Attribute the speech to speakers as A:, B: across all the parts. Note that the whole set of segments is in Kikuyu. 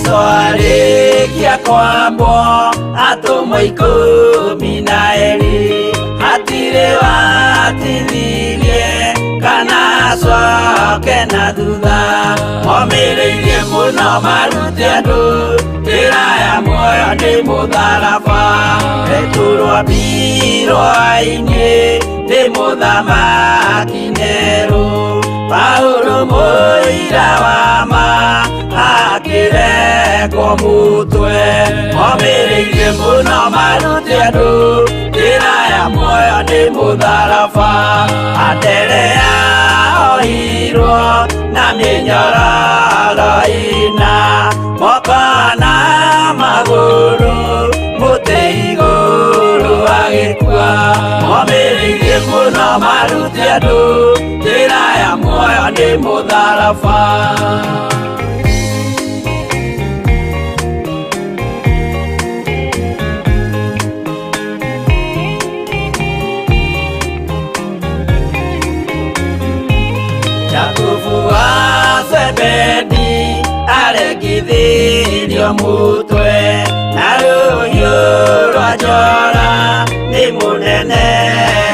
A: Jesu arĩkia kwambwo atũmwo 12 hatirĩ watithirie kana acoke na thutha omĩrĩirie mũno marute andũ njĩra ya muoyo nĩ mũtharaba Petero ambirwo ainĩ nĩ mũthamaki Nero Paulo mũira wa ma akĩrekwo mũtwe omĩrĩirie mũno marute andũ njĩra ya muoyo nĩ mũtharaba Anderea ohirwo na mĩnyororo ĩna moko na magũrũ mũtĩ igũrũ agĩkua omĩrĩirie mũno marute andũ njĩra ya muoyo nĩ mũtharaba. Jakubu wa Zebedi aregithirio mutwe na rũhiũ rwa njora nĩ mũnene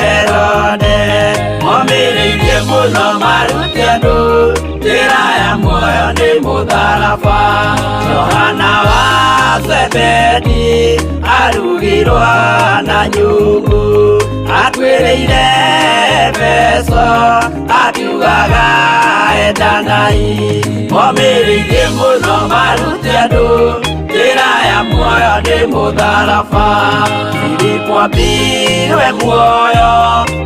A: Herode omĩrĩirie mũno marute andũ njĩra ya muoyo nĩ mũtharaba Johana wa Zebedi arugirwo na nyungu akuĩrĩire Efeso akiugaga endanai omĩrĩirie mũno marute andũ njĩra ya muoyo nĩ mũtharaba Filipo ambirwe muoyo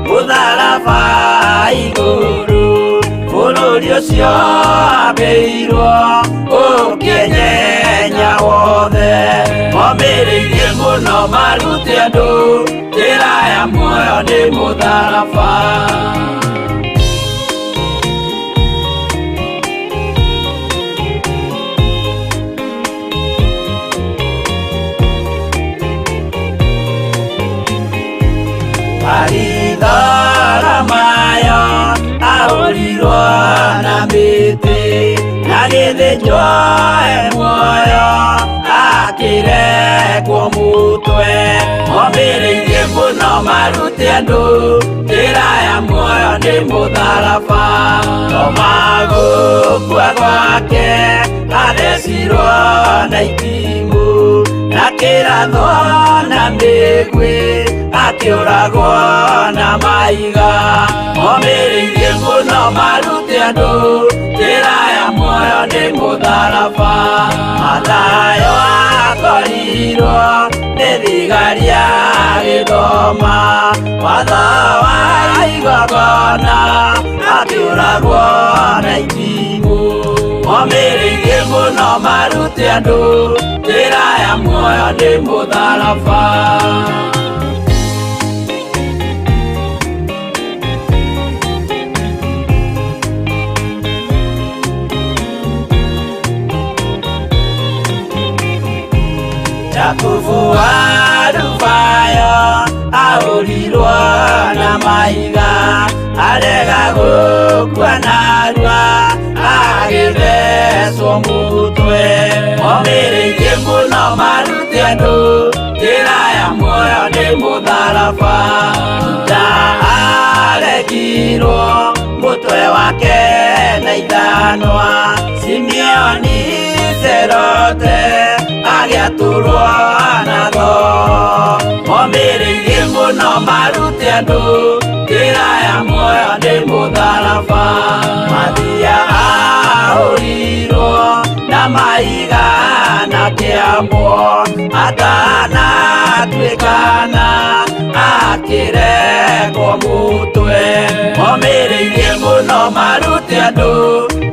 A: mũtharaba igũrũ bũrũri ũcio ambĩirwo ũkĩenyenya wothe omĩrĩirie mũno marute andũ njĩra ya muoyo nĩ mũtharaba. Baritholomayo ahũrirwo na mĩtĩ na gĩthĩnjwo e muoyo akĩrekwo mũtwe omĩrĩirie mũno marute andũ njĩra ya muoyo nĩ mũtharaba Toma gũkua gwake athecirwo na itimũ na kĩrathwo na mĩguĩ akĩũragwo na mahiga omĩrĩirie mũno marute andũ njĩra ya muoyo nĩ mũtharaba Mathayo akorirwo nĩ thigari agĩthoma watho wa igongona akĩũragwo na itimũ omĩrĩirie mũno marute andũ njĩra ya muoyo nĩ mũtharaba. Jakubu wa Alufayo ahũrirwo na mahiga arega gũkua narua agĩthecwo mũtwe omĩrĩirie mũno marute andũ njĩra ya muoyo nĩ mũtharaba Juda aregirwo mũtwe wake na ithanwa Simeoni Zerote agĩatũrwo na thoo omĩrĩirie mũno marute andũ njĩra ya muoyo nĩ mũtharaba Mathia ahũrirwo na mahiga na kĩambwo atanatuĩkana akĩrekwo mũtwe omĩrĩirie mũno marute andũ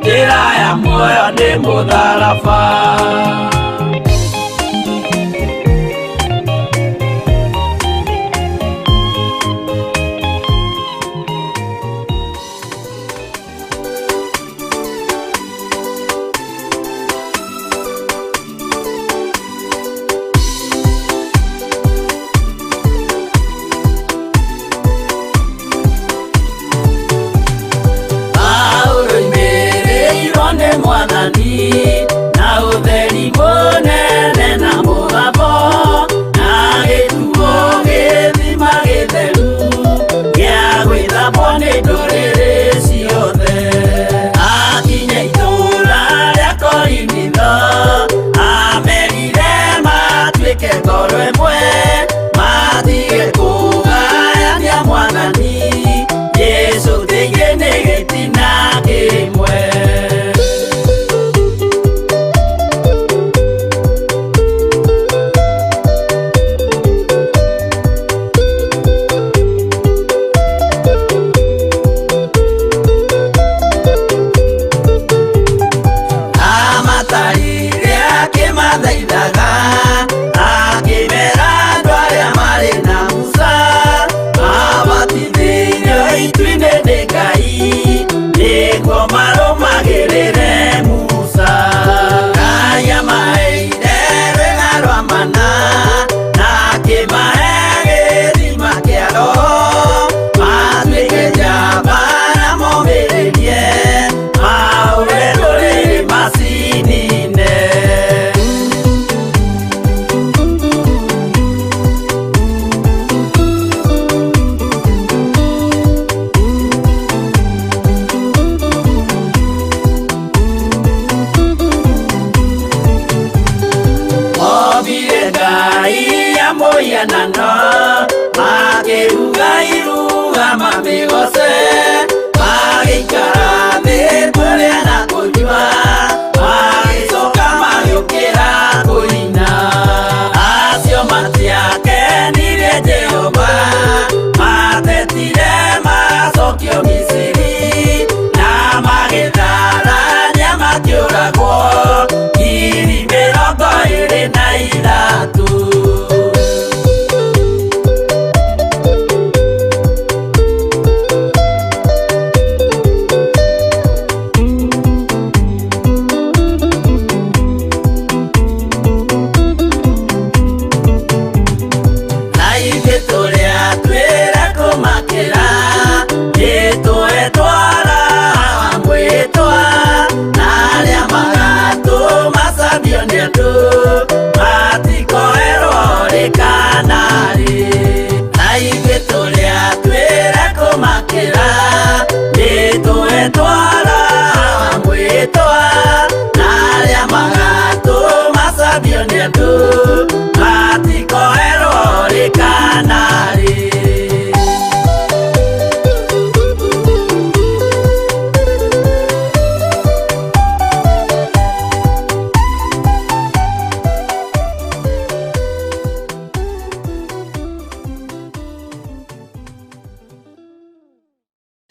A: njĩra ya muoyo nĩ mũtharaba. Paulo imĩrĩirwo nĩ Mwathani na ũtheri. Mũhianano makĩruga iruga mamĩgoce magĩikara thĩ kũrĩa na kũnyua magĩcoka magĩũkĩra kũina acio matiakenirie Jehova matetire macokio Misiri na magĩtharania makĩũragwo 23,000. Na ithuĩ tũrĩa twĩra kũmakĩra nĩtwetwara mwĩtwa na arĩa magatũmacambio nĩ andũ matikoerwo rĩ kana rĩ. Na ithuĩ tũrĩa twĩra kũmakĩra nĩtwetwara mwĩtwa na arĩa magatũmacambio nĩ andũ matikoerwo rĩ kana rĩ.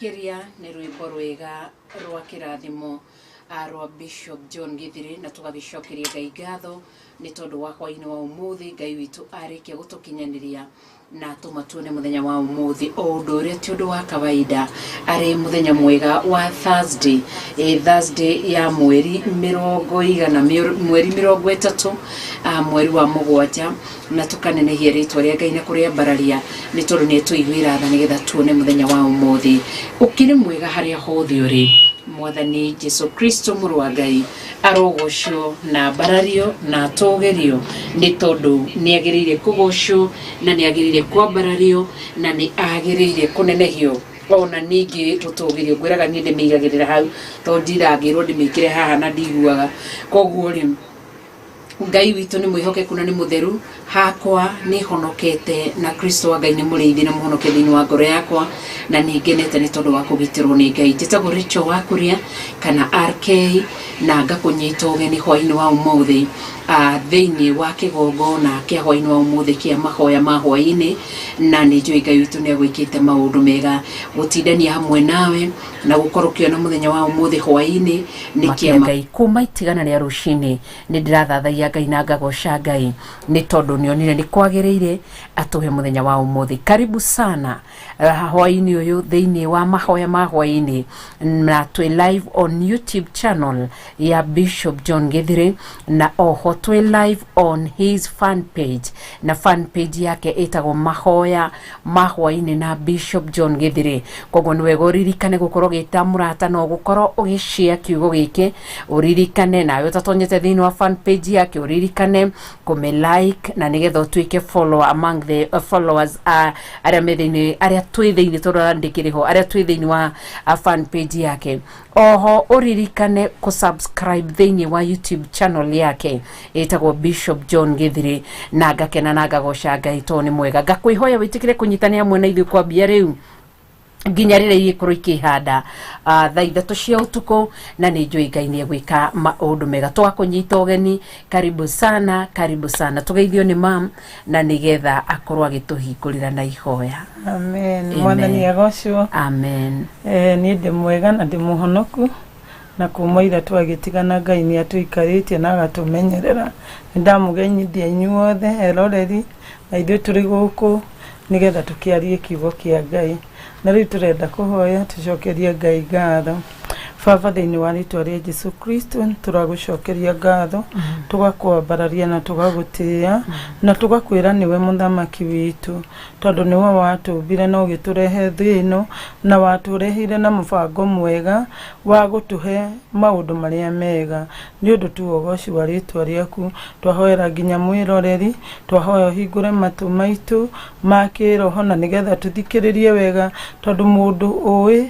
B: Kĩria nĩ rwĩmbo rwega rwa kĩrathimo rwa Bishop John Githiri na tũgagĩcokeria Ngai ngatho nĩ tondũ wa hwaĩ-inĩ wa ũmũthĩ Ngai witũ arĩkia gũtũkinyanĩria na atũma tuone mũthenya wa ũmũthĩ o ũndũ ũrĩa ti ũndũ wa kawaida arĩ mũthenya mwega wa Thursday, Thursday ya mweri mĩrongo igana mweri 30 mweri wa 7 na tũkanenehia rĩtwa rĩa Ngai na kũrĩambararia nĩ tondũ nĩ atũiguĩra tha nĩgetha tuone mũthenya wa ũmũthĩ ũkĩrĩ mwega harĩa hothe ũrĩ. Mwathani Jesu Kristo mũrũ wa Ngai arogocwo na ambarario na atũgĩrio nĩ tondũ nĩ agĩrĩire kũgocwo na nĩ agĩrĩire kwambarario na nĩ agĩrĩire kũnenehio ona ningĩ tũtũgĩrio. Ngwĩraga niĩ ndĩmĩigagĩrĩra hau tondũ ndirangĩrwo ndĩmĩkĩre haha na ndiguaga. Koguo rĩ, Ngai witũ nĩ mwĩhokeku na nĩ mũtheru hakwa nĩ honokete na Kristo wa Ngai nĩ mũrĩithi na mũhonokia thĩinĩ wa ngoro yakwa na nĩ ngenete nĩ tondũ wa kũgitĩrwo nĩ Ngai. Njĩtagwo Rachel wa Kuria kana RK na ngakũnyita ũgeni hwaĩ-inĩ wa ũmũthĩ thĩinĩ wa kĩgongona kĩa hwaĩ-inĩ wa ũmũthĩ kĩa mahoya ma hwaĩ-inĩ na nĩ njũĩ Ngai witũ nĩ agwĩkĩte maũndũ mega gũtindania hamwe nawe na gũkorwo ũkĩona mũthenya wa ũmũthĩ hwaĩ-inĩ nĩ kĩama Ngai kuma itigana rĩa rũcinĩ nĩ ndĩrathathaiya Ngai na ngagoca Ngai nĩ tondũ nĩonire nĩ kwagĩrĩire atũhe mũthenya wa ũmũthĩ. Karibu sana hwaĩ-inĩ ũyũ thĩinĩ wa mahoya ma hwaĩ-inĩ na twĩ live on YouTube channel ya Bishop John Githiri na oho twĩ live on his fan page na fan page yake ĩtagwo mahoya ma hwaĩ-inĩ na Bishop John Githiri. Koguo nĩ wega ũririkane gũkorwo ũgĩta mũrata no gũkorwo ũgĩshare kiugo gĩkĩ, ũririkane nawe ũtatonyete thĩinĩ wa fan page yake ũririkane kũmĩ like na nĩgetha ũtuĩke follower among the followers arĩa me thĩinĩ arĩa twĩ thĩinĩ tondũ ndĩkĩrĩ ho arĩa twĩ thĩinĩ wa fan page yake. Oho ũririkane kũ subscribe thĩinĩ wa YouTube channel yake ĩtagwo Bishop John Githiri na ngakena na ngagoca Ngai tondũ nĩ mwega. Ngakwĩhoya wĩtĩkĩre kũnyitanĩra hamwe na ithuĩ kwambia rĩu nginya rĩrĩa igĩkorwo ikĩhanda thaa 3 cia ũtukũ na nĩ njũĩ Ngai nĩ egwĩka maũndũ mega. Twakũnyita ũgeni, karibu sana, karibu sana. Tũgeithio nĩ mam na nĩgetha akorwo agĩtũhingũrĩra na ihoya.
C: Amen. Mwathani agocwo.
B: Amen.
C: Niĩ ndĩ mwega na ndĩ mũhonoku na kuma ira twagĩtigana Ngai nĩ atũikarĩtie na agatũmenyerera. Nĩ ndamũgenyithia inyuothe eroreri na ithuĩ tũrĩ gũkũ nĩgetha tũkĩarie kiugo kĩa Ngai. Na rĩu tũrenda kũhoya tũcokerie Ngai ngatho. Baba, thĩinĩ wa rĩtwa rĩa Jesu Kristo tũragũcokeria ngatho, tũgakwambararia na tũgagũtĩĩa na tũgakwĩra nĩwe mũthamaki witũ, tondũ nĩwe watũmbire na ũgĩtũrehe thĩ ĩno na watũreheire na mũbango mwega wa gũtũhe maũndũ marĩa mega. Nĩ ũndũ tu ũgoci wa rĩtwa rĩaku, twahoera nginya mwĩroreri, twahoya ũhingũre matũ maitũ ma kĩroho na nĩgetha tũthikĩrĩrie wega, tondũ mũndũ ũĩ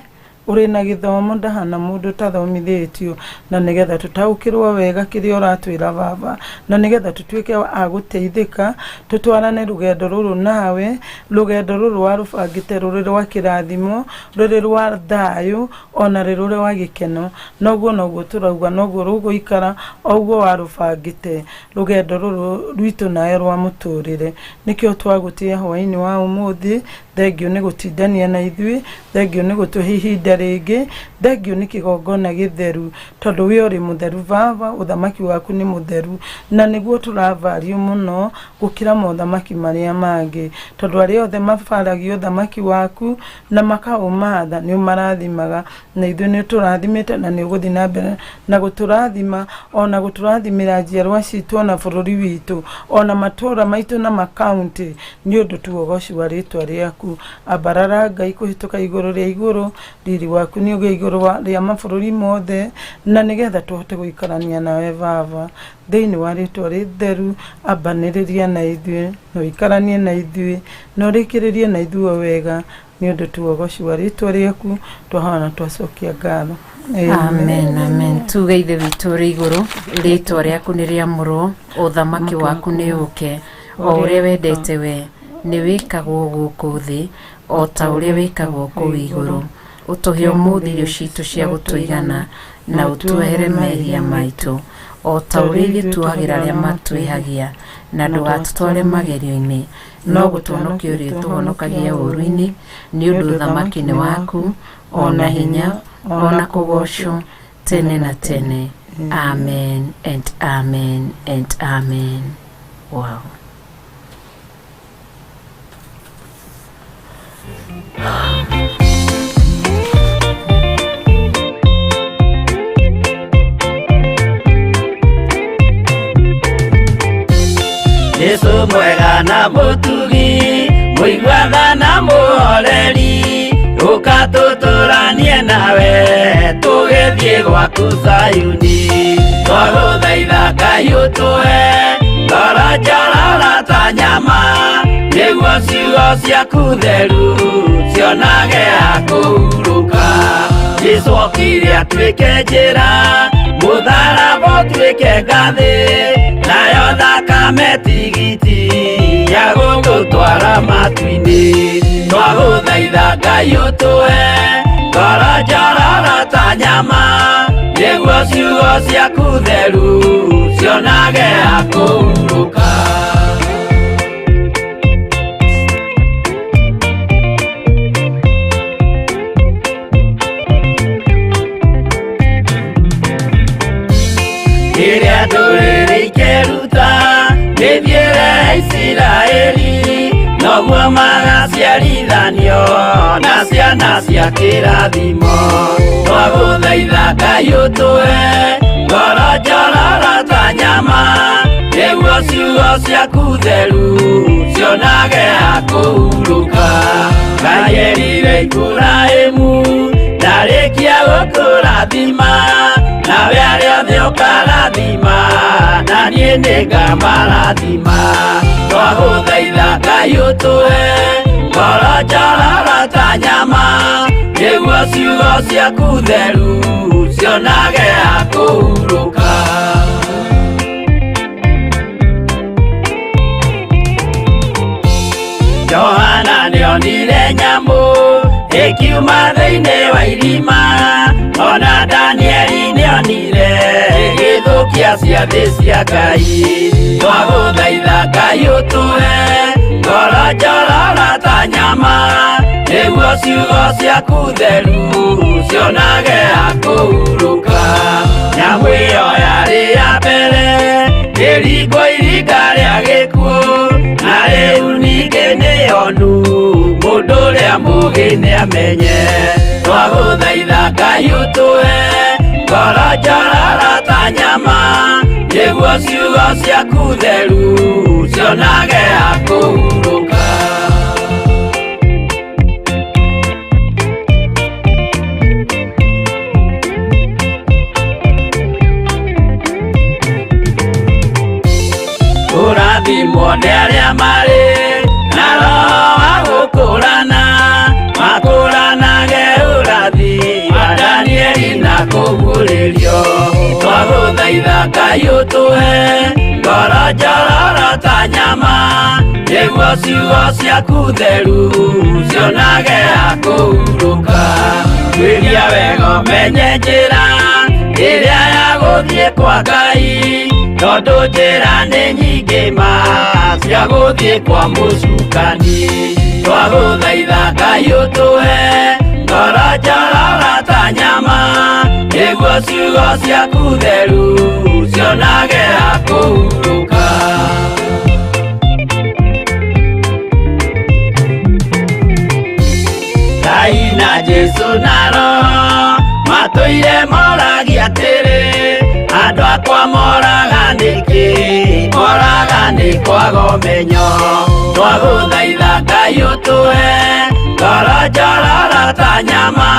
C: Ũrĩ na gĩthomo ndahana mũndũ ũtathomithĩtio, na nĩgetha tũtaũkĩrwo wega kĩrĩa ũratwĩra baba, na nĩgetha tũtuĩke a gũteithĩka, tũtwarane rũgendo rũrũ nawe, rũgendo rũrũ warũbangĩte rũrĩ rwa kĩrathimo, rũrĩ rwa thayũ, ona rũrĩ rwa gĩkeno. Noguo noguo tũrauga, noguo rũgũikara, o ũguo warũbangĩte rũgendo rũrũ rwitũ nawe rwa mũtũrĩre. Nĩkĩo twagũtĩa hwaĩ-inĩ wa ũmũthĩ. Thengio nĩ gũtindania na ithuĩ, thengio nĩ gũtũhe ihinda rĩngĩ, thengio nĩ kĩgongona gĩtheru, tondũ we ũrĩ mũtheru baba, ũthamaki waku nĩ mũtheru, na nĩguo tũravario mũno gũkĩra mothamaki marĩa mangĩ, tondũ arĩa othe mabaragia ũthamaki waku na makaũmatha nĩ ũmarathimaga, na ithuĩ nĩ ũtũrathimĩte na nĩ ũgũthiĩ na mbere na gũtũrathima, ona gũtũrathimĩra njiarwa citũ, ona bũrũri witũ, ona matũũra maitũ na makaunti, nĩ ũndũ tu ũgoci wa rĩtwa rĩaku. Ambarara Ngai kũhĩtũka igũrũ rĩa igũrũ, riri waku nĩ ũgĩe igũrũ rĩa mabũrũri mothe, na nĩgetha tũhote gũikarania nawe baba. Thĩinĩ wa rĩtwa rĩtheru, ambanĩrĩria na ithuĩ, na ũikaranie na ithuĩ, na ũrĩkĩrĩrie na ithuĩ o wega, nĩ ũndũ tu ũgoci wa rĩtwa rĩaku, twahoya na twacokia ngatho.
B: Amen, amen. Tuge Ithe witũ ũrĩ igũrũ, rĩtwa rĩaku nĩ rĩamũrwo, ũthamaki waku nĩ ũke, o ũrĩa wendete we nĩ wĩkagwo gũkũ thĩ o ta ũrĩa wĩkagwo kũu igũrũ. Ũtũhe ũmũthĩ irio citũ cia gũtũigana, na ũtuohere mehia maitũ o ta ũrĩa ithuĩ tuohagĩra arĩa matwĩhagia, na ndũgatũtware magerio-inĩ, no gũtũhonokia ũrĩtũhonokagia ũũru-inĩ, nĩ ũndũ ũthamaki nĩ waku, o na hinya, o na kũgoocwo tene na tene. Amen and amen and amen. Wow.
A: Jesu mwega na mũtugi, mũiguaga na mũhoreri, ũka tũtũranie nawe tũgĩthiĩ gwaku Zayuni. Twagũthaitha Ngai ũtũhe ngoro njororo ta nyama, nĩguo ciugo ciaku theru cionage ha kũhurũka. Jesu okire atuĩke njĩra, mũtharaba ũtuĩke ngathĩ, nayo thakame tigiti ya gũtũtwara matu-inĩ. Twagũthaitha Ngai ũtũhe ngoro njororo ta nyama, nĩguo ciugo ciaku theru cionage ha kũhurũka. Rĩrĩa ndũrĩrĩ ikeruta mĩthiĩre ya Isiraeli, noguo magaciarithanio na ciana cia kĩrathimo. Twagũthaitha Ngai ũtũhe ngoro njororo ta nyama, nĩguo ciugo ciaku theru cionage ha kũhurũka. Ngai erire Iburahĩmu ndarĩkia gũkũrathima, nawe arĩa othe ũkarathima, na niĩ nĩngamarathima. Twagũthaitha Ngai ũtũhe ngoro njororo ta nyama, nĩguo ciugo ciaku theru cionage ha kũhurũka. Johana nĩonire nyamũ ĩkiuma thĩinĩ wa irima, ona Danieli nĩonire ĩgĩthũkia ciathĩ cia Ngai. Twagũthaitha Ngai ũtũhe ngoro njororo ta nyama, nĩguo ciugo ciaku theru cionage ha kũhurũka. Nyamũ ĩyo yarĩ ya mbere ĩringwo iringa rĩa gĩkuũ, na rĩu ningĩ nĩyonu mũndũ ũrĩa mũũgĩ nĩamenye. Twagũthaitha Ngai ũtũhe ngoro njororo ta nyama, nĩguo ciugo ciaku theru cionage ha kũhurũka. Kũrathimwo nĩ arĩa marĩ na roho wa gũkũrana, makũranage ũrathi Kũguũrĩrio. Twagũthaitha Ngai ũtũhe ngoro njororo ta nyama, nĩguo ciugo ciaku theru cionage ha kũhurũka. Tuĩria wega ũmenye njĩra ĩrĩa ya gũthiĩ kwa Ngai, tondũ njĩra nĩ nyingĩ ma cia gũthiĩ kwa mũcukani. Twagũthaitha Ngai ũtũhe ngoro njororo ta nyama, nĩguo ciugo ciaku theru cionage ha kũhurũka. Ngai na Jesu na Roho matũire moragia atĩrĩ, andũ akwa moraga nĩkĩ? Moraga nĩ kwaga ũmenyo. Twagũthaitha Ngai ũtũhe ngoro njororo ta nyama,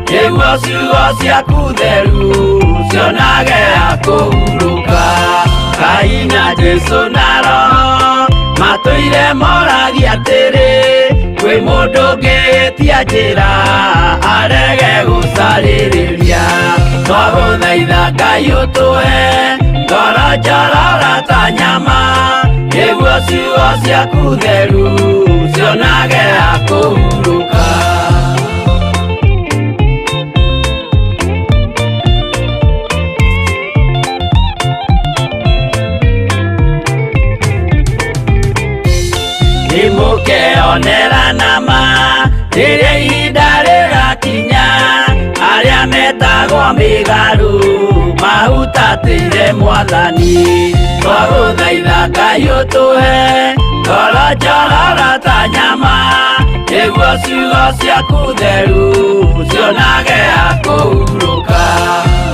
A: nĩguo ciugo ciaku theru cionage ha kũhurũka. Ngai na Jesu na Roho matũire moragia atĩrĩ, kwĩ mũndũ ũngĩtia njĩra arege gũcarĩrĩria. Twagũthaitha Ngai ũtũhe ngoro njororo ta nyama, nĩguo ciugo ciaku theru cionage ha kũhurũka. Nĩmũkeonera nama rĩrĩa ihinda rĩgakinya, arĩa metagwo mĩgarũ mahutatĩire Mwathani. Twagũthaitha Ngai ũtũhe ngoro njororo ta nyama, nĩguo ciugo ciaku theru cionage ha kũhurũka.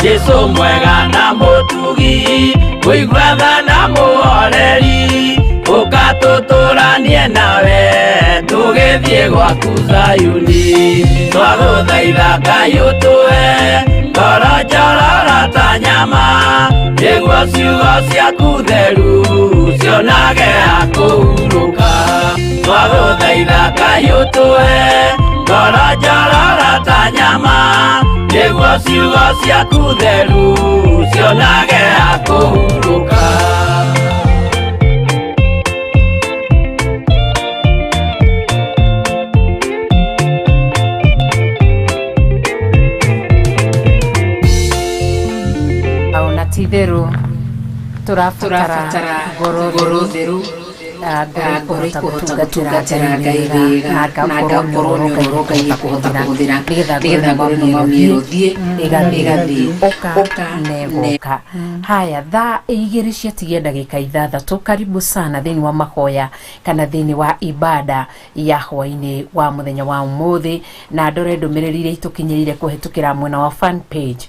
A: Jesu mwega na mũtugi, mũigua tha na mũhoreri, ũka tũtũranie nawe tũgĩthiĩ gwaku Zayuni. Twagũthaitha Ngai ũtũhe ngoro njororo ta nyama, nĩguo ciugo ciaku theru cionage ha kũhurũka. Twagũthaitha Ngai ũtũhe ngoro njororo ta nyama, nĩguo ciugo ciaku theru cionage ha kũhurũka.
B: Ona ti itherũ tũrabatara ngoro theru, ngoro ikũhota gũtungatĩra Ngai wega, na ngakorwo nyororo Ngai ekũhota kũhũthĩra, nĩgetha ngoro ĩno mamĩrwo thiĩ ĩgathiĩ
D: ũka negoka.
B: Haya, thaa 2 ciatigia ndagĩka 6. Karibu sana thĩinĩ wa mahoya kana thĩinĩ wa ibada ya hwainĩ wa mũthenya wa ũmũthĩ, na ndore ndũmĩrĩri iria itũkinyĩrire kũhetũkĩra mwena wa fan page,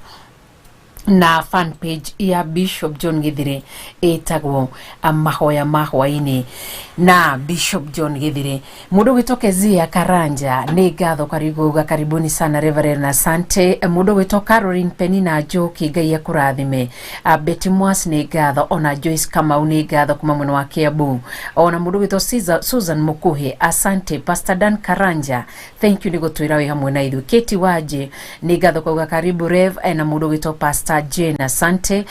B: na fan page ya Bishop John Githire ĩtagwo mahoya ma hwainĩ na Bishop John Githire. Mũndũ ũgwĩtwo Kezia Karanja nĩ ngatho, karibu, karibuni sana Reverend, asante. Mũndũ ũgwĩtwo Caroline Penina Njoki, Ngai akũrathime. Betty Mwas nĩ ngatho, ona Joyce Kamau nĩ ngatho kuma mwena wa Kiambu, ona mũndũ ũgwĩtwo Susan Mukuhi, asante. Pastor Dan Karanja, thank you nĩ gũtwĩra wĩ hamwe na ithuĩ. Kate Waje nĩ ngatho, kauga karibu Rev, na mũndũ ũgwĩtwo Pastor Jane, asante.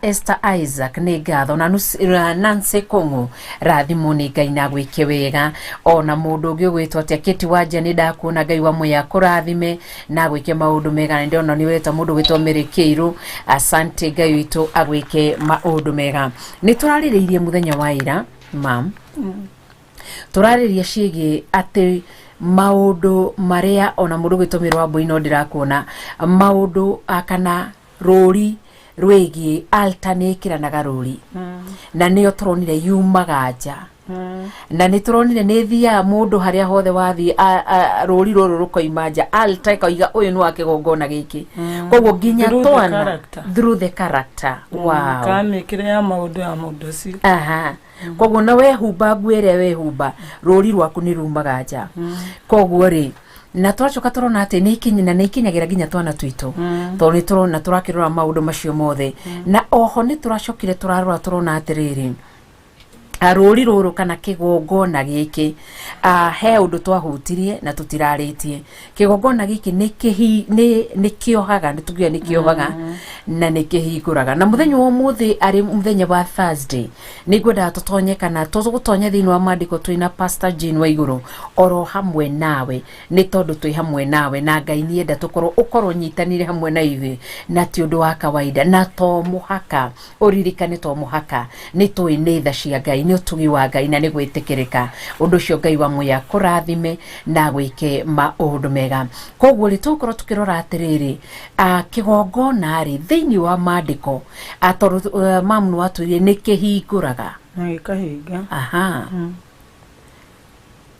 B: Esther Isaac nĩ ngatho, na Nancy Kong'u, rathimwo nĩ Ngai na gwĩke wega. Ona mũndũ ũngĩ ũgwĩtwo atĩa, Kate Wanja, nĩ ndakuona, Ngai wa muya kũrathime na gwĩke maũndũ mega. Na ndĩrona nĩ weta mũndũ ũgwĩtwo Mary Kĩirũ, asante, Ngai witũ agwĩke maũndũ mega. Nĩ tũrarĩrĩirie mũthenya wa ira, mam, tũrarĩria ciĩgiĩ atĩ maũndũ marĩa ona mũndũ ũgwĩtwo Mĩrũ wa Mbũi, no ndĩrakuona maũndũ kana rũri rwĩgiĩ altar nĩ ĩkĩranaga rũri, na nĩyo tũronire yumaga nja, na nĩ tũronire nĩ thiaga mũndũ harĩa hothe wathiĩ, rũri rũrũ rũkoima nja, altar ĩkoiga ũyũ nĩ wa kĩgongona gĩkĩ, koguo nginya
C: Through the
B: twana
C: character.
B: Through the character, wow.
C: Kana mĩkĩre ya maũndũ ya mũndũ ũcio.
B: Aha, koguo na wehumba nguo ĩrĩa wehumba, rũri rwaku nĩ rumaga nja. Koguo rĩ, na twacoka tũrona atĩ nĩ ikinyi na nĩ ikinyagĩra nginya twana twitũ, tondũ nĩ tũrona tũrakĩrora maũndũ macio mothe. Na oho nĩ tũracokire tũrarora tũrona atĩrĩrĩ, Rũri rũrũ kana kĩgongona gĩkĩ, he ũndũ twahutirie na tũtirarĩtie. Kĩgongona gĩkĩ nĩ kĩhi- nĩ nĩ kĩohaga, nĩ tuge nĩ kĩohaga na nĩ kĩhingũraga. Na mũthenya wa ũmũthĩ, arĩ mũthenya wa Thursday, nĩ ngwendaga tũtonye kana tũgũtonya thĩinĩ wa maandĩko twĩna Pastor Jane Waigũrũ oro hamwe nawe, nĩ tondũ twĩ hamwe nawe na Ngai nĩenda tũkorwo ũkorwo nyitanire hamwe na ithuĩ, na ti ũndũ wa kawaida. Na to mũhaka ũririkane, to mũhaka, nĩ tũĩ nĩ tha cia Ngai, nĩ ũtugi wa Ngai na nĩ gwĩtĩkĩrĩka. Ũndũ ũcio Ngai wa muya kũrathime na gwĩke maũndũ mega. Koguo rĩ, tũgũkorwo tũkĩrora atĩrĩrĩ, kĩgongona rĩ, thĩinĩ wa maandĩko, tondũ mamu nĩ watwĩrire nĩ kĩhingũraga
C: na gĩkahinga.
B: Aha.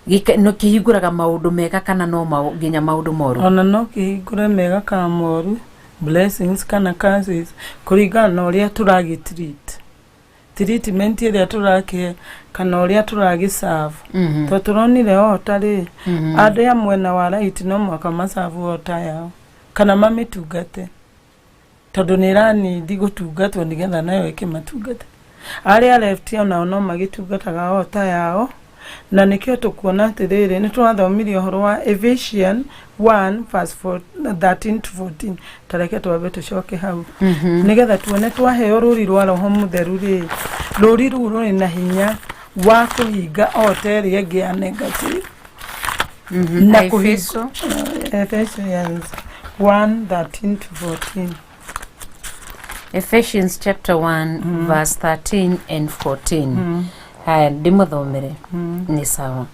B: Nĩ kĩhingũraga maũndũ mega kana no nginya maũndũ moru?
C: Ona no kĩhingũre mega kana moru, blessings kana curses, kũringana na ũrĩa tũragĩ treat, treatment ĩrĩa tũrakĩhe kana ũrĩa tũragĩserve. Tondũ tũronire ota rĩ, andũ a mwena wa right no mũhaka maserve ota yao kana mamĩtungate, tondũ nĩ ĩranindi gũtungatwo nĩgetha nayo ĩkĩmatungate. Arĩa left onao no magĩtungataga ota yao, na nĩkĩo tũkuona atĩrĩrĩ, nĩ tũrathomirie ũhoro wa Ephesians 1 verse 4, 13 to 14. Tareke twambe tũcoke hau nĩgetha tuone twaheo rũri rwa Roho Mũtheru rĩ, rũri rũu rũrĩ na hinya wa kũhinga ota ĩrĩa ĩngĩ ya negative na
B: Efeso.
C: Ephesians 1 13 to 14.
B: Ephesians chapter 1 verse 13 and 14. Haya, ndĩmũthomere. Nĩ sawa.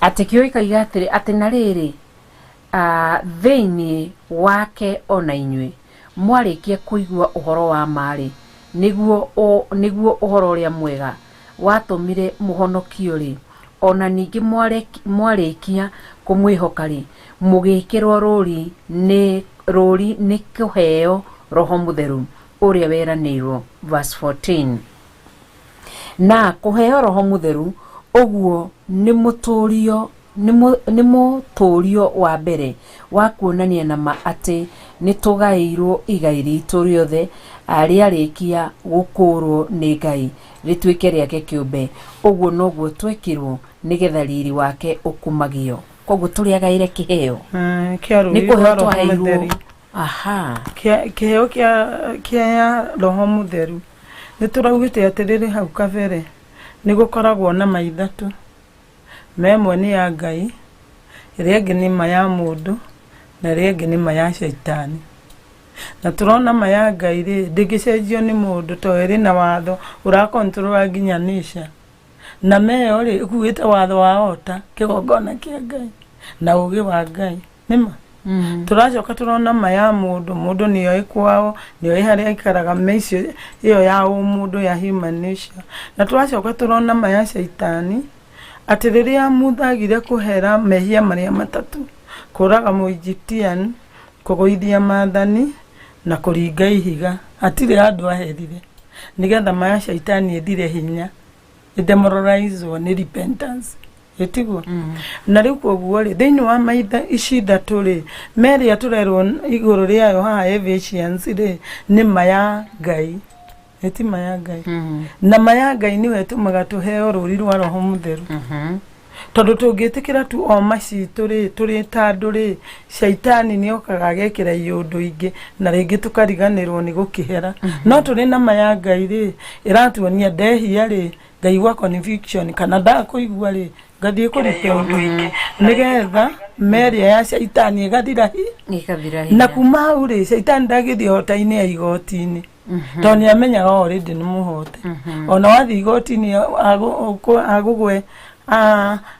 B: Atĩ kĩo ĩkoiga atĩrĩ, atĩ na rĩrĩ, thĩinĩ wake ona inyuĩ mwarĩkia kũigua ũhoro wa ma-rĩ, nĩguo ũhoro ũrĩa mwega watũmire mũhonokio rĩ, ona ningĩ mwarĩkia kũmwĩhoka rĩ, mũgĩkĩrwo rũri nĩ kũheo Roho Mũtheru ũrĩa weranĩirwo. Verse 14, na kũheo Roho Mũtheru ũguo nĩ mũtũrio wa mbere wa kuonania na ma atĩ nĩ tũgaĩirwo igai ritũ rĩothe, rĩarĩkia gũkũũrwo nĩ Ngai rĩtuĩke rĩake kĩũmbe. Ũguo noguo twekirwo nĩgetha riri wake ũkumagio. Koguo tũrĩagaĩre kĩheo
C: kĩa
B: nĩ
C: rũri
B: kũheo
C: rwa Roho
B: twaheirwo.
C: Mũtheru.
B: Aha.
C: Kĩheo kĩa ya Roho Mũtheru, nĩ tũraugĩte atĩrĩrĩ, hau kabere nĩ gũkoragwo na maithatũ memwe nĩ ya Ngai, ĩrĩa ĩngĩ nĩ ma ya mũndũ, na ĩrĩa ĩngĩ nĩ ma ya caitani. Na tũrona ma ya Ngai rĩ, ndĩngĩcenjio nĩ mũndũ tondũ ĩrĩ na watho ũrakontrora nginya nature, na meyo rĩ, ĩkuĩte watho wa ota kĩgongona kĩa Ngai na ũgĩ wa Ngai nĩma. Tũracoka tũrona ma ya mũndũ. Mũndũ nĩoĩ kwao, nĩoĩ harĩa aikaraga, ma icio ĩyo ya ũmũndũ, ya human nature. Na tũracoka tũrona ma ya caitani, atĩ rĩrĩa muthagire kũhera mehia marĩa matatũ, kũraga Mũegyptian, kũgũithia maathani na kũringa ihiga, hatirĩ handũ aherire nĩgetha ma ya caitani ĩthire hinya, ĩdemoralizwo nĩ repentance, ĩtiguo? Na rĩu koguo rĩ, thĩinĩ wa maitha ici ithatũ rĩ, merĩa tũrerwo igũrũ rĩayo haha Ephesians rĩ, nĩ ma ya Ngai, ĩti ma ya Ngai. Na ma ya Ngai nĩwe ĩtũmaga tũheo rũri rwa Roho Mũtheru, tondũ tũngĩtĩkĩra tu o ma citũ rĩ, tũrĩ ta andũ rĩ, caitani nĩ okaga agekĩra iũndũ ingĩ na rĩngĩ tũkariganĩrwo nĩ gũkĩhera. No tũrĩ na ma ya Ngai rĩ, ĩratuonia ndehia rĩ, ngaigua conviction, kana ndakũigua rĩ, ngathiĩ kũrepent nĩgetha meria ya caitani ĩgathira hi
B: Ĩgathira
C: na
B: hinya.
C: Kuma hau rĩ, caitani ndagĩthiĩ hota-inĩ ya igoti-inĩ, tondũ nĩ amenyaga already nĩ mũhote. Ona wathiĩ igoti-inĩ agũgwe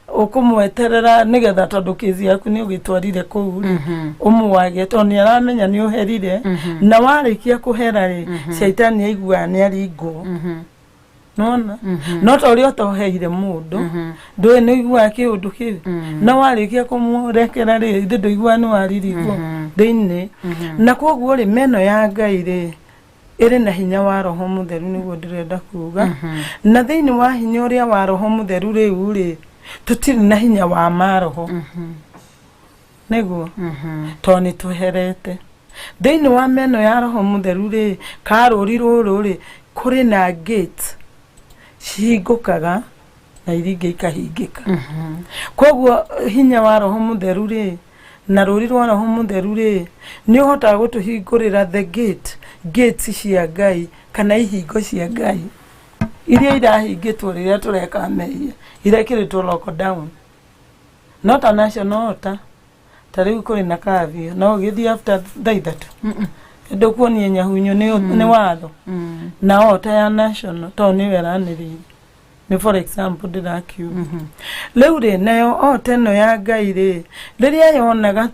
C: ũkũmweterera nĩgetha, tondũ kĩsi yaku nĩ ũgĩtwarire kũu rĩ, ũmwage, tondũ nĩ aramenya nĩ ũherire. Na warĩkia kũhera rĩ, caitani aiguaga nĩ aringwo. Nona no ta ũrĩa ũtoheire mũndũ, ndũĩ nĩ ũiguaga kĩũndũ kĩu, no warĩkia kũmũrekera rĩ, ithe ndũiguaga nĩ waririkwo thĩinĩ. Na koguo rĩ, meno ya Ngai rĩ, ĩrĩ na hinya wa Roho Mũtheru, nĩguo ndĩrenda kuga. Na thĩinĩ wa hinya ũrĩa wa Roho Mũtheru rĩu rĩ, tũtirĩ na hinya wa maroho, nĩguo tondũ nĩ tũherete thĩinĩ wa meno ya Roho Mũtheru rĩ, karũri rũrũ rĩ, kũrĩ na gate. Cihingũkaga na iria ingĩ ikahingĩka. Koguo hinya wa Roho Mũtheru rĩ, na rũri rwa Roho Mũtheru rĩ, nĩ ũhotaga gũtũhingũrĩra the gate, gates cia Ngai kana ihingo cia Ngai iria irahingĩtwo rĩrĩa tũreka mehia, irekĩrĩtwo lockdown. No ta national order, ta rĩu kũrĩ na curfew, no ũgĩthiĩ after thaa 3 ndũkuonia nyahunyu nĩ watho. Na order ya national tondũ nĩyo ĩranĩrĩire, nĩ for example ndĩrakiuga. Rĩu rĩ, nayo ota ĩno ya Ngai rĩ, rĩrĩa yonaga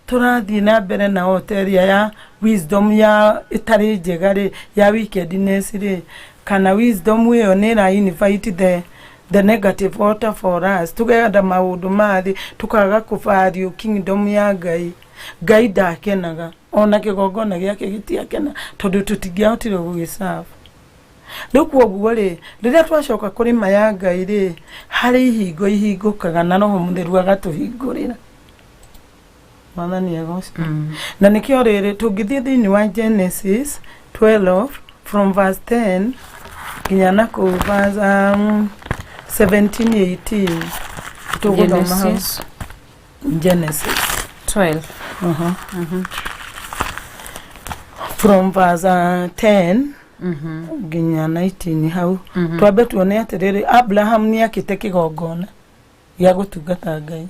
C: tũrathiĩ na mbere na ota ĩrĩa ya wisdom ya ĩtarĩ njega rĩ, ya wickedness rĩ, kana wisdom ĩyo nĩ ĩra invite the negative order for us, tũgenda maũndũ ma thĩ, tũkaga kũvalue kingdom ya Ngai, Ngai ndakenaga, ona kĩgongona gĩake gĩtiakena, tondũ tũtingĩahotire gũgĩserve. Rĩu koguo rĩ, rĩrĩa twacoka kũrĩ ma ya Ngai rĩ, harĩ ihingo ihingũkaga na Roho Mũtheru agatũhingũrĩra. Mwathani agocwo. Na nĩkĩo rĩrĩ tũngĩthiĩ thĩinĩ wa Genesis 12 from verse 10 nginya na kũu verse 17 18, tũgũthoma hau.
B: Genesis
C: Genesis
B: 12.
C: From verse 10 nginya 19 hau. Twambe tuone atĩrĩrĩ, Abraham nĩ akĩte kĩgongona gĩa gũtungata Ngai,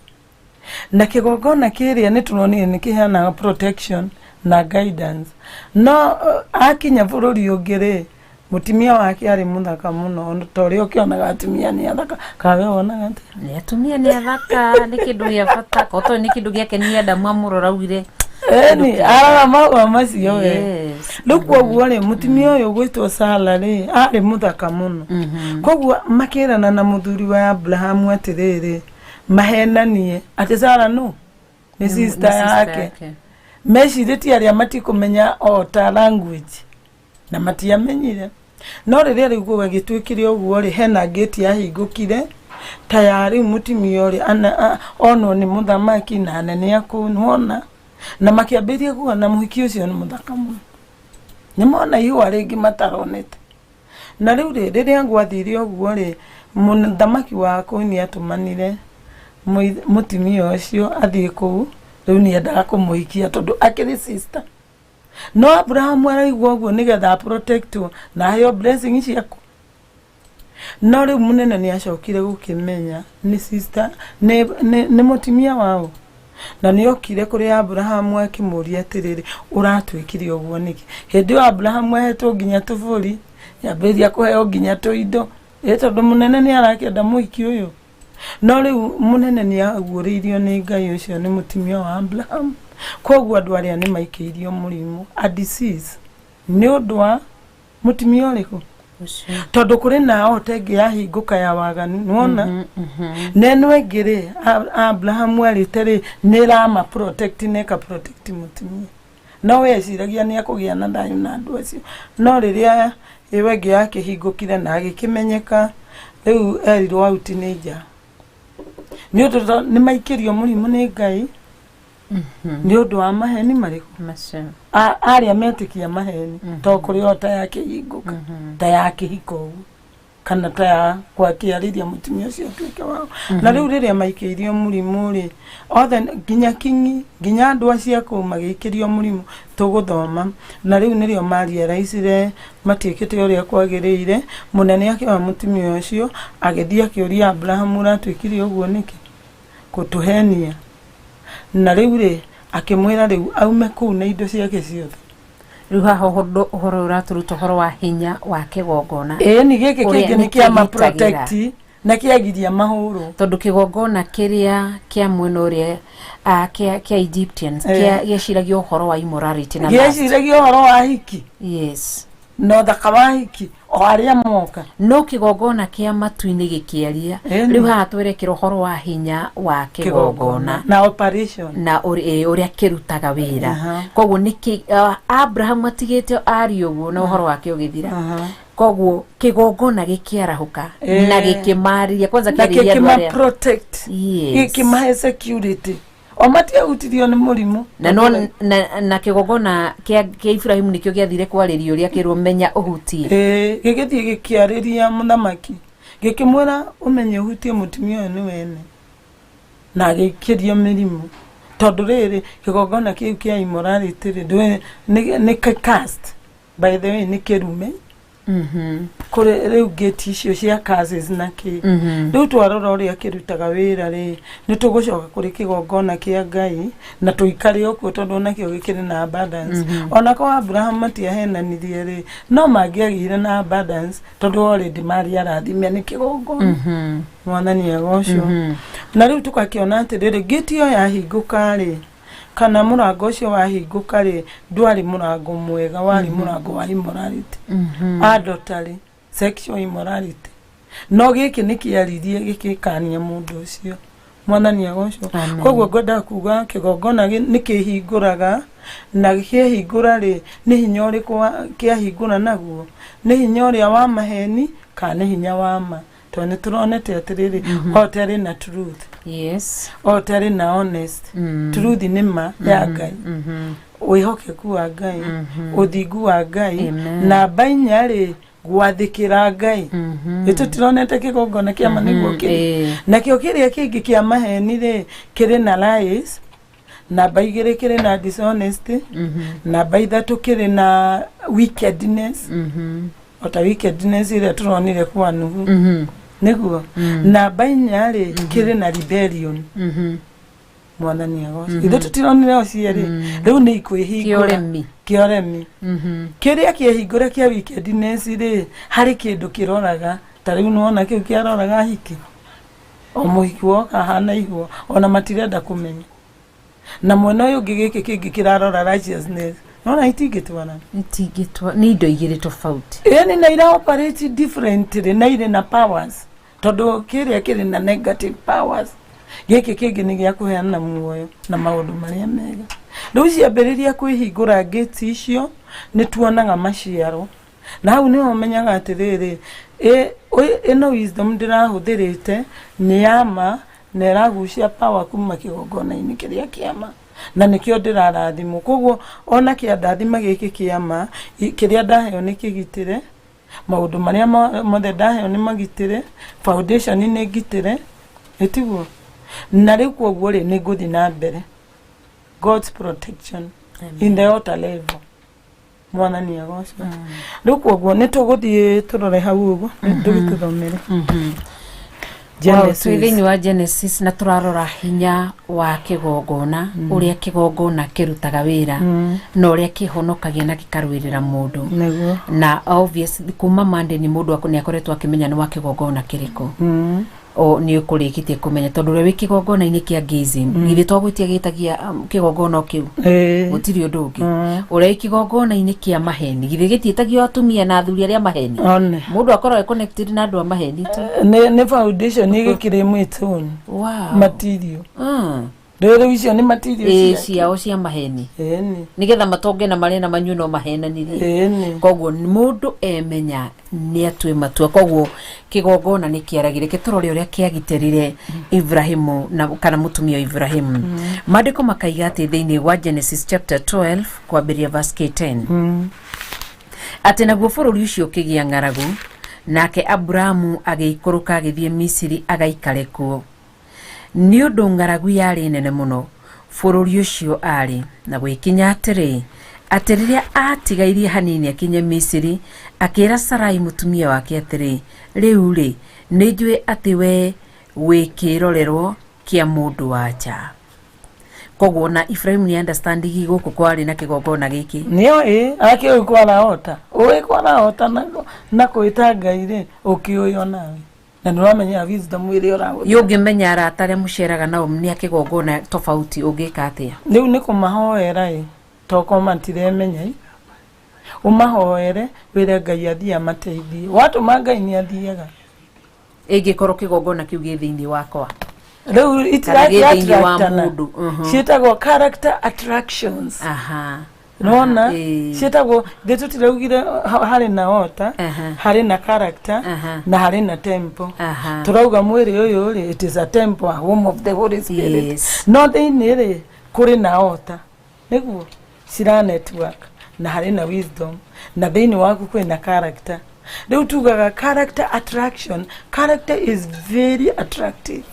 C: na kĩgongona kĩrĩa nĩ tũronire nĩ kĩheanaga protection na guidance. No akinya bũrũri ũngĩ rĩ, mũtumia wake arĩ mũthaka mũno, ta ũrĩa ũkĩonaga atumia nĩ athaka. Kana we wonaga atĩa?
D: Nĩ atumia nĩ athaka, nĩ kĩndũ gĩa bata koto nĩ kĩndũ gĩakenia Adamu amũrora augire.
C: Ĩni arora mahũa macio we. Rĩu koguo rĩ, mũtumia ũyũ gwĩtwo Sara rĩ, arĩ mũthaka mũno. Koguo makĩrana na mũthuri wa Abrahamu atĩrĩrĩ, mahenanie atĩ Sara nũ nĩ sister yake. Mecirĩtie arĩa matikũmenya o ta language, na matiamenyire. No rĩrĩa rĩu gũgagĩtuĩkire ũguo rĩ, hena ngĩti yahingũkire ta ya rĩu mũtumia ũrĩa onwo nĩ mũthamaki na anene a kũu, nĩwona, na makĩambĩrĩria kuga na mũhiki ũcio nĩ mũthaka mũno, nĩ mona ihũa rĩngĩ mataronete. Na rĩu rĩ, rĩrĩa gwathire ũguo rĩ, mũthamaki wa kũu nĩ atũmanire mũtumia ũcio athiĩ kũu. Rĩu nĩ endaga kũmũhikia tondũ akĩrĩ sister. No Abrahamu araigua ũguo nĩgetha protectwo na aheo blessing ciaku. No rĩu mũnene nĩ acokire gũkĩmenya nĩ sister, nĩ mũtumia wao, na nĩ okire kũrĩ Abrahamu akĩmũria atĩrĩrĩ, "Ũratwĩkire ũguo nĩkĩ?" Hĩndĩ ĩyo Abrahamu ahetwo nginya tũbũri, yambĩrĩria kũheo nginya tũindo, ĩ tondũ mũnene nĩ arakĩenda mũhiki ũyũ. No rĩu mũnene nĩ aguũrĩirio nĩ Ngai ũcio nĩ mũtumia wa Abrahamu. Koguo andũ arĩa nĩ maikĩirio mũrimũ, a disease, nĩ ũndũ wa mũtumia ũrĩkũ?
D: Ũcio.
C: Tondũ kũrĩ na ota ĩngĩ yahingũka ya waganu, nĩwona, na ĩno ĩngĩ rĩ, Abrahamu arĩte rĩ, nĩ ĩrama protect na ĩka protect mũtumia. No we eciragia nĩ ekũgĩa na thayũ na andũ acio, no rĩrĩa ĩyo ĩngĩ yakĩhingũkire na agĩkĩmenyeka, rĩu erirwo out nĩ nja, nĩ ũndũ nĩ maikĩrio mũrimũ nĩ Ngai nĩ ũndũ wa maheni marĩkũ?
D: Macio.
C: Arĩa metĩkia maheni, to kũrĩ o ta ya kĩhingũka, ta ya kĩhiko ũguo, kana ta ya gwakĩarĩria mũtumia ũcio atuĩke wao. Na rĩu rĩrĩa maikĩirio mũrimũ rĩ, othe nginya kingi nginya andũ acio a kũu magĩikĩrio mũrimũ tũgũthoma. Na rĩu nĩrĩo marealizire matiĩkĩte ũrĩa kwagĩrĩire. Mũnene akĩoya mũtumia ũcio, agĩthiĩ akĩũria Abrahamu, "Ũratwĩkire ũguo nĩkĩ kũtũhenia?" Na rĩu rĩ, akĩmwĩra rĩu aume kũu na indo ciake ciothe.
D: Rĩu haha ũhoro ũratũruta ũhoro wa hinya wa kĩgongona.
C: Ĩni, gĩkĩ
D: Ũrĩa
C: kĩngĩ nĩ kĩama
D: nĩkĩgitagĩra.
C: protect na kĩagiria mahũrwo.
D: Tondũ kĩgongona kĩrĩa kĩa mwena ũrĩa kĩa Egyptians gĩeciragia ũhoro wa immorality na lust.
C: Gĩeciragia ũhoro wa hiki na ũthaka wa hiki o arĩa moka.
D: No kĩgongona kĩa matu-inĩ gĩkĩaria. Rĩu haha twerekera ũhoro wa hinya wa kĩgongona
C: na operation
D: na ũrĩa kĩrutaga wĩra. Koguo nĩkĩ Abraham atigĩte aria ũguo na ũhoro wake ũgĩthira. Koguo kĩgongona gĩkĩarahũka na gĩkĩmarĩria kwanza
C: na
D: kĩarĩria andũ
C: gĩkĩma
D: arĩa
C: protect, gĩkĩmahe security. O matiahutirio nĩ mũrimũ.
D: Na no na kĩgongona kĩa Ibrahimu nĩkĩo gĩathire kwarĩrio ũrĩa kĩrwo menya ũhutie.
C: Ĩĩ, gĩgĩthiĩ gĩkĩarĩria mũthamaki, gĩkĩmwĩra ũmenye ũhutie mũtumia ũyũ nĩ wene, na agĩikĩrio mĩrimũ. Tondũ rĩrĩ, kĩgongona kĩu kĩa immorality rĩ, ndũĩ nĩ cast, by the way, nĩ kĩrume. Kũrĩ rĩu ngĩti icio cia curses na kĩ. Rĩu twarora ũrĩa kĩrutaga wĩra rĩ, nĩ tũgũcoka kũrĩ kĩgongona kĩa Ngai na tũikare o kuo, tondũ onakĩo gĩkĩrĩ na abundance. Onako Abraham matiahenanirie rĩ, no mangĩagĩire na abundance, tondũ already marĩ arathime nĩ kĩgongona. Mwathani agocwo. Na rĩu tũgakĩona atĩrĩrĩ, ngĩti ĩyo yahingũka rĩ, kana mũrango ũcio wahingũka rĩ, ndwarĩ mũrango mwega, warĩ mũrango wa immorality, adultery, sexual immorality. No gĩkĩ nĩ kĩaririe, gĩkĩkania mũndũ ũcio. Mwathani agocwo.
D: Amen.
C: Koguo ngwendaga kuga kĩgongona nĩ kĩhingũraga, na kĩahingũra rĩ, nĩ hinya ũrĩkũ kĩahingũra naguo? Nĩ hinya ũrĩa wa maheni kana nĩ hinya wa ma? Tondũ nĩ tũronete atĩrĩrĩ, otarĩ na truth, otarĩ na honest truth, nĩ ma ya Ngai, wĩhokeku wa Ngai, ũthingu wa Ngai.
D: Amen.
C: Namba 4 rĩ, gwathĩkĩra Ngai. Ĩtũtironete kĩgongona kĩa ma nĩguo kĩrĩ. Nakĩo kĩrĩa kĩngĩ kĩa maheni rĩ, kĩrĩ na lies. Namba 2 kĩrĩ na dishonesty. Namba 3 kĩrĩ na wickedness, ota wickedness ĩrĩa tũronire kwa Nuhu. Nĩguo namba 4 rĩ, kĩrĩ na rebellion. Mwathani agocwo. Ithuĩ tũtironire o cierĩ rĩu nĩ ikwĩhingũra.
D: Kĩoremi.
C: Kĩoremi. Kĩrĩa kĩehingũra kĩa wickedness rĩ, harĩ kĩndũ kĩroraga. Ta rĩu nĩwona kĩu kĩaroraga hiki, o mũhiki woka hana ihũa, ona matirenda kũmenya. Na mwena ũyũ ũngĩ, gĩkĩ kĩngĩ kĩrarora righteousness. Nona itingĩtwarana.
D: Itingĩtwa, nĩ indo igĩrĩ tofauti.
C: Ĩni, na ira operate differently, na irĩ na powers, tondũ kĩrĩa kĩrĩ na negative powers, gĩkĩ kĩngĩ nĩ gĩa kũheana muoyo na maũndũ marĩa mega. Rĩu ciambĩrĩria kwĩhingũra gates icio, nĩ tuonaga maciaro, na hau nĩho ũmenyaga atĩrĩrĩ, ĩno wisdom ndĩrahũthĩrĩte nĩ ya ma na ĩragucia power kuma kĩgongona-inĩ kĩrĩa kĩama, na nĩkĩo ndĩrarathimwo. Koguo ona kĩandathima gĩkĩ kĩama, kĩrĩa ndaheo nĩ kĩgitĩre, maũndũ marĩa mothe ndaheo nĩ magitĩre, foundation nĩ ngitĩre, ĩtiguo? Na rĩu koguo rĩ, nĩ ngũthiĩ na mbere. God's protection in the altar level. Mwathani agocwo. Rĩu koguo nĩ tũgũthiĩ tũrore hau ũguo, tũgĩtũthomere.
D: Wow, twĩ
C: Genesis.
D: thĩinĩ wa Genesis na tũrarora hinya wa kĩgongona, ũrĩa kĩgongona kĩrutaga wĩra na ũrĩa kĩhonokagia na gĩkarũĩrĩra mũndũ. Na obviously kuma Monday nĩ mũndũ nĩ akoretwo akĩmenya nĩ wa kĩgongona kĩrĩkũ. O nĩ ũkũrĩkĩtie kũmenya, tondũ ũrĩa wĩ kĩgongona-inĩ kĩa gayism, githĩ to gwĩtia gĩtagia kĩgongona o kĩu?
C: Ĩĩ.
D: Gũtirĩ ũndũ ũngĩ. Ũrĩa wĩ kĩgongona-inĩ kĩa maheni, githĩ gĩtiĩtagio atumia na athuri arĩa maheni?
C: One.
D: Mũndũ akorwo e connected na andũ a maheni tu.
C: Nĩ foundation ĩgĩkĩrĩ its own material. Rĩu icio nĩ material ciake.
D: Ciao cia maheni.
C: Ĩni.
D: Nigetha matonge na marĩe na manyue, no mahenanirie.
C: Ĩni.
D: Koguo mũndũ emenya nĩ atue matua. Koguo kĩgongona nĩ kĩaragire. Reke tũrore ũrĩa kĩagitĩrire Ibrahimu na kana mũtumia wa Ibrahimu. Maandĩko makaiga atĩ thĩinĩ wa Genesis chapter 12 kwambĩrĩria verse K10, atĩ naguo bũrũri ũcio ũkĩgĩa ng'aragu, nake Aburamu agĩikũrũka agĩthiĩ Misiri agaikare kuo, nĩ ũndũ ng'aragu yarĩ nene mũno bũrũri ũcio arĩ. Na gwĩkinya atĩrĩ, atĩ rĩrĩa aatigairie hanini akinye Misiri, akĩĩra Sarai mũtumia wake atĩrĩ, "Rĩu rĩ, nĩ njũĩ atĩ we wĩ kĩrorerwo kĩa mũndũ wa nja." Koguo na Ibrahimu nĩ understanding gũkũ kwarĩ na kĩgongona gĩkĩ.
C: Nĩoĩ akĩũĩ kwarahota, ũĩ kwarahota na kwĩta Ngai rĩ, ũkĩũĩ onawe na nĩ ũramenya wisdom ĩrĩa ũrahũthĩra.
D: Yũngĩmenya arata arĩa mũceraga nao nĩ a kĩgongona tofauti, ũngĩka atĩa?
C: Rĩu nĩ kũmahoera ĩ, toko matiremenya ĩ, ũmahoere, wĩre Ngai athiĩ amateithie. Watũma Ngai nĩ athiaga.
D: Ĩngĩkorwo kĩgongona kĩu gĩ thĩinĩ wakwa
C: Rĩu
D: kana gĩ thĩinĩ wa
C: itirattractana.
D: mũndũ.
C: Ciĩtagwo character attractions. Nona
D: Ĩĩ.
C: Ciĩtagwo thĩ tũtiraugire harĩ na altar, harĩ na character, na harĩ na temple. Tũrauga mwĩrĩ ũyũ rĩ, it is a temple, a home of the Holy Spirit. No thĩinĩ rĩ, kũrĩ na altar nĩguo cira network, na harĩ na wisdom, na thĩinĩ waku kwĩna character. Rĩu tugaga character attraction. Character is very attractive.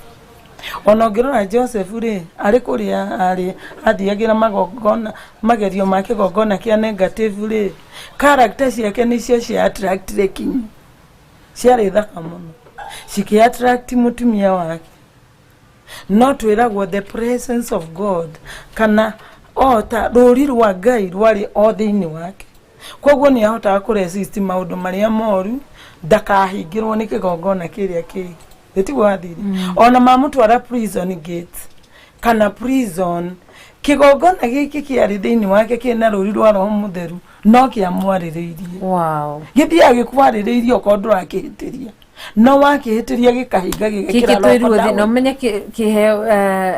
C: Ona ũngĩrora Joseph rĩ, arĩ kũrĩa arĩ athiagĩra magongona, magerio ma kĩgongona kĩa negative rĩ, character ciake nĩcio cia attractire kinyi, ciarĩ thaka mũno, cikĩ attract mũtumia wake. No twĩragwo the presence of God, kana ota rũri rwa Ngai rwarĩ o thĩinĩ wake, koguo nĩ ahotaga kũ resist maũndũ marĩa moru, ndakahingĩrwo nĩ kĩgongona kĩrĩa kĩngĩ. Gĩtiguo wathire ona mamũtwara prison gate kana prison, kĩgongona gĩkĩ kĩarĩ thĩinĩ wake kĩna rũri rwa Roho Mũtheru no kĩamwarĩrĩirie. Gĩthiaga gĩkwarĩrĩirie okorwo ndũrakĩhĩtĩria, no wakĩhĩtĩria gĩkahinga,
D: Gĩkĩ
C: gĩgekĩra
D: twĩrirwo
C: lockdown.
D: No menye kĩheo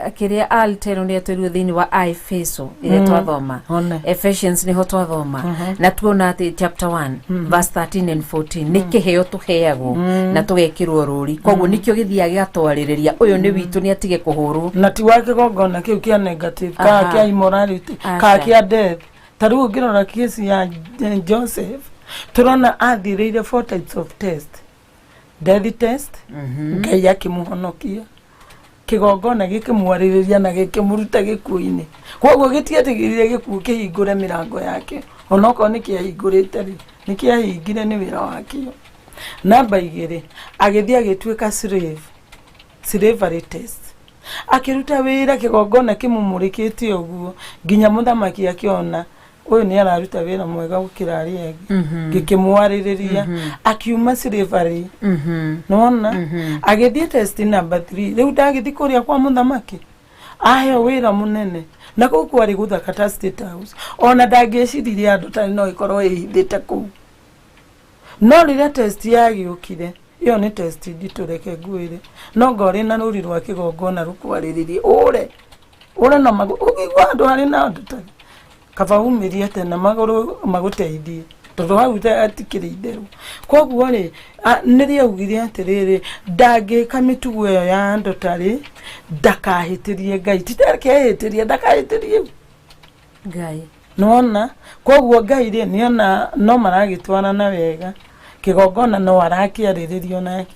D: kĩrĩa altero nĩ twĩrirwo thĩinĩ wa Aefeso ĩrĩa twathoma.
C: One.
D: Ephesians nĩho twathoma na tuona atĩ chapter 1 verse 13 and 14 nĩ kĩheo tũheagwo na tũgekĩrwo rũri, koguo nĩkĩo gĩthiaga gĩgatwarĩrĩria ũyũ nĩ witũ, nĩ atige kũhũrwo.
C: Na ti wa kĩgongona kĩu kĩa negative kana kĩa immorality kana kĩa death. Ta rĩu ũngĩrora kesi ya Joseph, tũrona athirĩire four types of test. Death test, Ngai akĩmũhonokia, kĩgongona gĩkĩmwarĩrĩria na gĩkĩmũruta gĩkuũ-inĩ, koguo gĩtietĩkĩrire gĩkuũ kĩhingũre mĩrango yake, onokorwo nĩ kĩahingũrĩte rĩ, nĩ kĩahingire nĩ wĩra wakĩo. Namba 2, agĩthiĩ agĩtuĩka slave, slavery test, akĩruta wĩra kĩgongona kĩmũmũrĩkĩte ũguo nginya mũthamaki akĩona ũyũ nĩ araruta wĩra mwega gũkĩra arĩa angĩ, gĩkĩmwarĩrĩria, akiuma slavery. Nĩwona agĩthiĩ test number 3, rĩu ndagĩthiĩ kũrĩa kwa mũthamaki, aheo wĩra mũnene, na kũu kwarĩ gũthaka ta State House, ona ndangĩeciririe andũ tarĩ no ĩkorwo ĩhithĩte kũu. No rĩrĩa test yagĩũkire, ĩyo nĩ test nditũ, reke ngwĩre, no ngorĩ na rũri rwa kĩgongona rũkwarĩrĩrie ũre ũre na magũrũ, ũngĩigua handũ harĩ na andũ tarĩ kaba umĩrie tene magũrũ magũteithie, tondũ hau hatikĩrĩ itherũ. Koguo rĩ, nĩ rĩaugire atĩrĩrĩ, ndangĩka mĩtugo ĩyo ya andũ tarĩ, ndakahĩtĩrie Ngai, ti ndakehĩtĩrie, ndakahĩtĩrie
D: Ngai.
C: Nĩwona, koguo Ngai rĩ, nĩona no maragĩtwarana wega, kĩgongona no arakĩarĩrĩrio nake,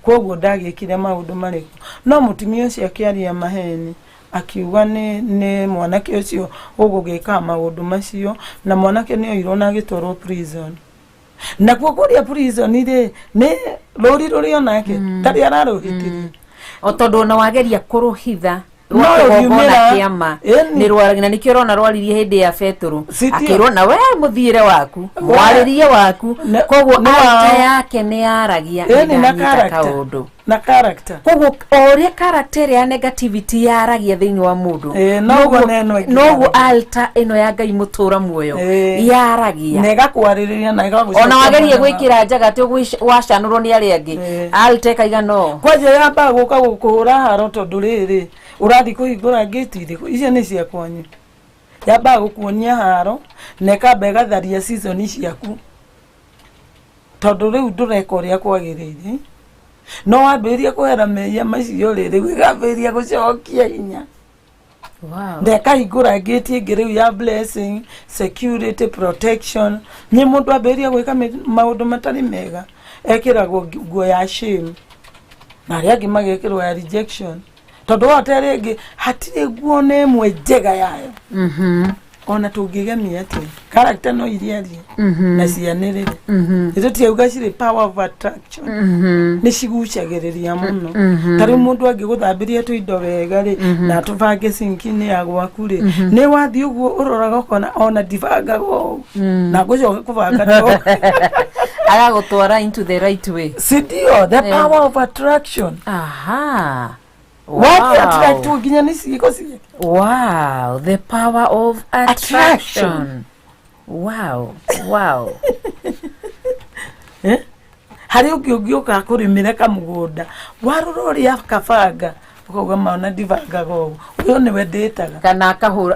C: koguo ndagĩkire maũndũ marĩkũ. No mũtumia ũcio akĩaria maheni, akiuga nĩ mwanake ũcio ũgũgĩka maũndũ macio, na mwanake nĩ oirwo na agĩtwarwo prison. Nakuo kũrĩa prison rĩ, nĩ rũri rũrĩ onake ndarĩ ararũhĩtĩria.
D: O tondũ ona wageria kũrũhitha
C: No
D: rwa kĩgongona
C: rũriumĩra.
D: kĩama
C: Ĩni.
D: nĩ rwaragia, na nĩkĩo ũrona rwaririe hĩndĩ ya Betũrũ,
C: Sitio.
D: akĩrwo na we mũthiĩre waku, mwarĩrie waku, koguo
C: nĩ wao.
D: altar yake nĩ yaragia.
C: Ĩni, na
D: nĩndanyita
C: character.
D: kaũndũ.
C: Na character.
D: Koguo o ũrĩa character ĩrĩa ya negativity yaragia thĩinĩ wa mũndũ,
C: Ĩĩ, noguo na ĩno ĩngĩ
D: noguo
C: yaragia.
D: altar ĩno ya Ngai mũtũra muoyo yaragia.
C: Na ĩgakwarĩrĩria na ĩgagũcokia
D: Ona wageria
C: mwena.
D: gwĩkĩra njaga atĩ wacanũrwo nĩ arĩa angĩ, altar ĩkaiga no.
C: Kwanja yambaga gũka gũkũhũra haro, tondũ rĩrĩ ũrathiĩ kũhingũra ngĩti irĩkũ, icio nĩ cia kwanyu. Yambaga gũkuonia haro na ĩkamba ĩgatharia season ciaku, tondũ rĩu ndũreka ũrĩa kwagĩrĩire, no wambĩrĩria kũhera mehia macio rĩ, rĩu ĩgambĩrĩria gũcokia hinya na ĩkahingũra ngĩti ĩngĩ rĩu ya blessing, security, protection. Nĩ mũndũ ambĩrĩria gwĩka maũndũ matarĩ mega, ekĩragwo nguo ya shame, na arĩa angĩ magekĩrwo ya rejection, tondũ wota rĩngĩ hatirĩ nguo na ĩmwe njega yayo. Ona tũngĩgemia atĩa, character no iriarie na cianĩrĩre. Nĩ tũtiauga cirĩ power of attraction, nĩ cigucagĩrĩria mũno. Ta rĩu mũndũ angĩgũthambĩria tũindo wega rĩ, na atũbange sinki-inĩ ya gwaku rĩ, nĩ wathiĩ ũguo ũroraga ũkona ona ndibangaga ũũ na ngũcoka kũbanga to.
D: Agagũtwara into the right way.
C: Sindio? The power of attraction. Wathi attract nginya nĩ ciĩko ciake.
D: Wow, the power of attraction.
C: Attraction.
D: Wow.
C: Eh? Harĩ ũngĩ ũngĩũka akũrĩmĩre kamũgũnda, warora ũrĩa kabanga. Ũkauga maona ndibangaga ũguo, ũyũ nĩwe ndĩtaga.
D: Kana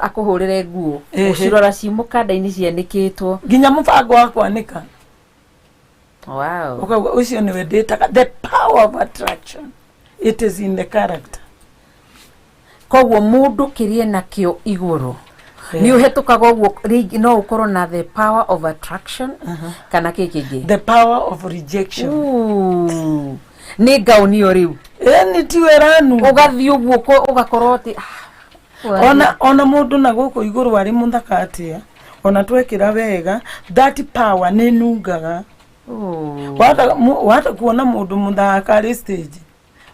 D: akũhũrĩre nguo. Ũcirora ci mũkanda-inĩ cianĩkĩtwo.
C: Nginya mũbango wa kwanĩka.
D: Wow.
C: Ũkauga ũcio nĩwe ndĩtaga. The power of attraction, it is in the character.
D: Koguo mũndũ kĩrĩa nakĩo igũrũ nĩ ũhetũkaga ũguo rĩngĩ no ũkorwo na the power of attraction kana kĩ kĩngĩ.
C: The power of rejection.
D: Ooh. Nĩ ngaũnio rĩu.
C: Ĩni tiwe ranu.
D: Ũgathiĩ ũguo ũgakorwo atĩ
C: Ona mũndũ na gũkũ igũrũ arĩ mũthaka atĩa, ona twekĩra wega, that power nĩ nungaga.
D: Oh.
C: Wata kuona mũndũ mũthaka arĩ stage,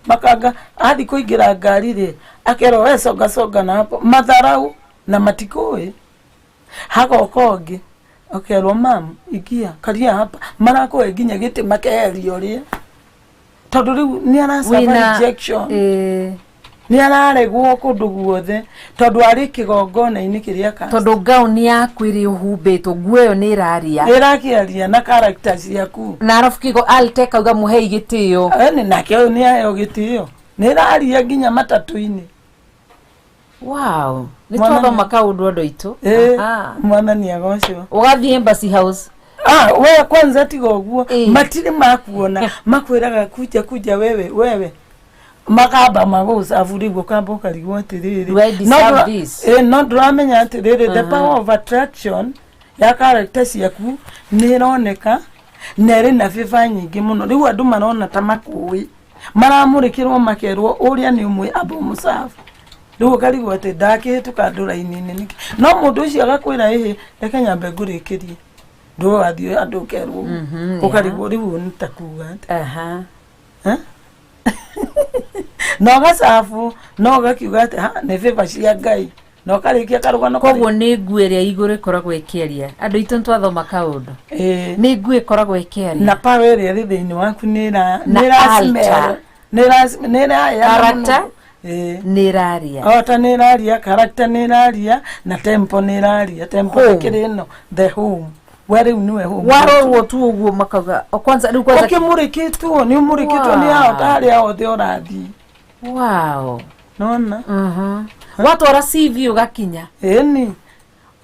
C: makanga athi kũingĩra ngari rĩ, akerwo we songa songa na hapo, matharau na matikũĩ. Hagoka ũngĩ ũkerwo mam ingia karia hapa, marakũhe nginya gĩtĩ makeheria ũrĩa, tondũ rĩu nĩ arasuffer rejection. Nĩ araregwo kũndũ guothe tondũ arĩ kĩgongona-inĩ kĩrĩa ka
D: Tondũ ngaũni yaku ĩrĩa ũhumbĩtwo, nguo ĩyo nĩ ĩraria.
C: Ĩrakĩaria na character ciaku.
D: Na arabu kĩgo alte kauga mũhei gĩtĩo.
C: Ĩni nake ũyũ nĩ aheo gĩtĩo, nĩ ĩraria nginya matatũ-inĩ.
D: Wow, nĩ
C: Mwathani-
D: twathoma kaũndũ andũ aitũ.
C: Mwathani agocwo.
D: Ũgathiĩ Embassy House.
C: Ah, we kwanza tiga ũguo, matirĩ makuona, makwĩraga kuja kuja wewe wewe, makamba magũcabu rĩu ũkamba ũkarigwo atĩrĩrĩ,
D: Do I deserve this?
C: No ndũramenya atĩrĩrĩ, the power of attraction ya character ciaku nĩ ĩroneka na ĩrĩ na favor nyingĩ mũno. Rĩu andũ marona ta makũĩ, maramũrĩkĩrwo makerwo ũrĩa nĩ ũmwe amba ũmũcabu. Rĩu ũkarigwo atĩ ndakĩhĩtũka andũ raini-inĩ nĩkĩ, no mũndũ ũcio agakwĩra ĩhĩ, reke nyambe ngũrĩkĩrie, ndũgathiĩ andũ ũkerwo ũguo. Ũkarigwo rĩu nĩ ta kuga atĩ. Na ũgacabu no ũgakiuga atĩ ha nĩ favor cia Ngai, na ũkarĩkia karũgano.
D: Koguo nĩ nguo ĩrĩa igũrũ ĩkoragwo ĩkĩaria. Andũ aitũ nĩ twathoma kaũndũ. Nĩ nguo ĩkoragwo ĩkĩaria.
C: Na power ĩrĩa ĩrĩ thĩinĩ waku nĩ ĩra
D: Na
C: nĩ ĩra
D: altar.
C: smell, nĩ ĩraheana
D: Character
C: mũno.
D: Nĩ ĩraria.
C: Ota nĩ ĩraria, character nĩ ĩraria, na tempo nĩ ĩraria. Tempo
D: Home.
C: kĩrĩ ĩno the home, we rĩu nĩwe home.
D: Warorwo tu ũguo makauga o kwanza rĩu kwanza
C: Ũkĩmũrĩkĩtwo nĩ ũmũrĩkĩtwo nĩ
D: Wow.
C: hao tarĩa othe ũrathiĩ. Nona.
D: Watwara CV ũgakinya.
C: Ĩni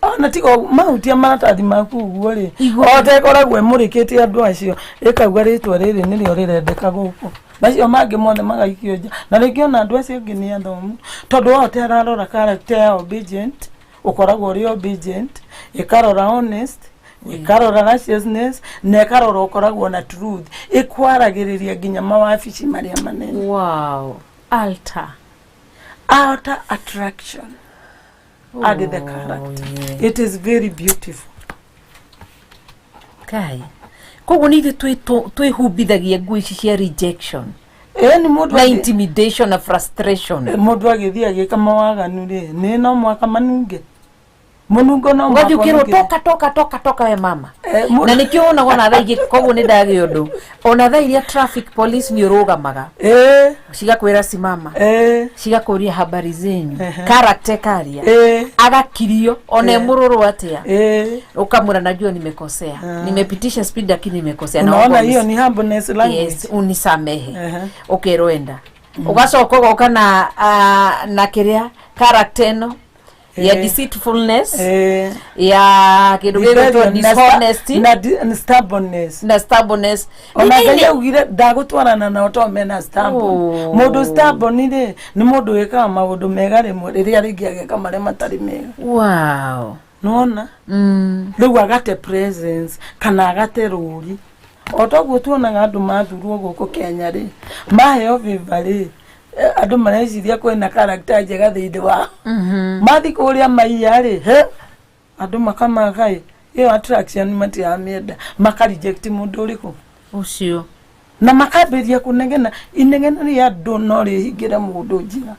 C: ona tiga mahutia maratathi maku ũguo rĩ,
D: Igũrũ.
C: o ta ĩkoragwo ĩmũrĩkĩte andũ acio, ĩkauga rĩtwa rĩrĩ nĩrĩo rĩrendeka gũkũ, macio mangĩ mothe magaikio nja. Na rĩngĩ ona andũ acio angĩ nĩ athomu, tondũ ote ararora character ya obedient, ũkoragwo ũrĩ obedient, ĩkarora honest, ĩkarora righteousness, na ĩkarora ũkoragwo na truth, ĩkwaragĩrĩria nginya mawabici marĩa manene.
D: Wow, altar.
C: Outer attraction and the character. It is very beautiful.
D: Kai koguo nĩ ithuĩ twĩhumbithagia nguo ici cia rejection
C: Ĩni mũndũ
D: na intimidation na frustration.
C: Mũndũ agĩthiĩ agĩka mawaganu rĩ, nĩ no mwaka manunge mũnungo no
D: Ũgathiĩ
C: mũhaka
D: ũkĩrwo
C: ũnungĩre.
D: toka toka toka toka we mama.
C: Mũndũ-
D: Na nĩkĩo wonaga ona thaa ingĩ, koguo nĩ ndagĩa ũndũ, ona thaa iria traffic police nĩ ũrũgamaga, cigakwĩra simama, cigakũria habari zenyu, character karia, agakirio ona e mũrũrũ atĩa, ukamwĩra najua nimekosea, nimepitisha speed lakini nimekosea.
C: Unaona
D: Naomba
C: hiyo ni humbleness language.
D: Yes, unisamehe. Ũkerwo enda ũgacoka ũgoka na na kĩrĩa character ĩno ya deceitfulness, ya kĩndũ gĩgwĩtwo
C: Rebellion na
D: dishonesty
C: na stubbornness.
D: Na stubbornness.
C: Ona Ngai augire ndagũtwarana nao to mena stubborn. Mũndũ stubborn rĩ, nĩ mũndũ wĩkaga maũndũ mega rĩmwe, rĩrĩa rĩngĩ ageka marĩa matarĩ mega. Nona rĩu agate presence kana agate rũri, o toguo tuonaga andũ mathurwo gũkũ Kenya rĩ, maheo favor rĩ, andũ mareciria kwĩna character njega thĩinĩ wao. Mathi kũrĩa maiya rĩ, he andũ makamaka ĩ, ĩyo attraction matiramĩenda, maka reject mũndũ ũrĩkũ
D: ũcio,
C: na makambĩrĩria kũnegena. Inegena rĩa andũ no rĩhingĩre mũndũ njĩra.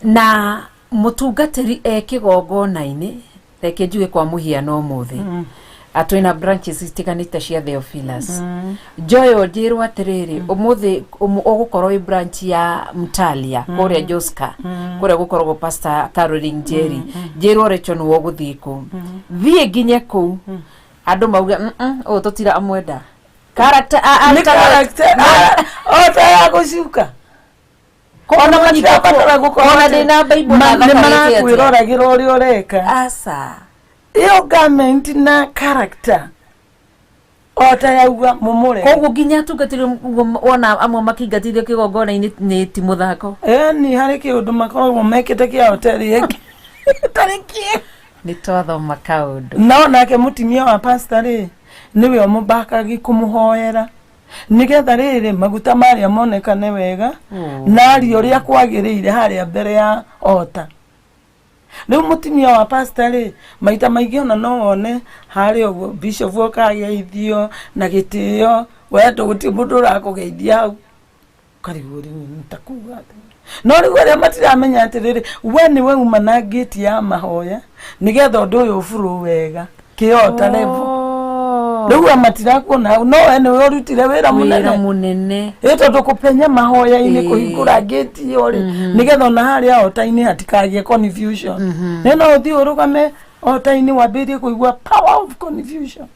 D: Na mũtungatĩri e kĩgongona-inĩ, reke njuge kwa mũhiano ũmũthĩ atwĩna branches itiganĩte cia Theophilus Joyo, njĩrwo atĩrĩrĩ, ũmũthĩ ũgũkorwo wĩ branch ya Mtalia kũrĩa Joska, kũrĩa gũkoragwo Pastor Caroline Njeri, njĩrwo Rachel nĩwe ũgũthiĩ kũu, thiĩ nginye kũu andũ mauge, "Mm-mm, ũyũ tũtiramwenda." Character
C: Nĩ character, o ta ya gũcuka. Ona matirabatara gũkorwo
D: Ona
C: atĩ
D: ndĩna Bible na
C: nĩ
D: thakarĩte atĩa.
C: marakwĩroragĩra ũrĩa ũreka.
D: Aca.
C: Ĩyo garment na character o ta yauga mũmũre.
D: Koguo nginya atungatĩri ũguo wona amwe makĩingatithio kĩgongona-inĩ nĩ ti mũthako.
C: Ĩni harĩ kĩũndũ makoragwo mekĩte kĩa hoteli ĩngĩ tarĩ kĩega.
D: Nĩ twathoma kaũndũ.
C: No nake mũtumia wa pastor rĩ, nĩwe ũmũbakagi kũmũhoera nĩgetha rĩrĩ maguta marĩa monekane wega na arie ũrĩa kwagĩrĩire harĩa mbere ya ota. Rĩu mũtumia wa pastor rĩ, maita maingĩ ona no wone harĩa ũguo bishop oka ageithio na gĩtĩo, we ndũgũtirĩ mũndũ ũrakũgeithia hau, ũkarigwo rĩu nĩ ta kuga atĩa. No rĩu arĩa matiramenya atĩrĩrĩ, we nĩwe uma na ngĩti ya mahoya nĩgetha ũndũ ũyũ ũbũrũ wega kĩota level. Rĩu we matirakuona hau, no we nĩwe ũrutire wĩra
D: Wĩra
C: mũnene.
D: Mũnene.
C: Ĩ tondũ kũpenya mahoya-inĩ, kũhingũra ngĩti ĩyo rĩ, nĩgetha ona harĩa ota-inĩ hatikagĩe confusion. Nĩ no ũthiĩ ũrũgame ota-inĩ wambĩrĩrie kũigua power of confusion,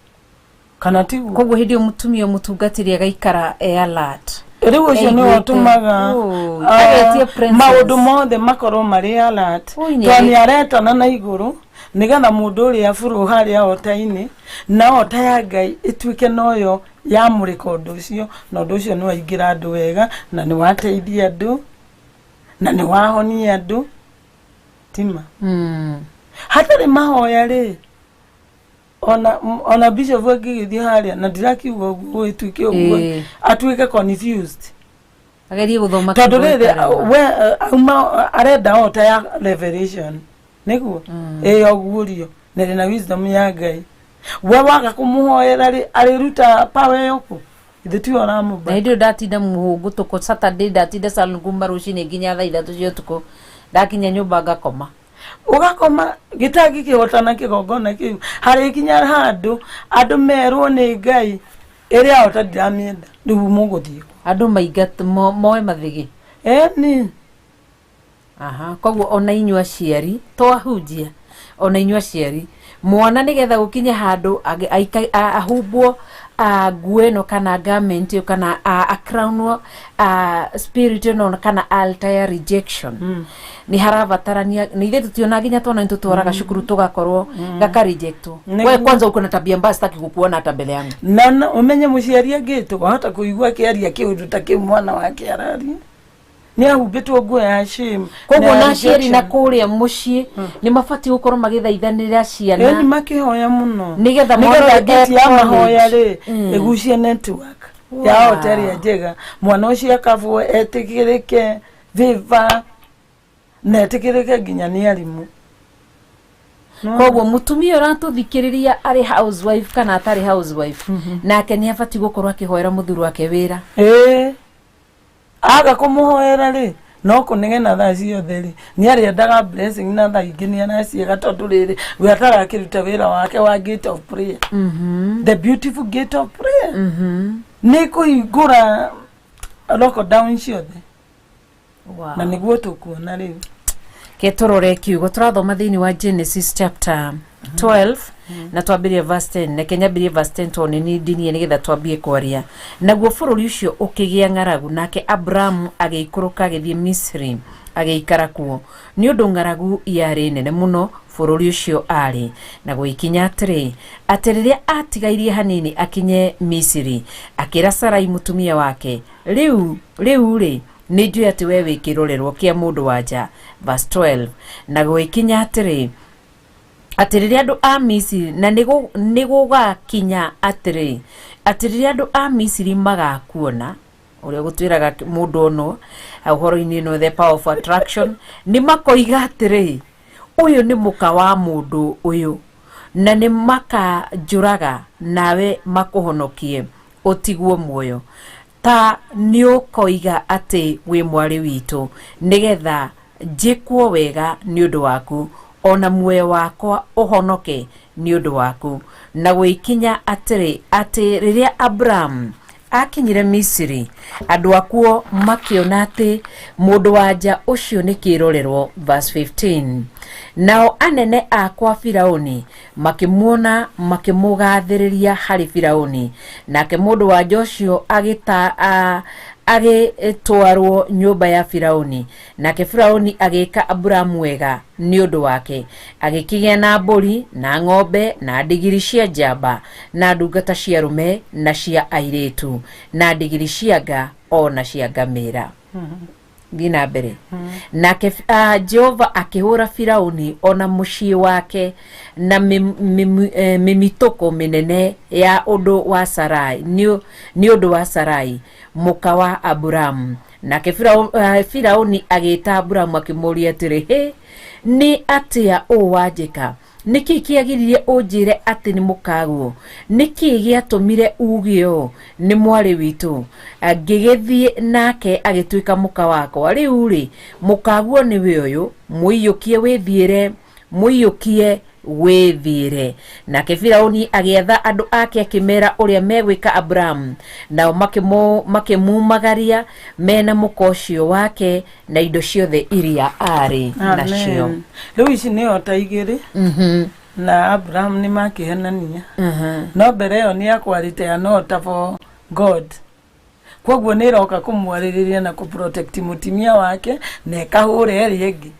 C: kana tiguo?
D: Koguo hĩndĩ ĩyo mũtumia mũtungatĩri agaikara e alert.
C: Rĩu ũcio nĩwe
D: Aiguĩte.
C: ũtũmaga
D: Oh, agetie princess.
C: Maũndũ mothe makorwo marĩ alert,
D: Oi, nĩ
C: tondũ nĩ aretana na igũrũ nĩgetha mũndũ ũrĩa bũrũ harĩa ota-inĩ na ota ya Ngai ĩtuĩke noyo yamũrĩka ũndũ ũcio, na ũndũ ũcio nĩ waingĩra andũ wega na nĩ wateithia andũ na nĩ wahonia andũ tima. Hatarĩ mahoya rĩ, ona bishop angĩgĩthiĩ harĩa, na ndirakiuga ũguo ĩtuĩke ũguo, atuĩke confused.
D: Agerie gũthoma
C: Tondũ
D: kiugo
C: rĩrĩ
D: ĩkarema.
C: we auma arenda ota ya revelation nĩguo ĩyo guũrio na ĩrĩ na wisdom ya Ngai, we waga kũmũhoera rĩ, arĩruta power ĩyo kũ? Ithe tiwe
D: Na
C: ũramũba.
D: hĩndĩ ĩyo ndatinda mũhũngũ tũkũ Saturday, ndatinda salon kuma rũcinĩ nginya thaa 3 cia ũtukũ, ndakinya nyũmba ngakoma.
C: Ũgakoma gĩtangi kĩhotana kĩgongona kĩu harĩkinya handũ andũ merwo nĩ Ngai ĩrĩa ota ndiramĩenda, rĩu mũgũthiĩ kũ?
D: Andũ maingat moe mathĩgĩ.
C: Ĩni.
D: Aha, koguo ona inyuĩ aciari twahunjia, ona inyuĩ aciari mwana nĩgetha gũkinye handũ ahumbwo nguo ĩno kana garment ĩyo kana acrownwo spirit ĩno kana altar ya rejection, nĩ harabatarania nĩ ithuĩ tũtiona nginya twana nĩ tũtwaraga cukuru tũgakorwo gaka rejectwo. We kwanza uko na tabia mbaya, sitaki kukuona hata mbele yangu.
C: Na ũmenye mũciari angĩtwo wahota kũigua akĩaria kĩũndũ ta kĩu mwana wake araria nĩ ahumbĩtwo nguo ya shame.
D: Koguo
C: na
D: na aciari na
C: rejection.
D: kũrĩa mũciĩ nĩ mabatiĩ gũkorwo magĩthaithanĩra
C: Ĩni
D: ciana
C: makĩhoya mũno
D: nĩgetha mwana
C: nĩgetha
D: ũyũ
C: ngĩti ya
D: e
C: mahoya
D: college.
C: rĩ ĩgucie network ya ota ĩrĩa njega, mwana ũcio akabwo etĩkĩrĩke viva na etĩkĩrĩke nginya nĩ arimũ.
D: Koguo mutumia ũratũthikĩrĩria arĩ housewife kana atarĩ housewife, nake nĩ abatiĩ gũkorwo akĩhoera mũthuri wake wĩra.
C: Ĩĩ, aga kũmũhoera rĩ, no kũnegena thaa ciothe rĩ, nĩ arĩendaga blessing na thaa ingĩ nĩ araciaga, tondũ rĩrĩ we atarakĩruta wĩra wake wa gate of prayer, the beautiful gate of prayer, nĩ kũhingũra lockdown ciothe. Na nĩguo tũkuona rĩu.
D: Ke tũrore kiugo tũrathoma thĩinĩ wa Genesis chapter 12 na twambĩrĩrie verse 10. Reke nyambĩrĩrie verse 10 tondũ nĩ ndinie nĩgetha twambie kwaria. Naguo bũrũri ũcio ũkĩgĩa ng'aragu, nake Abrahamu agĩikũrũka agĩthiĩ Misiri agĩikara kuo, nĩ ũndũ ng'aragu yarĩ nene mũno bũrũri ũcio arĩ. Na gũgĩkinya atĩrĩ, atĩ rĩrĩa atigairie hanini akinye Misiri, akĩra Sarai mũtumia wake, rĩu rĩu rĩ nĩ njũĩ atĩ we wĩ kĩrorerwo kĩa mũndũ wa nja. Verse 12, na gũgĩkinya atĩrĩ, atĩ rĩrĩa andũ a Misiri, na nĩ gũgakinya atĩrĩ, atĩ rĩrĩa andũ a Misiri magakuona, ũrĩa gũtwĩraga mũndũ ono ũhoro-inĩ ĩno, the power of attraction, nĩ makoiga atĩrĩ, ũyũ nĩ mũka wa mũndũ ũyũ, na nĩ makanjũraga nawe makũhonokie ũtigwo muoyo. Ta nĩ ũkoiga atĩ wĩ mwarĩ witũ, nĩgetha njĩkwo wega nĩ ũndũ waku, ona muoyo wakwa ũhonoke nĩ ũndũ waku. Na gũgĩkinya atĩrĩ, atĩ rĩrĩa Abraham akinyire Misiri, andũ akuo makĩona atĩ mũndũ wa nja ũcio nĩ kĩrorerwo. Verse 15, nao anene a kwa Firauni makĩmuona, makĩmũgathĩrĩria harĩ Firauni, nake mũndũ wa nja ũcio agĩta Agĩtwarwo nyũmba ya Firauni, nake Firauni agĩka Aburamu wega nĩ ũndũ wake, agĩkĩgĩa na mbũri na ng'ombe na ndigiri cia njamba na ndungata cia arũme na cia airĩtu na ndigiri cia nga o na cia ngamĩra. Thiĩ na mbere. Nake Jehova akĩhũra Firauni ona mũciĩ wake na mĩmitũko mĩnene ya ũndũ wa Sarai, nĩ ũndũ wa Sarai mũka wa Aburamu. Nake Firauni agĩta Aburamu akĩmũũria atĩrĩ, hĩ, nĩ atĩa ũũ wanjĩka? Nĩkĩ kĩagiririe ũnjĩre atĩ nĩ mũkaguo? Nĩkĩ gĩatũmire uge ũũ, nĩ mwarĩ witũ? Ngĩgĩthiĩ nake agĩtuĩka mũka wakwa. Rĩu rĩ, mũkaguo nĩwe ũyũ, mũiyũkie wĩthiĩre, mũiyũkie wĩthiĩre. Nake Firauni agĩatha andũ ake akĩmera ũrĩa megwĩka Aburamu, nao makĩmumagaria mena mũka ũcio wake na indo ciothe iria arĩ nacio.
C: Amen. Rĩu ici nĩ ota igĩrĩ na Abraham nĩ makĩhenania, no mbere ĩyo nĩ akwarĩte an altar for God, koguo nĩ ĩroka kũmwarĩrĩria na kũprotect mũtimia wake na ĩkahũra ĩrĩa ĩngĩ.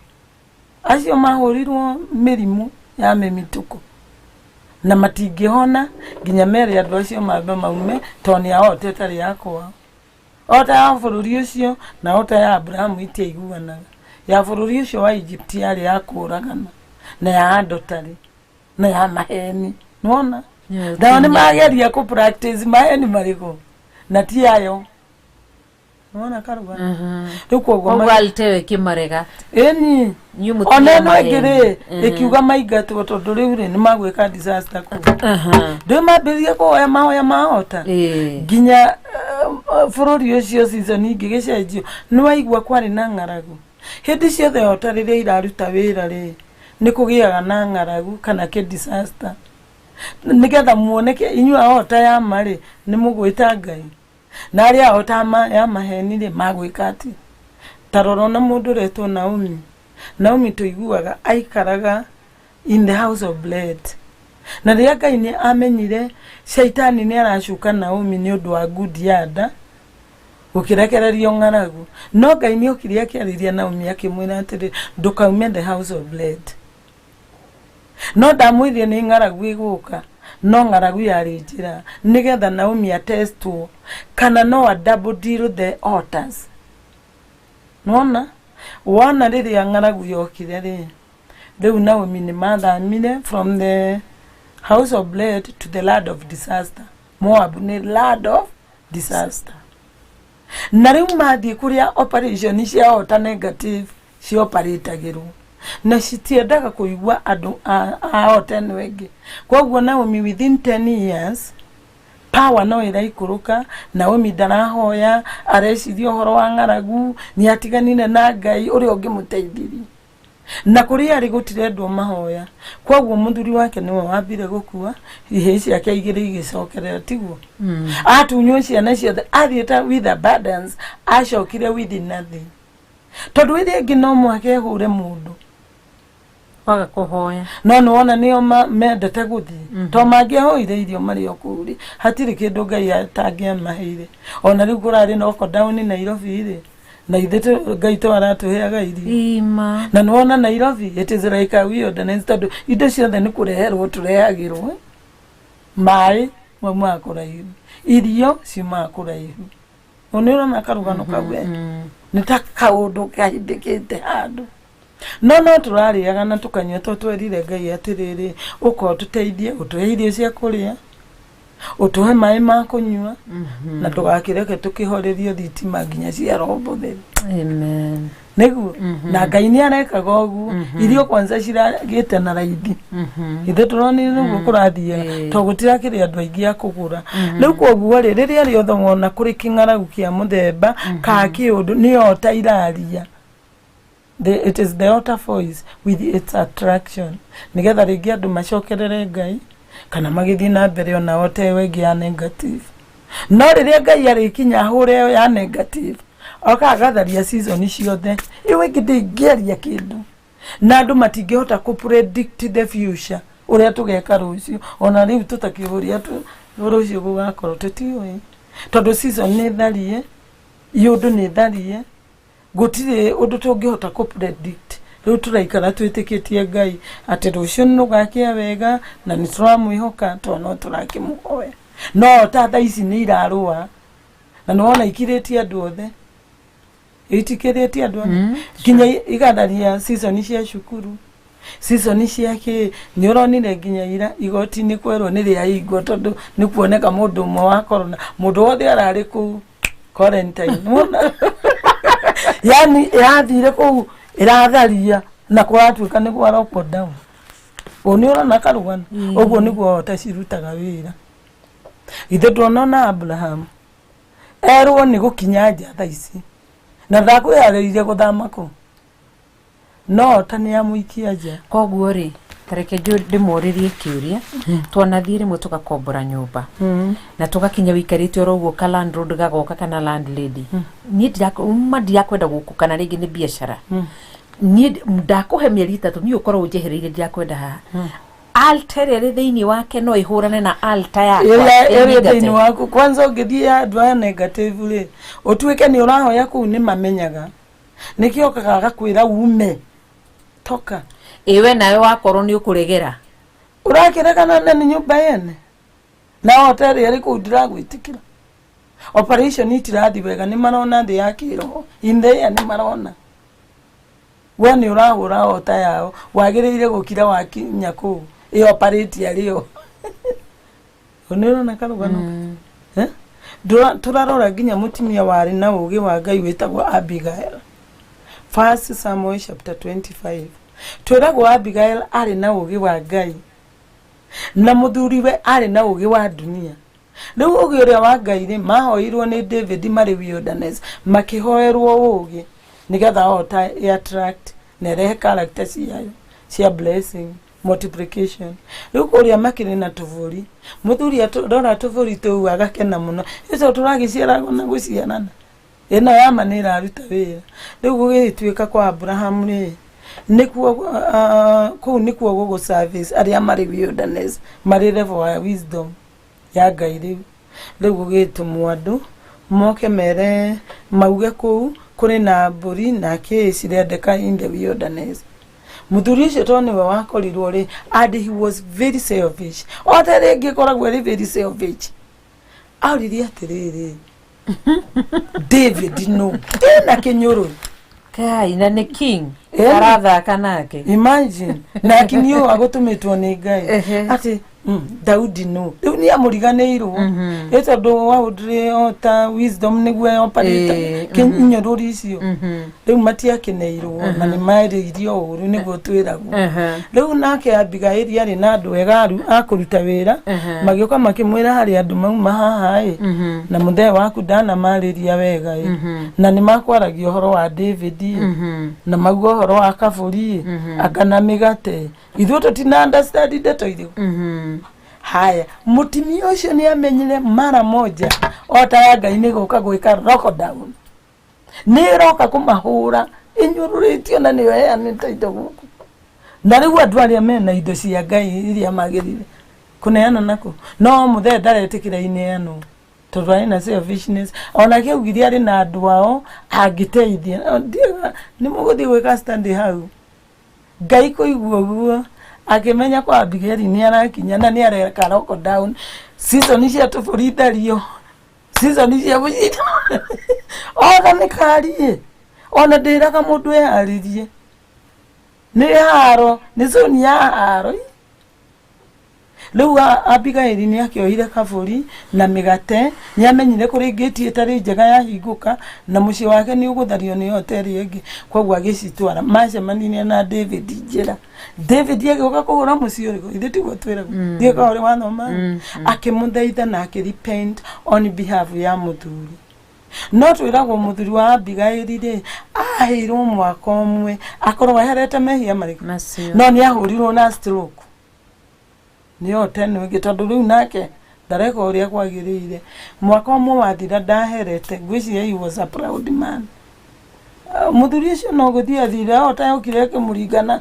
C: Acio mahũrirwo mĩrimũ ya mĩmitũko na matingĩhona nginya mere andũ acio mambe maume, tondũ nĩ aota ĩtarĩ ya kwao. Ota ya bũrũri ũcio na ota ya Abrahamu itiaiguanaga. Ya bũrũri ũcio wa Egypt yarĩ ya kũũragana na ya adultery na ya maheni. Nĩwona nao nĩ mageria kũ practice maheni marĩkũ na ti ayo. Nĩwona karũgano rĩu? Koguo
D: koguo altewe ĩkĩmarega.
C: Ĩni.
D: Inyuĩ
C: Ona
D: mũtirĩ
C: ĩno ĩngĩ rĩ,
D: maheni.
C: ĩkiuga maingatwo tondũ rĩu rĩ nĩ magwĩka disaster kũu. Ndũĩ mambĩrĩrie kũhoya mahoya mahota nginya bũrũri ũcio season ingĩgĩcenjio. Nĩ waigua kwarĩ na ng'aragu hĩndĩ ciothe. Ota rĩrĩa iraruta wĩra rĩ, nĩ kũgĩaga na ng'aragu kana kĩ disaster, nĩgetha muoneke inyuĩ ahota ya ma rĩ, nĩ mũgwĩta Ngai, na arĩa ahota ya maheni rĩ, magwĩka atĩa? Ta rora ona mũndũ ũretwo Naomi. Naomi tũiguaga aikaraga in the house of bread, na rĩrĩa Ngai nĩ amenyire Shaitani nĩ aracuka Naomi nĩ ũndũ wa ngundi ya nda, gũkĩrekererio ng'aragu, no Ngai nĩ okire akĩarĩria Naomi akĩmwĩra atĩrĩ, "Ndũkaume the house of bread." No ndamwĩrire nĩ ng'aragu ĩgũka, no ng'aragu yarĩ njĩra nĩgetha Naomi atestwo kana no a double deal the altars. Nona wona rĩrĩa ng'aragu yokire rĩ, rĩu Naomi nĩ mathamire from the house of bread to the land of disaster. Moab nĩ land of disaster, na rĩu mathiĩ kũrĩa operation cia ota negative cioperatagĩrwo na citiendaga kũigua andũ a ota ĩno ĩngĩ. Koguo Naomi within 10 years power no ĩraikũrũka. Naomi ndarahoya, areciria ũhoro wa ng'aragu, nĩ atiganire na Ngai ũrĩa ũngĩmũteithirie, na kũrĩa arĩ gũtirendwo mahoya. Koguo mũthuri wake nĩwe wambire gũkua, ihĩĩ ciake igĩrĩ igĩcokerera, tiguo atunywo ciana ciothe, athiĩte with abundance, acokire with nothing, tondũ ĩrĩa ĩngĩ no mũhaka ĩhũre mũndũ.
D: Kwaga kũhoya.
C: No nĩ wona nĩo mendete gũthiĩ, to mangĩahoire irio marĩ o kũu rĩ, hatirĩ kĩndũ Ngai atangĩamaheire. Ona rĩu kũrarĩ na lockdown Nairobi rĩ, na ithuĩ Ngai to aratũheaga irio.
D: Ima.
C: Na nĩ wona Nairobi it is like a wilderness, tondũ indo ciothe nĩ kũreherwo tũrehagĩrwo. Maĩ maumaga kũraihu, irio ciumaga kũraihu. Nĩ ũrona karũgano kau, nĩ ta kaũndũ kahindĩkĩte handũ, no tũrarĩaga na tũkanyua, to twerire Ngai atĩrĩrĩ, ũka ũtũteithie, ũtũhe irio cia kũrĩa, ũtũhe maĩ ma kũnyua, na ndũgakĩreke tũkĩhorerio thitima nginya cia rombo theri.
D: Amen.
C: Nĩguo na Ngai nĩ arekaga ũguo. Irio kwanza ciragĩte na raithi, ithe tũronire ũguo kũrathiaga, to gũtirakĩrĩ andũ aingĩ a kũgũra rĩu. Koguo rĩ, rĩrĩa rĩothe wona kũrĩ kĩng'aragu kĩa mũthemba ka kĩũndũ, nĩ ota iraria. It is the altar voice with its attraction, nigetha rĩngĩ andũ macokerere Ngai kana magĩthiĩ na mbere ona ota ĩyo ĩngĩ ya negative. No rĩrĩa Ngai arĩkinya ahũre ĩyo ya negative, oka agatharia season ciothe, ĩyo ĩngĩ ndĩngĩaria kĩndũ na andũ matingĩhota kũ predict the future, ũrĩa tũgeka rũciũ. Ona rĩu tũtakĩũria rũciũ gũgakorwo, tũtiũĩ, tondũ season nĩ tharie. Iũndũ nĩ tharie, gũtirĩ ũndũ tũngĩhota kũ predict. Rĩu tũraikara twĩtĩkĩtie Ngai atĩ rũciũ nĩ rũgakĩa wega, na nĩ tũramwĩhoka tondũ no tũrakĩmũhoya. No ta thaa ici nĩ irarũa, na nĩ wona ikirĩtie andũ othe, itikĩrĩtie andũ othe, nginya igatharia season cia cukuru, season cia kĩ. Nĩ ũronire nginya ira igoti-inĩ kwerwo nĩ rĩahingwo tondũ nĩ kuoneka mũndũ ũmwe wa corona, mũndũ wothe ararĩ kũu quarantine. Nĩwona? Yani ĩrathire kũu ĩratharia na kũratuĩka nĩ kwa lockdown. Ũ nĩ ũrona karũgano ũguo nĩguo ota cirutaga wĩra. Ithe ndona ona Abraham erwo nĩ gũkinya nja thaa ici na ndakwĩharĩrĩirie gũthama kũu, no ta nĩ amũikia nja.
D: Koguo rĩ, tareke ndĩmũrĩrie kĩũria. Twanathiĩ rĩmwe tũgakombora nyũmba na tũgakinya wĩikarĩte oro ũguo, ka landlord gagoka kana landlady, niĩ uma ndirakwenda gũkũ, kana rĩngĩ nĩ biacara, niĩ ndakũhe mĩeri 3, niĩ ũkorwo ũnjehereire, ndirakwenda haha. Altar ĩrĩa ĩrĩ thĩinĩ wake no ĩhũrane na altar yakwa
C: ĩrĩa ĩrĩ
D: ĩnyingate.
C: Thĩinĩ waku kwanza ũngĩthiĩ andũ aya negative rĩ, ũtuĩke nĩ ũrahoya kũu, nĩ mamenyaga nĩkĩo okaga agakwĩra ume toka.
D: Ĩ we nawe wakorwo nĩ ũkũregera?
C: Ũrakĩregana na nĩ nyũmba yene na hoteli ĩrĩ kũu, ndiragwĩtĩkĩra. Operation itirathiĩ wega, nĩ marona thĩ ya kĩroho in the air, nĩ marona we nĩ ũrahũra ota yao, wagĩrĩire gũkira wakinya kũu ĩ operate arĩ o nĩ ũrona karũgano. Eh? Tũrarora nginya mũtumia warĩ na ũgĩ wa Ngai wĩtagwo Abigail. First Samuel chapter 25 twĩragwo Abigail arĩ na ũgĩ wa Ngai na mũthuriwe arĩ na ũgĩ wa dunia. Rĩu ũgĩ ũrĩa wa Ngai rĩ, mahoirwo nĩ David marĩ wilderness, makĩhoerwo ũgĩ nĩgetha ota ĩ attract na ĩrehe character ciayo cia blessing, multiplication. Rĩu kũrĩa makĩrĩ na tũbũri, mũthuri rora tũbũri tũu agakena mũno, ĩco tũragĩciaragwo na gũciarana, ĩno yama nĩ ĩraruta wĩra. Rĩu gũgĩtuĩka kwa Abraham rĩ, nĩkuo kũu nĩkuo gũgũ service arĩa marĩ wilderness, marĩ level ya wisdom ya Ngai. Rĩu gũgĩtũmwo andũ moke mere mauge kũu kũrĩ na mbũri na kĩ cirendeka in the wilderness. Mũthuri ũcio tondũ nĩwe wakorirwo rĩ, and he was very selfish, ote rĩngĩ ĩkoragwo ĩrĩ very selfish, auririe atĩrĩrĩ, David no ena kĩnyũrũri.
D: Kai, na nĩ king
C: Ĩni.
D: Arathaka nake.
C: Imagine, nake nĩ ũũ agũtũmĩtwo nĩ Ngai atĩ Daudi no rĩu nĩ amũriganĩirwo ĩ tondũ waũndire ota wisdom nĩguo operate kĩnyũrũri icio. Rĩu matiakeneirwo na nĩ marĩirio ũru, nĩguo twĩragwo. Rĩu nake Abigaili arĩ na andũ ega a kũruta wĩra, magĩũka makĩmwĩra harĩ andũ mauma haha ĩ, na mũthee waku ndanamarĩria wega ĩ, na nĩ makwaragia ũhoro wa David ĩ, na mauga ũhoro wa kabũri ĩ, anga na mĩgate, ithuĩ tũtina understand ndeto irĩkũ. Haya, mũtumia ũcio nĩ amenyire mara moja ota ya Ngai nĩ gũka gwĩka lockdown, nĩ ĩroka kũmahũra ĩnyũrũrĩtio, na nĩyo heanĩte indo gũkũ. Na rĩu andũ arĩa mena indo cia Ngai iria magĩrĩire kũneana nako, no mũthee ndaretĩkĩra ineanwo tondũ arĩ na selfishness. Onake augire arĩ na andũ ao angĩteithia. Nĩ mũgũthiĩ gwĩka stand hau. Ngai kũigua ũguo akĩmenya kwa Abigaili nĩ arakinya na nĩ areka lockdown, season cia tũbũri thario, season cia gũcita othe nĩ karie, ona ndĩraga mũndũ eharĩrie nĩ haro, nĩ zone ya haro. Rĩu Abigaili nĩ akĩoire kabũri na mĩgate, nĩ amenyire kũrĩ ngĩti ĩtarĩ njega yahingũka na mũciĩ wake nĩ ũgũthario nĩ hoteli ĩngĩ, koguo agĩcitwara. Macemanirie na David njĩra, David agĩũka kũhũra mũciĩ ũrĩkũ, ithuĩ tiguo twĩragwo, ndiũĩ kana ũrĩ wathoma. Akĩmũthaitha na akĩrepent on behalf ya mũthuri. No twĩragwo mũthuri wa Abigaili rĩ, aheirwo mwaka ũmwe akorwo eherete mehia marĩkũ
D: macio.
C: No nĩ ahũrirwo na stroke nĩ ote ĩno ĩngĩ, tondũ rĩu nake ndareka ũrĩa kwagĩrĩire. Mwaka ũmwe wathira ndaherete, ngwĩciria he was a proud man. Mũthuri ũcio no gũthiĩ athire ota yokire ĩkĩmũringana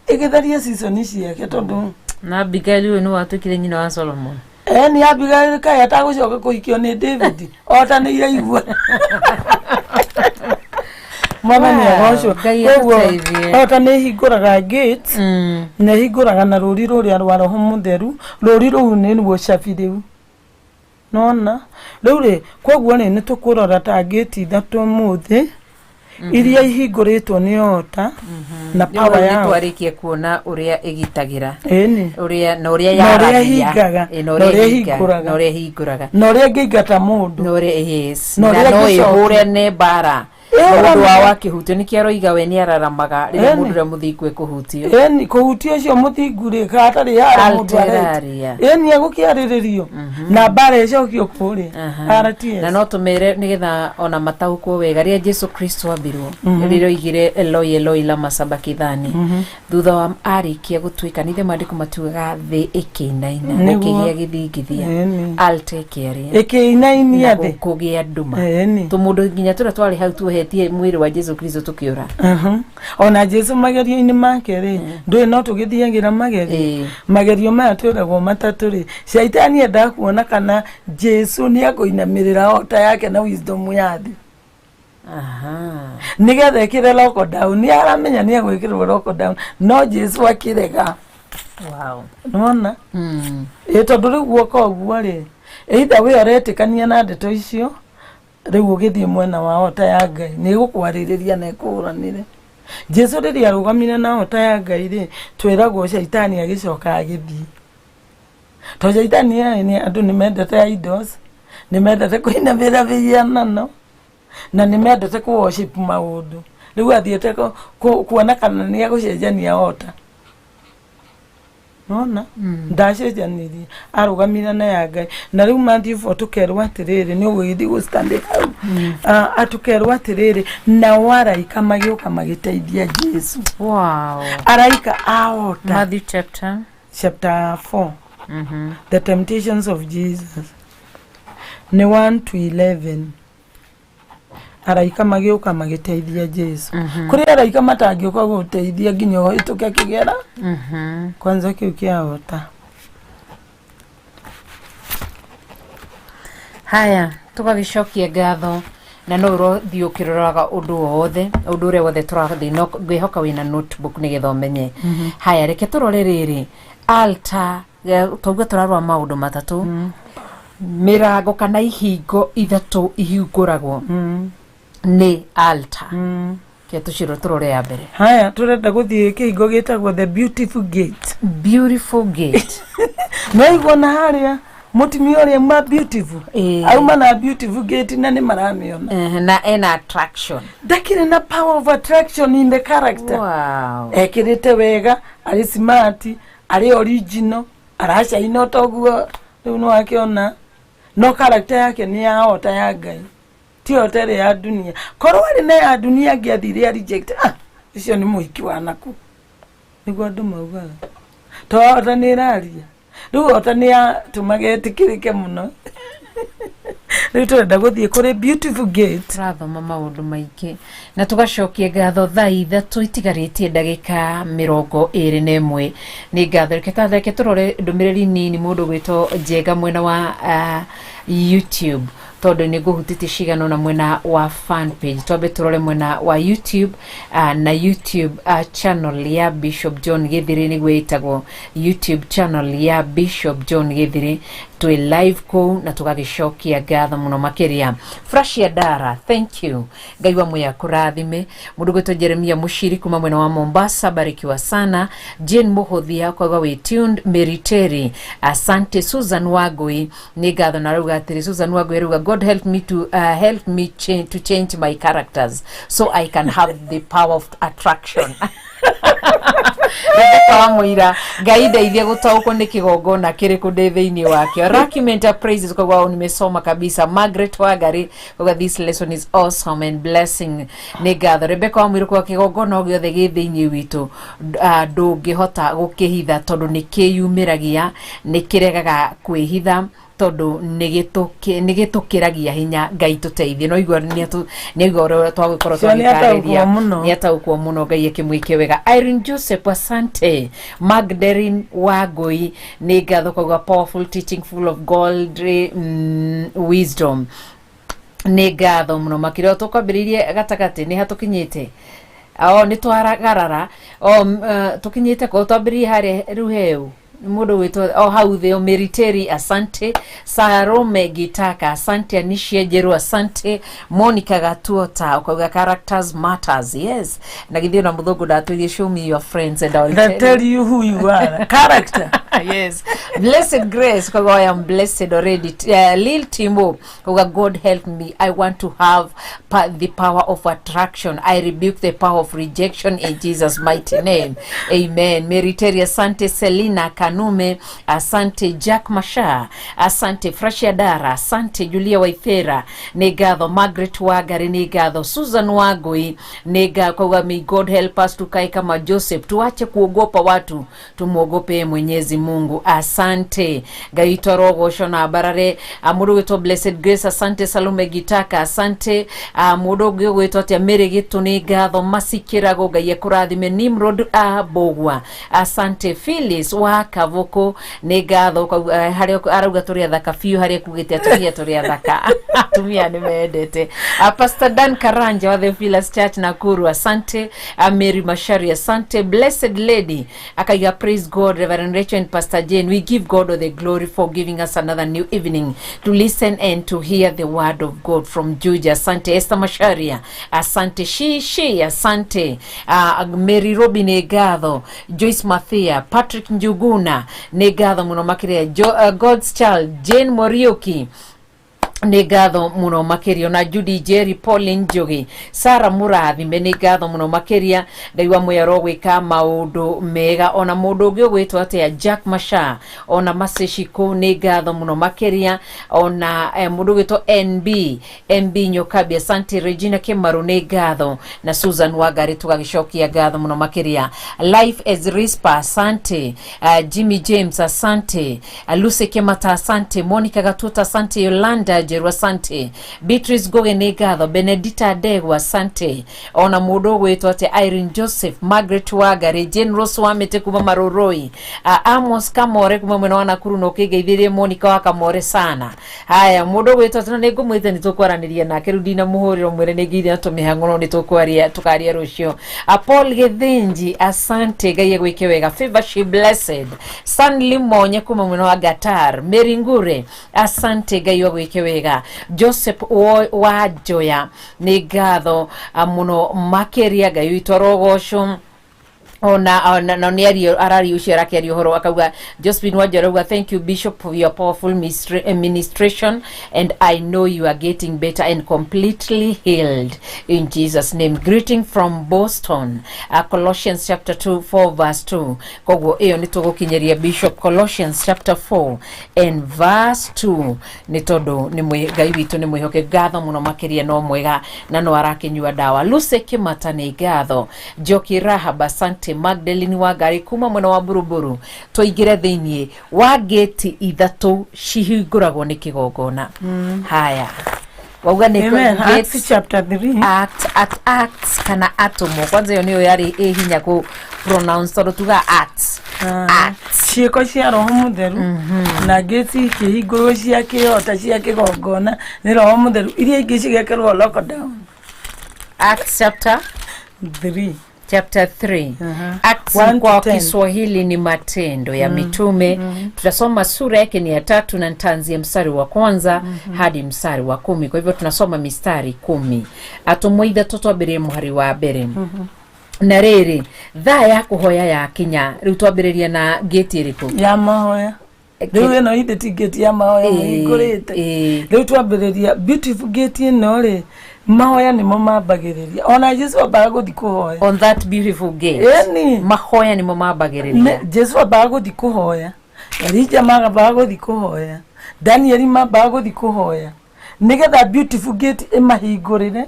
C: ĩgĩtharia season ciake tondũ
D: Na Abigail ũyũ nĩ watuĩkire nyina wa Solomon.
C: Eni Abigail kaĩ atagũcoka kũhikio nĩ David ota nĩ iraigua. Mwathani
D: Wow,
C: agocwo.
D: Ngai
C: Koguo
D: atũteithie.
C: ota nĩ ĩhingũraga gates na ĩhingũraga na rũri rũrĩa rwa roho mũtheru. Rũri rũu nĩ ruo cabi rĩu. Nona rĩu rĩ, koguo rĩ, nĩ tũkũrora ta gate ithatũ ũmũthĩ iria ihingũrĩtwo nĩ ota na power
D: Rĩu
C: yao.
D: nĩtwarĩkia kuona ũrĩa ĩgitagĩra,
C: Ĩni.
D: Ũrĩa na ũrĩa
C: Na ũrĩa
D: yaragia.
C: ĩhingaga,
D: Na
C: na
D: ũrĩa
C: ũrĩa
D: ĩhingaga,
C: ĩhingũraga.
D: na ũrĩa ĩhingũraga,
C: na ũrĩa ĩngĩingata mũndũ,
D: na ũrĩa, yes,
C: Na
D: na
C: ũrĩa
D: no
C: ĩngĩcokia.
D: ĩhũrane mbara.
C: Ĩhũrane.
D: Mũndũ wao akĩhutio nĩkĩo aroiga we nĩ araramaga rĩrĩa
C: Ĩni.
D: mũndũ ũrĩa mũthingu ekũhutio.
C: Ĩni, kũhutia ũcio mũthingu rĩ, kana hatarĩ haro mũndũ areta.
D: Alteraria.
C: Ĩni, egũkĩarĩrĩrio na mbara ĩcokio kũrĩa RTS.
D: Na no tũmere nĩgetha ona mataũkwo wega, rĩrĩa Jesu Kristo ambirwo, rĩrĩa oigire "Eloi Eloi lama sabakithani", thutha wa arĩkia gũtuĩka nithe, maandĩko matugaga thĩ ĩkĩinaina, gũkĩgĩa gĩthingithia, altar ĩkĩaria,
C: ĩkĩinainia
D: na
C: thĩ,
D: kũgĩa nduma, tũmũndũ nginya tũrĩa twarĩ hau tuohetie mwĩrĩ wa Jesu Kristo tũkĩũra.
C: Ona Jesu magerio-inĩ make rĩ, ndũĩ no tũgĩthiagĩra magerio. Magerio maya twĩragwo matatũ rĩ, caitani endaga kuona kana Jesu nĩ akũinamĩrĩra ota yake na wisdom ya thĩ, nĩgetha ĩkĩre lockdown. Nĩ aramenya nĩ egwĩkĩrwo lockdown, no Jesu akĩrega. Nĩwona? Ĩ tondũ rĩu guoka ũguo rĩ, either we ũretĩkania na ndeto icio, rĩu ũgĩthiĩ mwena wa ota ya Ngai, nĩ ĩgũkwarĩrĩria na ĩkũhũranĩre. Jesu rĩrĩa arũgamire na ota ya Ngai rĩ, twĩragwo caitani agĩcoka agĩthiĩ, tondũ caitani ĩ, nĩ andũ nĩ mendete idols, nĩ mendete kũinamĩra mĩhianano, na nĩ mendete kũ worship maũndũ. Rĩu athiĩte kuona kana nĩ egũcenjania ota. Nona ndacenjanirie, arũgamire na ya Ngai. Na rĩu Matthew 4 tũkerwo atĩrĩrĩ, nĩ ũgũgĩthiĩ gũstand hau. Ah, tũkerwo atĩrĩrĩ, nao araika magĩũka magĩteithia Jesu. Araika aota.
D: Matthew chapter
C: Chapter 4, the temptations of Jesus, nĩ 1 to 11. Araika magĩũka magĩteithia Jesu. Kũrĩ araika matangĩũka gũteithia nginya ũhĩtũke kĩgera kwanza kĩu kĩahota.
D: Haya, tũgagĩcokia ngatho, na no ũrothiĩ ũkĩroraga ũndũ o wothe, ũndũ ũrĩa wothe tũrathiĩ, no ngwĩhoka wĩna notebook nĩgetha ũmenye. Haya, reke tũrore rĩrĩ altar. Twauga tũrarora maũndũ matatũ, mĩrango kana ihingo ithatũ ihingũragwo nĩ altar. Ke tũciro tũrore ya mbere.
C: Haya, tũrenda gũthiĩ kĩhingo gĩtagwo the beautiful gate.
D: Beautiful gate.
C: No igua na harĩa mũtumia ũrĩa ma beautiful, auma na beautiful gate na nĩ maramĩona.
D: Na ena attraction.
C: Ndakĩrĩ na power of attraction in the character. Ekĩrĩte wega, arĩ smart, arĩ original, aracaina toguo rĩu nĩ wakĩona, no character yake nĩ ya ota ya Ngai, ti ota ĩrĩa ya dunia. Korwo arĩ na ya dunia, angĩathire a reject, ah, ũcio nĩ mũhiki wa naku, nĩguo andũ maugaga, to ota nĩ ĩraria. Rĩu ota nĩ yatũmaga etĩkĩrĩke mũno. Rĩu tũrenda gũthiĩ kũrĩ beautiful gate.
D: Tũrathoma maũndũ maingĩ na tũgacokia ngatho. Thaa 3 itigarĩtie ndagĩka 21. Nĩ ngatho. Reke reke tũrore ndũmĩrĩri nini, mũndũ gwĩtwo Njenga mwena wa YouTube, tondũ nĩ ngũhutĩtie cigana ũna mwena wa fan page. Twambe tũrore mwena wa YouTube, na YouTube channel ya Bishop John Gĩthĩrĩ, nĩguo ĩtagwo YouTube channel ya Bishop John Gĩthĩrĩ. Twĩ live kũu na tũgagĩcokia ngatho mũno makĩria. Frashia Dara, thank you, Ngai wa muya kũrathime. Mũndũ gwĩtwo Jeremia Mũciri kuma mwena wa Mombasa, barikiwa sana. Jane Mũhũthia kwauga wĩ tuned. Mary Terry, asante. Susan Wangui, nĩ ngatho, na arauga atĩrĩ, Susan Wangui arauga, "God help me to help me change, to change my characters so I can have the power of attraction." Rebecca wa Mũira, Ngai ndeithie gũtaũkwo nĩ kĩgongona kĩrĩkũ ndĩ thĩinĩ wakĩo. Rakim Enterprises kwa wao, nimesoma kabisa. Margaret Wangari kwa, "This lesson is awesome and blessing." Nĩ ngatho. Rebecca wa Mũira kwa, kĩgongona o gĩothe gĩ thĩinĩ witũ, ndũngĩhota gũkĩhitha tondũ nĩ kĩyumĩragia, nĩ kĩregaga kwĩhitha. Tondu nĩ gĩtũkĩragia hinya. Ngai tũteithie. No igua nĩ aigua ũrĩa twagĩkorwo
C: Cio nĩ ataũkwo
D: twagĩtarĩria.
C: Mũno.
D: Nĩ ataũkwo mũno. Ngai akĩmwĩke wega. Irene Joseph, asante. Magdalene Wangui, nĩ ngatho, kauga powerful teaching full of gold wisdom. Nĩ ngatho mũno makĩria. Tũkwambĩrĩirie gatagatĩ, nĩ hatũkinyĩte o nĩ twaragarara o tũkinyĩte ko twambĩrĩirie harĩa rĩu heu nĩ mũndũ gwĩtwo o hau thĩ o Meriteri, asante. Sarome Gitaka, asante. Anishia Njeru, asante. Monica Gatuota ukauga characters matters. Yes, na githĩ ona mũthũngũ ndatwĩrie, "Show me your friends and I will
C: That
D: tell
C: tell you who you are. Character.
D: Yes. Blessed Grace kauga, "I am blessed already." Lil Timo kauga, "God help me. I want to have the power of attraction. I rebuke the power of rejection in Jesus' mighty name. Amen." Mary Terry, asante. Selina Kanume, asante. Jack Masha, asante. Freshia Dara, asante. Julia Waithera, nĩ ngatho. Margaret Wangari, nĩ ngatho. Susan Wangui, nĩ ngatho, kauga, "May God help us tukae kama Joseph, tuache kuogopa watu, tumwogope Mwenyezi Mungu." Asante. Ngai witũ arogocwo na mbarare. Mũndũ gwĩtwo Blessed Grace, asante. Salome Gitaka, asante. Mũndũ ũngĩ ũgwĩtwo atĩa, Mary Gĩtũ, nĩ ngatho. Macikĩrago, Ngai akũrathime. Nimrod Mbũgua, asante. Phyllis wa Kavũkũ, nĩ ngatho. Harĩa arauga tũrĩ athaka biũ, harĩa kugĩte atumia tũrĩ athaka, atumia nĩ mendete. Pastor Dan Karanja wa The Pillars Church Nakuru, asante. Mary Mashari, asante. Blessed Lady akaiga, "Praise God, Reverend Rachel and Pastor Jane. We give God all the glory for giving us another new evening to listen and to hear the word of God from Juja." Asante. Esther Masharia, asante. Shi Shi, asante. Mary Robin, nĩ ngatho. Joyce Mathia, Patrick Njuguna, nĩ ngatho mũno makĩria. God's Child, Jane Moriuki, nĩ ngatho mũno makĩria. Ona Judy Jerry, Pauline Njogi, Sara Mũrathime, nĩ ngatho mũno makĩria. Ngai wa mwĩaro gwĩka maũndũ mega. Ona mũndũ ũngĩ ũgwĩtwo atĩa, Jack Masha, ona Maciciko, nĩ ngatho mũno makĩria. Ona mũndũ ũgwĩtwo NB MB Nyokabi, asante. Regina Kimaru, nĩ ngatho. Na Susan Wangari, tũgagĩcokia ngatho mũno makĩria. Life as Rispa, asante. Jimmy James, asante. Lucy Kimata, asante. Monica Gatuta, asante. Yolanda Njeru, asante. Beatrice Goge, nĩ ngatho. Benedita Ndegwa, asante. Ona mũndũ ũgwĩtwo atĩa, Irene Joseph, Margaret Wangari, Jane Rose Wamĩtĩ kuma Marũrũi, Amos Kamore kuma mwena wa Nakuru, na ũkĩngeithĩrie Monica wa Kamore sana. Haya, mũndũ ũgwĩtwo atĩ na nĩ ngũmwĩte, nĩ tũkwaranĩria nake rĩu, ndinamũhũrĩra mwĩre nĩ ngeithia na tũmĩhang'o, no nĩ tũkwaria, tũkaria rũciũ. Paul Gĩthĩnji, asante. Ngai agwĩke wega. Favor she Blessed, Stanley Monye kuma mwena wa Gatar, Mary Ngure, asante. Ngai agwĩke wega. Joseph wa Njoya, nĩ ngatho mũno makĩria. Ngai witũ arogocwo. Ona na nĩ ario araria ũcio arakĩaria ũhoro, akauga, Josephine Wanjara auga, "Thank you, Bishop, for your powerful ministration, and I know you are getting better and completely healed in Jesus' name. Greeting from Boston." Colossians chapter 2 4 verse 2. Koguo ĩyo nĩ tũgũkinyĩria Bishop Colossians chapter 4 and verse 2, nĩ tondũ nĩ Ngai witũ nĩ mwĩhoke. Ngatho mũno makĩria, no mwega na no arakĩnyua ndawa. Lucy Kimata, nĩ ngatho. Njoki Rahab, asante. Magdalene Wangari kuma mwena wa Buruburu. Tũingĩre thĩiniĩ wa ngĩti ithatũ cihingũragwo nĩ kĩgongona. Haya, wauga nĩ
C: Amen.
D: gates-
C: Acts chapter 3.
D: Acts kana atũmwo. Kwanza ĩyo nĩyo yarĩ ĩ hinya kũ pronounce, tondũ tuga Acts. Acts.
C: Ciĩko cia Roho Mũtheru na ngĩti ikĩhingũrwo cia kĩhota cia kĩgongona nĩ Roho Mũtheru, iria ingĩ cigekĩrwo lockdown.
D: Acts chapter
C: 3.
D: Chapter 3. Acts
C: 1 to
D: kwa
C: 10.
D: Kiswahili ni Matendo ya Mitume. Tutasoma sura yake ni ya tatu na nitaanzia mstari wa kwanza hadi mstari wa 10. Kwa hivyo tunasoma mistari 10. Atũmwo 3, twambĩrĩrie mũhari wa mbere. Na rĩrĩ, thaa ya kũhoya yakinya, rĩu twambĩrĩria na ngĩti ĩrĩkũ?
C: Ya mahoya. Rĩu ĩno ithe ti ngĩti ya mahoya mũhingũrĩte. Rĩu twambĩrĩria beautiful gate ĩno rĩ, mahoya nĩmo mambagĩrĩria. Ona Jesu ambaga gũthi kũhoya.
D: On that beautiful gate.
C: Ĩni.
D: Mahoya nĩmo mambagĩrĩria.
C: Jesu ambaga gũthi kũhoya, Elija mambaga gũthi kũhoya, Danieli mambaga gũthi kũhoya, nĩgetha beautiful gate ĩmahingũrĩre.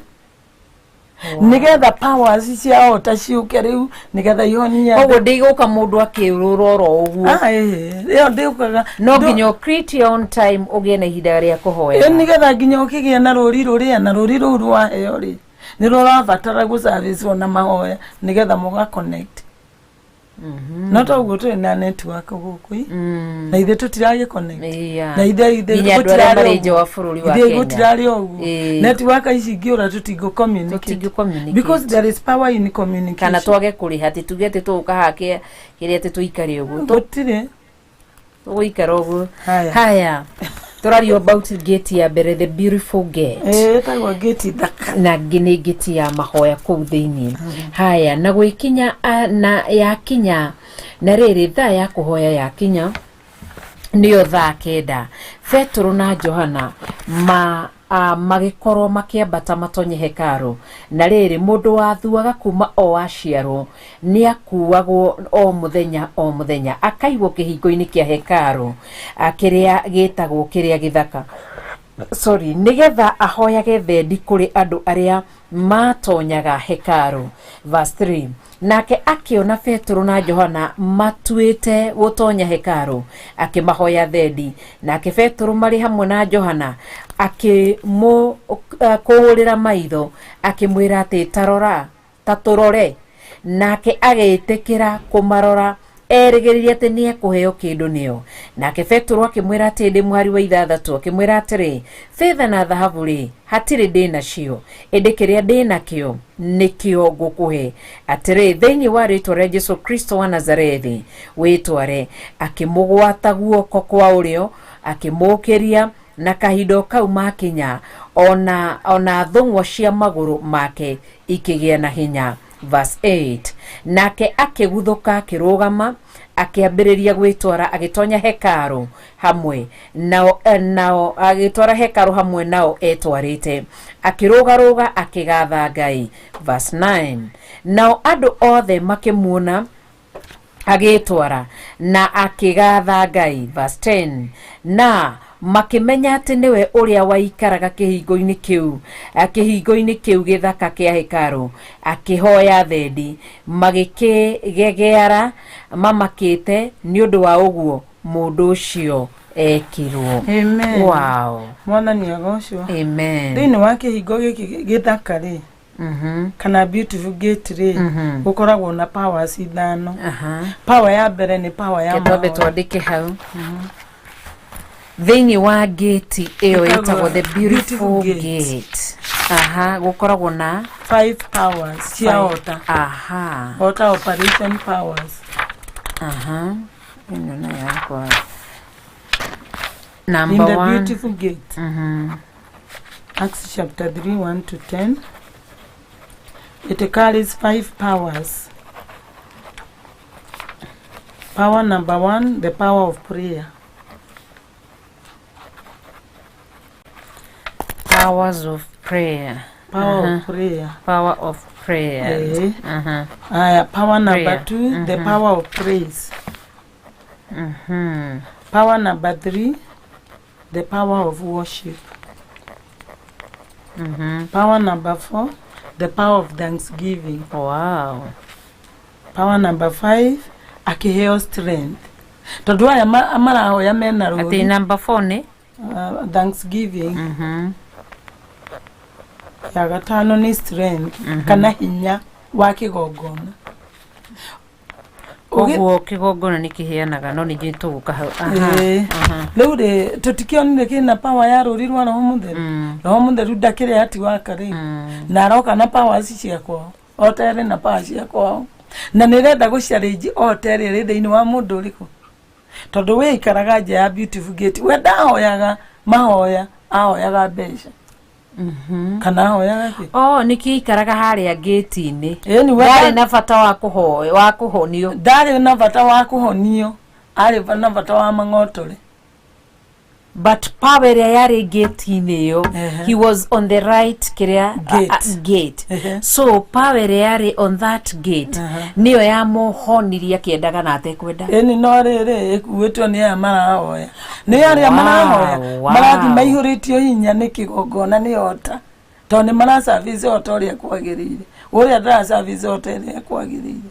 C: Nĩgetha powers cia ota ciũke rĩu, nĩgetha ihonie andũ.
D: Koguo ndĩgũka mũndũ akĩũrũra oro ũguo.
C: Ah, ĩĩ, ĩyo ndĩũkaga.
D: No nginya ũ create your own time, ũgĩe na ihinda rĩa kũhoya.
C: Ĩ, nĩgetha nginya ũkĩgĩe na rũri rũrĩa, na rũri rũu rwaheo rĩ, nĩ rũrabatara gũservicewo na mahoya nĩgetha mũga connect. No toguo tũrĩ na network gũkũ ĩ, na ithuĩ tũtiragĩ connect. Na ithuĩ
D: Nginya andũ arĩa
C: gũtirarĩ
D: marĩ
C: ũguo.
D: nja wa bũrũri wa
C: Ithuĩ
D: Kenya.
C: gũtirarĩ ũguo. Network ici ingĩũra tũtingũ communicate.
D: Tũtingĩ communicate.
C: Because there is power in communication.
D: Kana twage kũrĩha, atĩ tuge atĩ tũgũka haha kĩrĩa, atĩ tũikare ũguo.
C: Gũtirĩ.
D: Tũgũikara ũguo.
C: Haya.
D: Haya, tũrario about gate ya mbere, the beautiful gate.
C: Ĩĩ, ĩtagwo gate thaka.
D: Na nĩ ngĩti ya mahoya kũu thĩinĩ. Haya, na gwĩkinya na yakinya na rĩrĩ, thaa ya kũhoya yakinya, nĩyo thaa 9, Petũrũ na Johana ma magĩkorwo makĩambata matonye hekarũ. Na rĩrĩ, mũndũ wathuaga kuma o aciarwo nĩ akuagwo o mũthenya o mũthenya akaigwo kĩhingo-inĩ kĩa hekarũ, kĩrĩa gĩtagwo kĩrĩa gĩthaka, sorry, nĩgetha ahoyage thendi kũrĩ andũ arĩa matonyaga hekarũ. Verse 3, nake akĩona Petũrũ na Johana matuĩte gũtonya hekarũ, akĩmahoya thendi. Nake Petũrũ marĩ hamwe na Johana akĩmũkũũrĩra maitho, akĩmwĩra atĩ, "Tarora, ta tũrore." Nake agĩtĩkĩra kũmarora, erĩgĩrĩire atĩ nĩ ekũheo kĩndũ nĩo. Nake Petũrũ akĩmwĩra atĩ, ndĩ mũhari wa 6, akĩmwĩra atĩrĩ, "Betha na thahabu rĩ, hatirĩ ndĩ nacio, ĩndĩ kĩrĩa ndĩ nakĩo nĩkĩo ngũkũhe. Atĩrĩ, thĩinĩ wa rĩtwa rĩa Jesu Kristo wa Nazarethi, wĩtware." Akĩmũgwata guoko kwa ũrĩo, akĩmũũkĩria, na kahinda o kau makinya ona thũng'wa cia magũrũ make ikĩgĩa na hinya. Verse 8, nake akĩguthũka, akĩrũgama, akĩambĩrĩria gwĩtwara, agĩtonya hekarũ hamwe nao, nao agĩtwara hekarũ hamwe nao etwarĩte, akĩrũgarũga, akĩgatha Ngai. Verse 9, nao andũ othe makĩmuona agĩtwara na akĩgatha Ngai. Verse 10, na makĩmenya atĩ nĩwe ũrĩa waikaraga kĩhingo-inĩ kĩu, kĩhingo-inĩ kĩu gĩthaka kĩa hekarũ akĩhoya thendi, magĩkĩgegeara mamakĩte nĩ ũndũ wa ũguo mũndũ ũcio ekirwo.
C: Amen.
D: Wow.
C: Mwathani agocwo.
D: Amen.
C: Thĩinĩ wa kĩhingo gĩkĩ gĩthaka rĩ, kana beautiful gate rĩ, gũkoragwo na powers ithano. Power ya mbere nĩ power ya
D: Ke twambe
C: mahoya.
D: Twandĩke hau thĩinĩ wa gate ĩyo
C: Ĩtagwo
D: ĩtagwo the beautiful
C: Beautiful Gate.
D: Gate. Aha, gũkoragwo na
C: Five powers cia ota. Ota operation powers.
D: Aha, ĩno nayo yakwa.
C: In
D: Number
C: the
D: one.
C: beautiful gate. Acts chapter 3 1 to 10. It carries five powers. Power number one, the power of prayer.
D: Powers of prayer.
C: Power of prayer.
D: Power of prayer.
C: Aya, power number
D: Prayer.
C: two, the power of praise. Power number three, the power of worship. Power number four, the power of thanksgiving. Power number five, akiheo strength. Tondũ aya marahoya mena
D: Atĩ
C: rũri.
D: number four nĩ
C: Thanksgiving. Ya gatano nĩ strength, kana hinya wa kĩgongona.
D: Koguo kĩgongona nĩ kĩheanaga, no ningĩ tũgũka hau. Aha.
C: Ĩĩ. Rĩu rĩ, tũtikĩonire kĩna power ya rũri rwa Roho Mũtheru. Roho Mũtheru ndakĩrĩ ati waka rĩ, na aroka na powers cia kwao, o ta ĩrĩ na power cia kwao, na nĩ ĩrenda gũchallenge o ta ĩrĩa ĩrĩ thĩinĩ wa mũndũ ũrĩkũ, tondũ we aikaraga nja ya beautiful gate. We ndahoyaga mahoya, ahoyaga mbeca, kana ahoyaga kĩ?
D: Oh, nĩkĩo ikaraga harĩa gate-inĩ.
C: Ĩni we
D: Ndarĩ na bata wa kũhoya, wa kũhonio.
C: Ndarĩ na bata wa kũhonio, arĩ na bata wa mang'otore.
D: But power ĩrĩa yarĩ gate-inĩ ĩyo, he was on the right kĩrĩa
C: Gate.
D: Gate. So power ĩrĩa yarĩ on that gate nĩyo yamũhonirie, akĩendaga na atekwenda.
C: Ĩni, no rĩrĩ, ĩkuĩtwo nĩ aya marahoya, nĩ arĩa marahoya. Marathiĩ maihũrĩtio hinya nĩ kĩgongona, nĩ ota. Tondũ nĩ mara service o ta ũrĩa kwagĩrĩire, ũrĩa ndara service o ta ũrĩa kwagĩrĩire.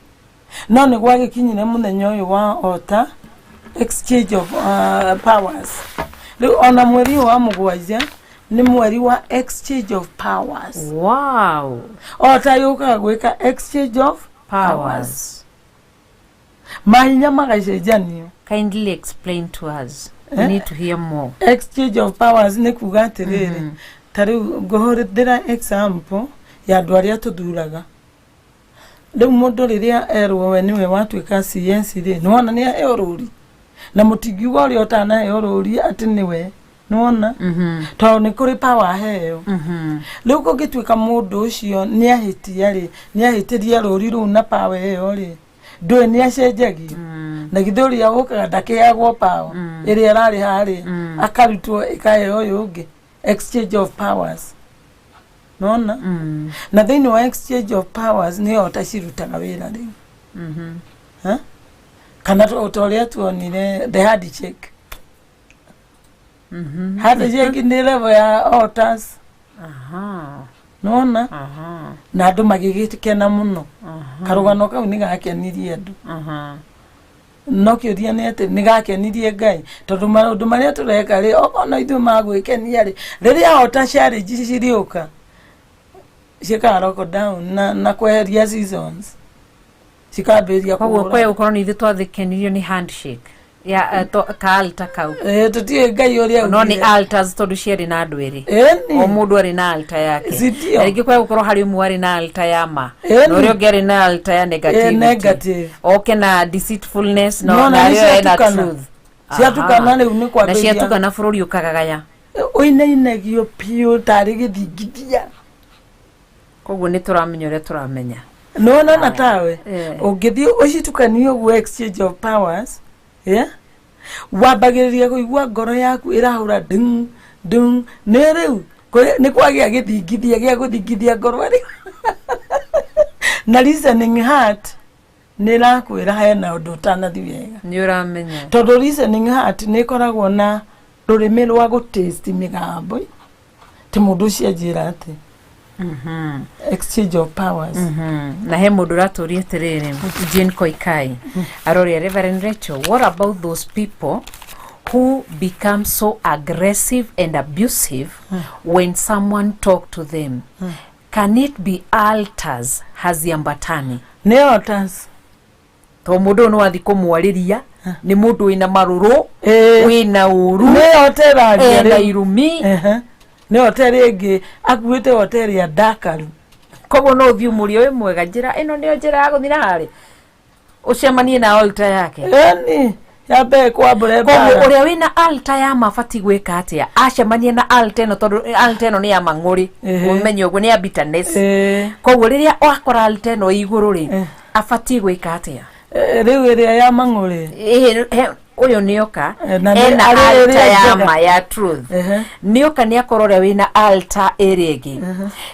C: No nĩ gwagĩkinyire mũthenya ũyũ wa ota exchange of powers. Rĩu ona mweri ũyũ wa mũgwanja nĩ mweri wa exchange of powers.
D: Wow.
C: Ota yũkaga gwĩka exchange of powers,
D: powers.
C: Mahinya magacenjanio.
D: Kindly explain to us. We
C: Eh?
D: need to hear more.
C: Exchange of powers nĩ kuga atĩrĩrĩ, ta rĩu ngũhũthĩra example ya andũ arĩa tũthuraga. Rĩu mũndũ rĩrĩa erwo we nĩwe watuĩka CS rĩ, nĩwona nĩ aheo rũri, na mũtingiuga ũrĩa ũtanaheo rũri atĩ nĩwe, nĩwona, tondũ nĩ kũrĩ power aheo. Rĩu kũngĩtuĩka mũndũ ũcio nĩ ahĩtia rĩ, nĩ ahĩtĩria rũri rũu na power ĩyo rĩ, ndũĩ nĩ acenjagio. Na githĩ ũrĩa ũkaga ndakĩheagwo power ĩrĩa ĩrarĩ harĩa, akarutwo ĩkaheo ũyũ ũngĩ? Exchange of powers, nona. Na thĩinĩ wa exchange of powers nĩyo tacirutaga wĩra rĩu. Ha? Kana ta ũrĩa tuonire the handshake. Handshake nĩ level ya altars. Nona. Na andũ magĩgĩkena mũno. Karũgano kau nĩ gakenirie andũ. No kĩũria nĩ atĩ nĩ gakenirie Ngai? Tondũ maũndũ marĩa tũreka rĩ, okorwo no ithuĩ magwĩkenia rĩ, rĩrĩa ota challenge cirĩũka, ciĩkaga lockdown na kweheria seasons, cikambĩrĩria
D: Koguo
C: kũhũra.
D: kwe gũkorwo nĩ ithuĩ twathikenirio nĩ handshake ya ka altar kau.
C: Eh, tũtiũĩ Ngai ũrĩa
D: No nĩ
C: augire.
D: altars, tondũ ciarĩ na andũ erĩ.
C: Ĩni.
D: O mũndũ arĩ na altar yake.
C: Sindio?
D: Na rĩngĩ kwa gũkorwo harĩ ũmwe arĩ na altar ya ma
C: Ĩni.
D: na ũrĩa ũngĩ arĩ na altar ya negativity.
C: Negative.
D: Oke na deceitfulness, no
C: Nona
D: na
C: nĩ
D: arĩa ena
C: ciatukana.
D: truth.
C: Ciatukana rĩu nĩ
D: Na
C: kwambĩrĩria.
D: ciatukana bũrũri ũkagagaya.
C: Ũinainagio biũ tarĩ gĩthingithia.
D: Koguo nĩ tũramenya ũrĩa tũramenya.
C: Nona na tawe
D: Eh.
C: ũngĩthiĩ ũcitukanie ũguo, exchange of powers, yeah? Wambagĩrĩria kũigua ngoro yaku ĩrahũra dung dung. Nĩ rĩu nĩ kwagĩa gĩthingithia gĩa gũthingithia ngoro rĩ, na listening heart nĩ ĩrakwĩra hena ũndũ ũtanathi wega.
D: Nĩ ũramenya.
C: Tondũ listening heart nĩ ĩkoragwo na rũrĩmĩ rwa gũtaste mĩgambo ti mũndũ ũcio anjĩra atĩ exchange of powers.
D: Na he mũndũ ũratũria atĩrĩrĩ, Jane Koikai aroria, "Reverend Rachel, what about those people who become so aggressive and abusive when someone talk to them? Can it be altars haziambatani?"
C: Nĩ altars.
D: To mũndũ ũyũ nĩ wathi kũmwarĩria, nĩ mũndũ wĩna marũrũ, wĩna ũru,
C: Nĩ hoteraria.
D: ena irumi.
C: Nĩ hoteri ĩngĩ akuĩte, hoteri ya Dakaru.
D: Koguo no ũthiĩ ũmũrie, "Wĩ mwega, njĩra ĩno nĩyo njĩra ya gũthiĩ na harĩ?" Ũcemanie na altar yake.
C: Ĩni yambe kwambũre
D: Koguo
C: mbara.
D: ũrĩa wĩna altar ya mabati gwĩka atĩa acemania na altar ĩno? Tondũ altar ĩno nĩ ya mang'ũrĩ. Ũmenye ũguo nĩ ya bitterness. Koguo rĩrĩa wakora altar ĩno ĩ igũrũ rĩ, abatiĩ gwĩka atĩa?
C: Eh, rĩu ĩrĩa ya mang'ũrĩ.
D: Ũyũ nĩoka
C: Eh, na nĩ-
D: ena
C: arĩ
D: altar
C: ĩrĩa
D: ya
C: njega.
D: ma ya truth. Nĩoka nĩ akorwo ũrĩa wĩna altar ĩrĩa ĩngĩ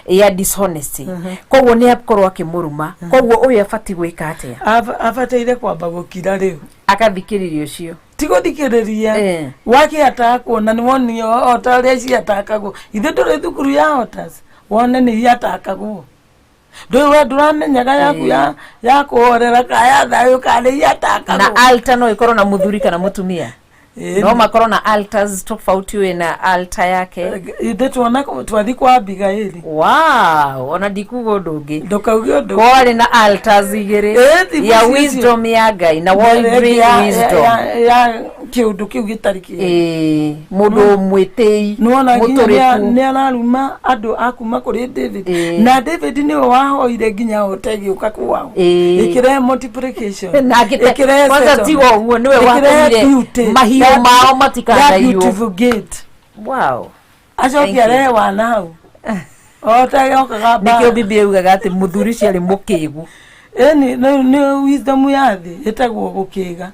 D: ya dishonesty, koguo nĩ akorwo akĩmũruma. Koguo ũyũ abatiĩ gwĩka atĩa?
C: Abataire kwamba gũkira rĩu.
D: Akathikĩrĩria ũcio.
C: Ti gũthikĩrĩria. Wakĩatakwo na nĩ wonio o ta ũrĩa ciatakagwo. Ithuĩ ndũrĩ thukuru ya altars wone nĩ iatakagwo. Ndũĩ we ndũramenyaga yaku ya kũhorera ka ya thayũ ka nĩ
D: Na
C: iatakagwo.
D: altar no ĩkorwo na mũthuri kana mũtumia? No makorwo na altars tofauti, wĩ na altar yake.
C: Ithuĩ tuona twathi kwa Abigaili.
D: Wow, ona ndikuga ũndũ ũngĩ.
C: Ndũkauge ũndũ.
D: Kwarĩ na altars igĩrĩ,
C: Ti
D: ya
C: icio.
D: wisdom ya Ngai na worldly wisdom.
C: Ya kĩũndũ kĩu gĩtarĩ kĩega.
D: Ĩĩ, mũndũ mwĩtĩi.
C: Nĩwona nginya
D: mũtũrĩku.
C: nĩ araruma andũ a kuma kũrĩ David. Na David nĩwe wahoire nginya hote ĩgĩũka kwao, ĩkĩrehe multiplication,
D: Na
C: ĩkĩrehe
D: kwanza
C: settlement,
D: tiga ũguo, nĩwe
C: ĩkĩrehe
D: watũmire
C: beauty.
D: mahiũ mao
C: Ya
D: matikanaiywo.
C: beautiful gate.
D: Wow. Thank
C: Acoke
D: you.
C: arehe wana hau ota yokaga.
D: Nĩkĩo Biblia yugaga atĩ mũthuri ũcio arĩ mũkĩgu.
C: Ĩni nĩ wisdom ya thĩ ĩtagwo gũkĩga.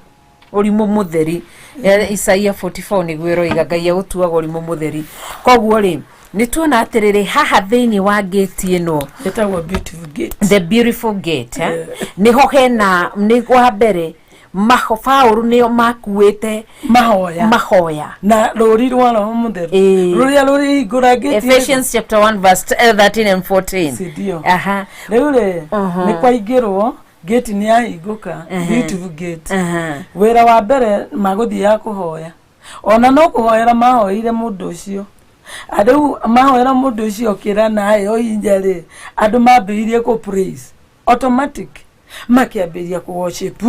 D: Ũrimũ mũtheri. Ya Isaia 44 nĩguo ĩroiga Ngai agũtuaga ũrimũ mũtheri. Koguo rĩ, nĩ tuona atĩrĩrĩ, haha thĩinĩ wa gate ĩno
C: ĩtagwo beautiful gate.
D: The beautiful gate, eh? Nĩho hena nĩ wa mbere Mabaũrũ nĩo makuĩte
C: Mahoya
D: mahoya.
C: Na rũri rwa Roho Mũtheru rũrĩa rũrĩhingũra ngĩti.
D: Ephesians chapter 1 verse 13 and 14.
C: Sindio?
D: Aha.
C: Rĩu rĩ, nĩ kwaingĩrwo, gate nĩ yahingũka, beautiful gate. Wĩra wa mbere magũthiaga kũhoya, ona no kũhoera mahoeire mũndũ ũcio. Rĩu mahoera mũndũ ũcio okĩra na aheo hinya rĩ, andũ mambĩrĩirie kũ praise automatic, makĩambĩrĩria kũ worship,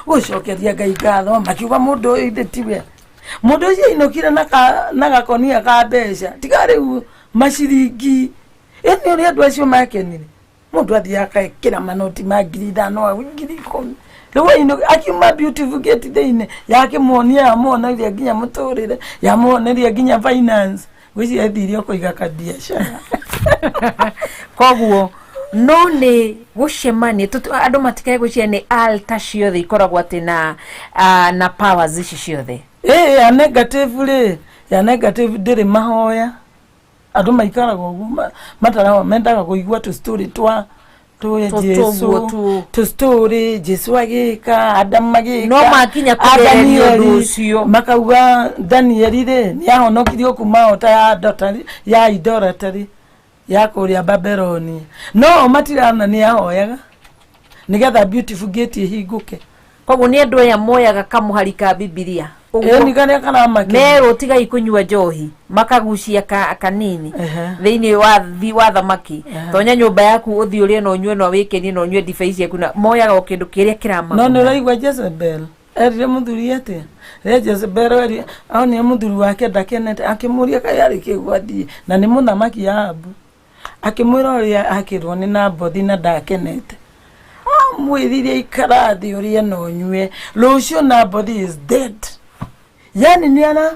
C: gũcokeria Ngai ngatho, makiuga mũndũ ũyũ ithe tiwe. Mũndũ ũcio ainũkire na gakonia ka mbeca, tiga rĩu maciringi ĩni ũrĩa andũ acio makenire. Mũndũ athiaga akekĩra manoti ma 5,000 au 10,000. Rĩu akiuma beautiful gate thĩinĩ, yakĩmuonia, yamuoneria nginya mũtũrĩre, yamuoneria nginya finance. Ngwĩciria ethire o kũiga kabiacara.
D: Koguo no nĩ gũcemania andũ matikae gwĩciria nĩ altar ciothe ikoragwo atĩ na powers ici ciothe.
C: Ĩ ya negative rĩ, ya negative ndĩrĩ mahoya. Andũ maikaraga ũguo matarahoya, mendaga kũigua tũ story twa tũ Jesu.
D: Tũguo
C: Tũ story Jesu agĩka, Adamu magĩka.
D: No makinya
C: a
D: kũgereria ũndũ
C: Danieli,
D: ũcio.
C: Makauga Danieli rĩ, nĩ ahonokirio kuma ota ya dotari ya idolatry ya kũrĩa Babyloni, no o matirana nĩ ahoyaga nĩgetha beautiful gate ĩhingũke.
D: Koguo nĩ andũ aya moyaga kamũhari ka Bibilia.
C: Ĩyo nĩ karĩa karamakenia.
D: Merwo tigai kũnyua njohi, makagucia kanini thĩinĩ wa wa thamaki. Tonya nyũmba yaku, ũthiĩ ũrĩe na ũnyue na wĩkenie na ũnyue ndibei ciaku, na moyaga o kĩndũ kĩrĩa
C: No nĩ
D: kĩramaguna.
C: ũraigua Jezebel erire mũthuri atĩa? Rĩrĩa Jezebel onire mũthuri wake ndakenete, akĩmũria kaĩ arĩ kĩgwathiĩ na nĩ mũthamaki Ahabu, akĩmwĩra ũrĩa akĩrwo nĩ Nabothi na ndakenete. Amwĩrire, "Ikara thĩ ũrĩe na ũnyue, rũciũ Nabothi is dead." Yani nĩ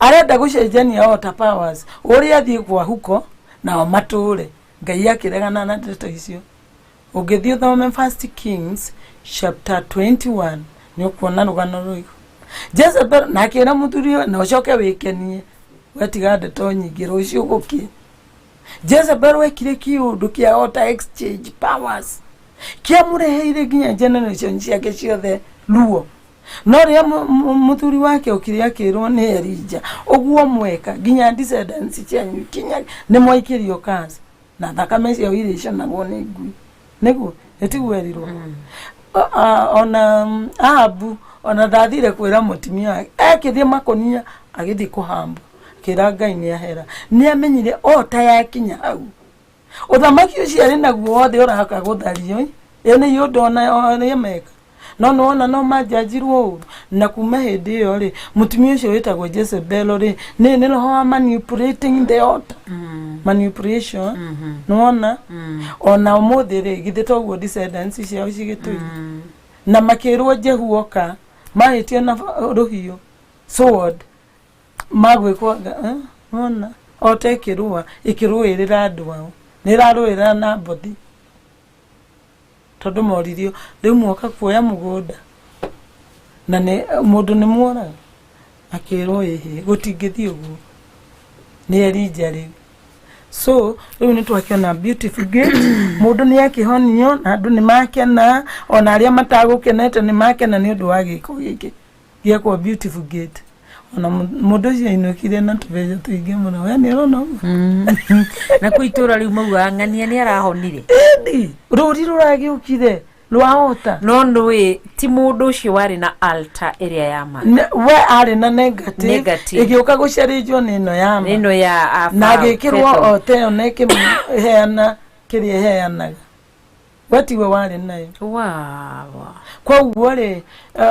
C: arenda gũcenjania ota powers, ũrĩa athiĩ kwa huko nao matũre. Ngai akĩregana na ndeto icio. Ũngĩthiĩ ũthome First Kings chapter 21, nĩ ũkuona rũgano rũu. Jezebel na akĩra mũthuri ũyũ, na ũcoke wĩkenie, wetiga ndeto nyingĩ, rũciũ gũkĩ. Jezebel wekire kĩũndũ kĩa ota exchange powers kĩamũreheire nginya generation ciake ciothe ruo. No rĩrĩa mũthuri wake okire akĩrwo nĩ Elija, ũguo mweka nginya descendants cianyu kinya nĩ mwaikĩrio curse na thakame ciao irĩcanagwo nĩ ngui, nĩguo ĩtiguo erirwo. Ona Ahabu ona ndathire kwĩra mũtumia wake, ekĩrie makũnia agĩthiĩ kũhamba, akĩra Ngai nĩ ahera. Nĩ amenyire ota yakinya hau, ũthamaki ũcio arĩ naguo wothe ũraka gũthario. Ĩyo nĩ ũndũ ona ũrĩa meka, no nĩwona no manjanjirwo ũru. Na kuma hĩndĩ ĩyo rĩ, mũtumia ũcio wĩtagwo Jezebel rĩ, nĩ roho wa manipulating the altar, manipulation. Nĩwona ona ũmũthĩ rĩ, githĩ toguo descendants ciao cigĩtũire? Na makĩrwo Jehu oka mahĩtio na rũhiũ, sword, magwĩkwo eh, wona ota ĩkĩrũa, ĩkĩrũĩrĩra andũ ao, nĩ ĩrarũĩrĩra na mbothi, tondũ moririo rĩu mwoka kuoya mũgũnda na nĩ mũndũ nĩ mworaga. Akĩrwo ĩhĩ, gũtingĩthiĩ ũguo, nĩ Elija rĩu. So rĩu nĩ twakĩona beautiful gate, mũndũ nĩ akĩhonio na andũ nĩ makena, ona arĩa matagũkenete nĩ makena nĩ ũndũ wa gĩko gĩkĩ gĩekwo beautiful gate. Ona mũndũ ũcio ainũkire na tũbeca tũingĩ mũno. We nĩ ũrona ũguo?
D: Na kũ itũra rĩu maugaga ng'ania nĩ arahonire.
C: Ĩndi rũri rũragĩũkire rwahota.
D: No nũĩ ti mũndũ ũcio warĩ na altar ĩrĩa ya ma.
C: We arĩ na negative,
D: Negative.
C: Ĩgĩũka gũcarĩnjwo nĩ ĩno ya ma.
D: Ĩno ya
C: Na agĩkĩrwo o ta ĩyo na ĩkĩheana kĩrĩa ĩheanaga. We tiwe warĩ nayo.
D: Wow.
C: Koguo rĩ,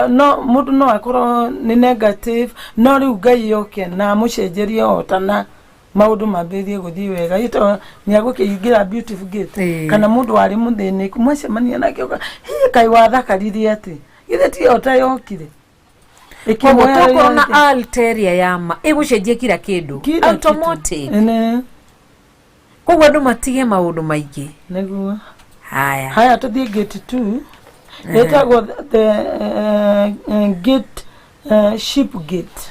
C: no mũndũ no akorwo nĩ negative, no rĩu Ngai oke na amũcenjerie ota na maũndũ mambĩrĩrie gũthiĩ wega, ito nĩ agũkĩingĩra beautiful gate. Kana mũndũ warĩ mũthĩnĩku mwacemania nake ũka hihi kaĩ wathakaririe atĩ githĩ ti ota yokire?
D: Koguo
C: Ĩkĩmuoya
D: tokorwo na
C: yothe.
D: altar ĩrĩa ya ma ĩgũcenjia kila kĩndũ.
C: Kila kitu.
D: Automatic.
C: Ĩnĩ,
D: Koguo andũ matige maũndũ maingĩ.
C: Nĩguo.
D: Haya.
C: Haya, tũthiĩ gate 2, ĩtagwo the gate, sheep gate.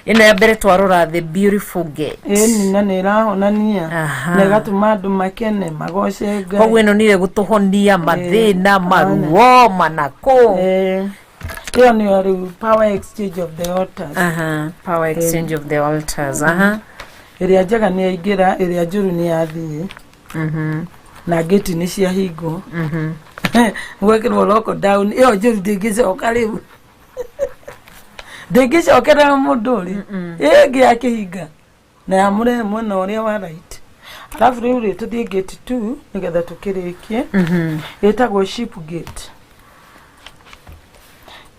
D: Ĩno ya mbere twarora the beautiful gate.
C: Ĩni, na nĩ ĩrahonania na ĩgatũma andũ makene, magoce Ngai.
D: Koguo ĩno nĩyo ĩgũtũhonia mathĩna, maruo, manakũ.
C: Ĩyo nĩyo rĩu power exchange of the altars.
D: Aha, power exchange of the altars. Aha.
C: Ĩrĩa njega nĩ yaingĩra, ĩrĩa njũru nĩ yathiĩ. Na ngĩti nĩ ciahingwo. Gwekĩrwo lockdown, ĩyo njũru ndĩngĩcoka rĩu. Ndĩngĩcokerera mũndũ ũrĩ. Ĩngĩ yakĩhinga. Na yamũrehe mwena ũrĩa wa right. Alafu rĩu rĩ tũthiĩ gate 2 nĩgetha tũkĩrĩkie. Ĩtagwo ship gate.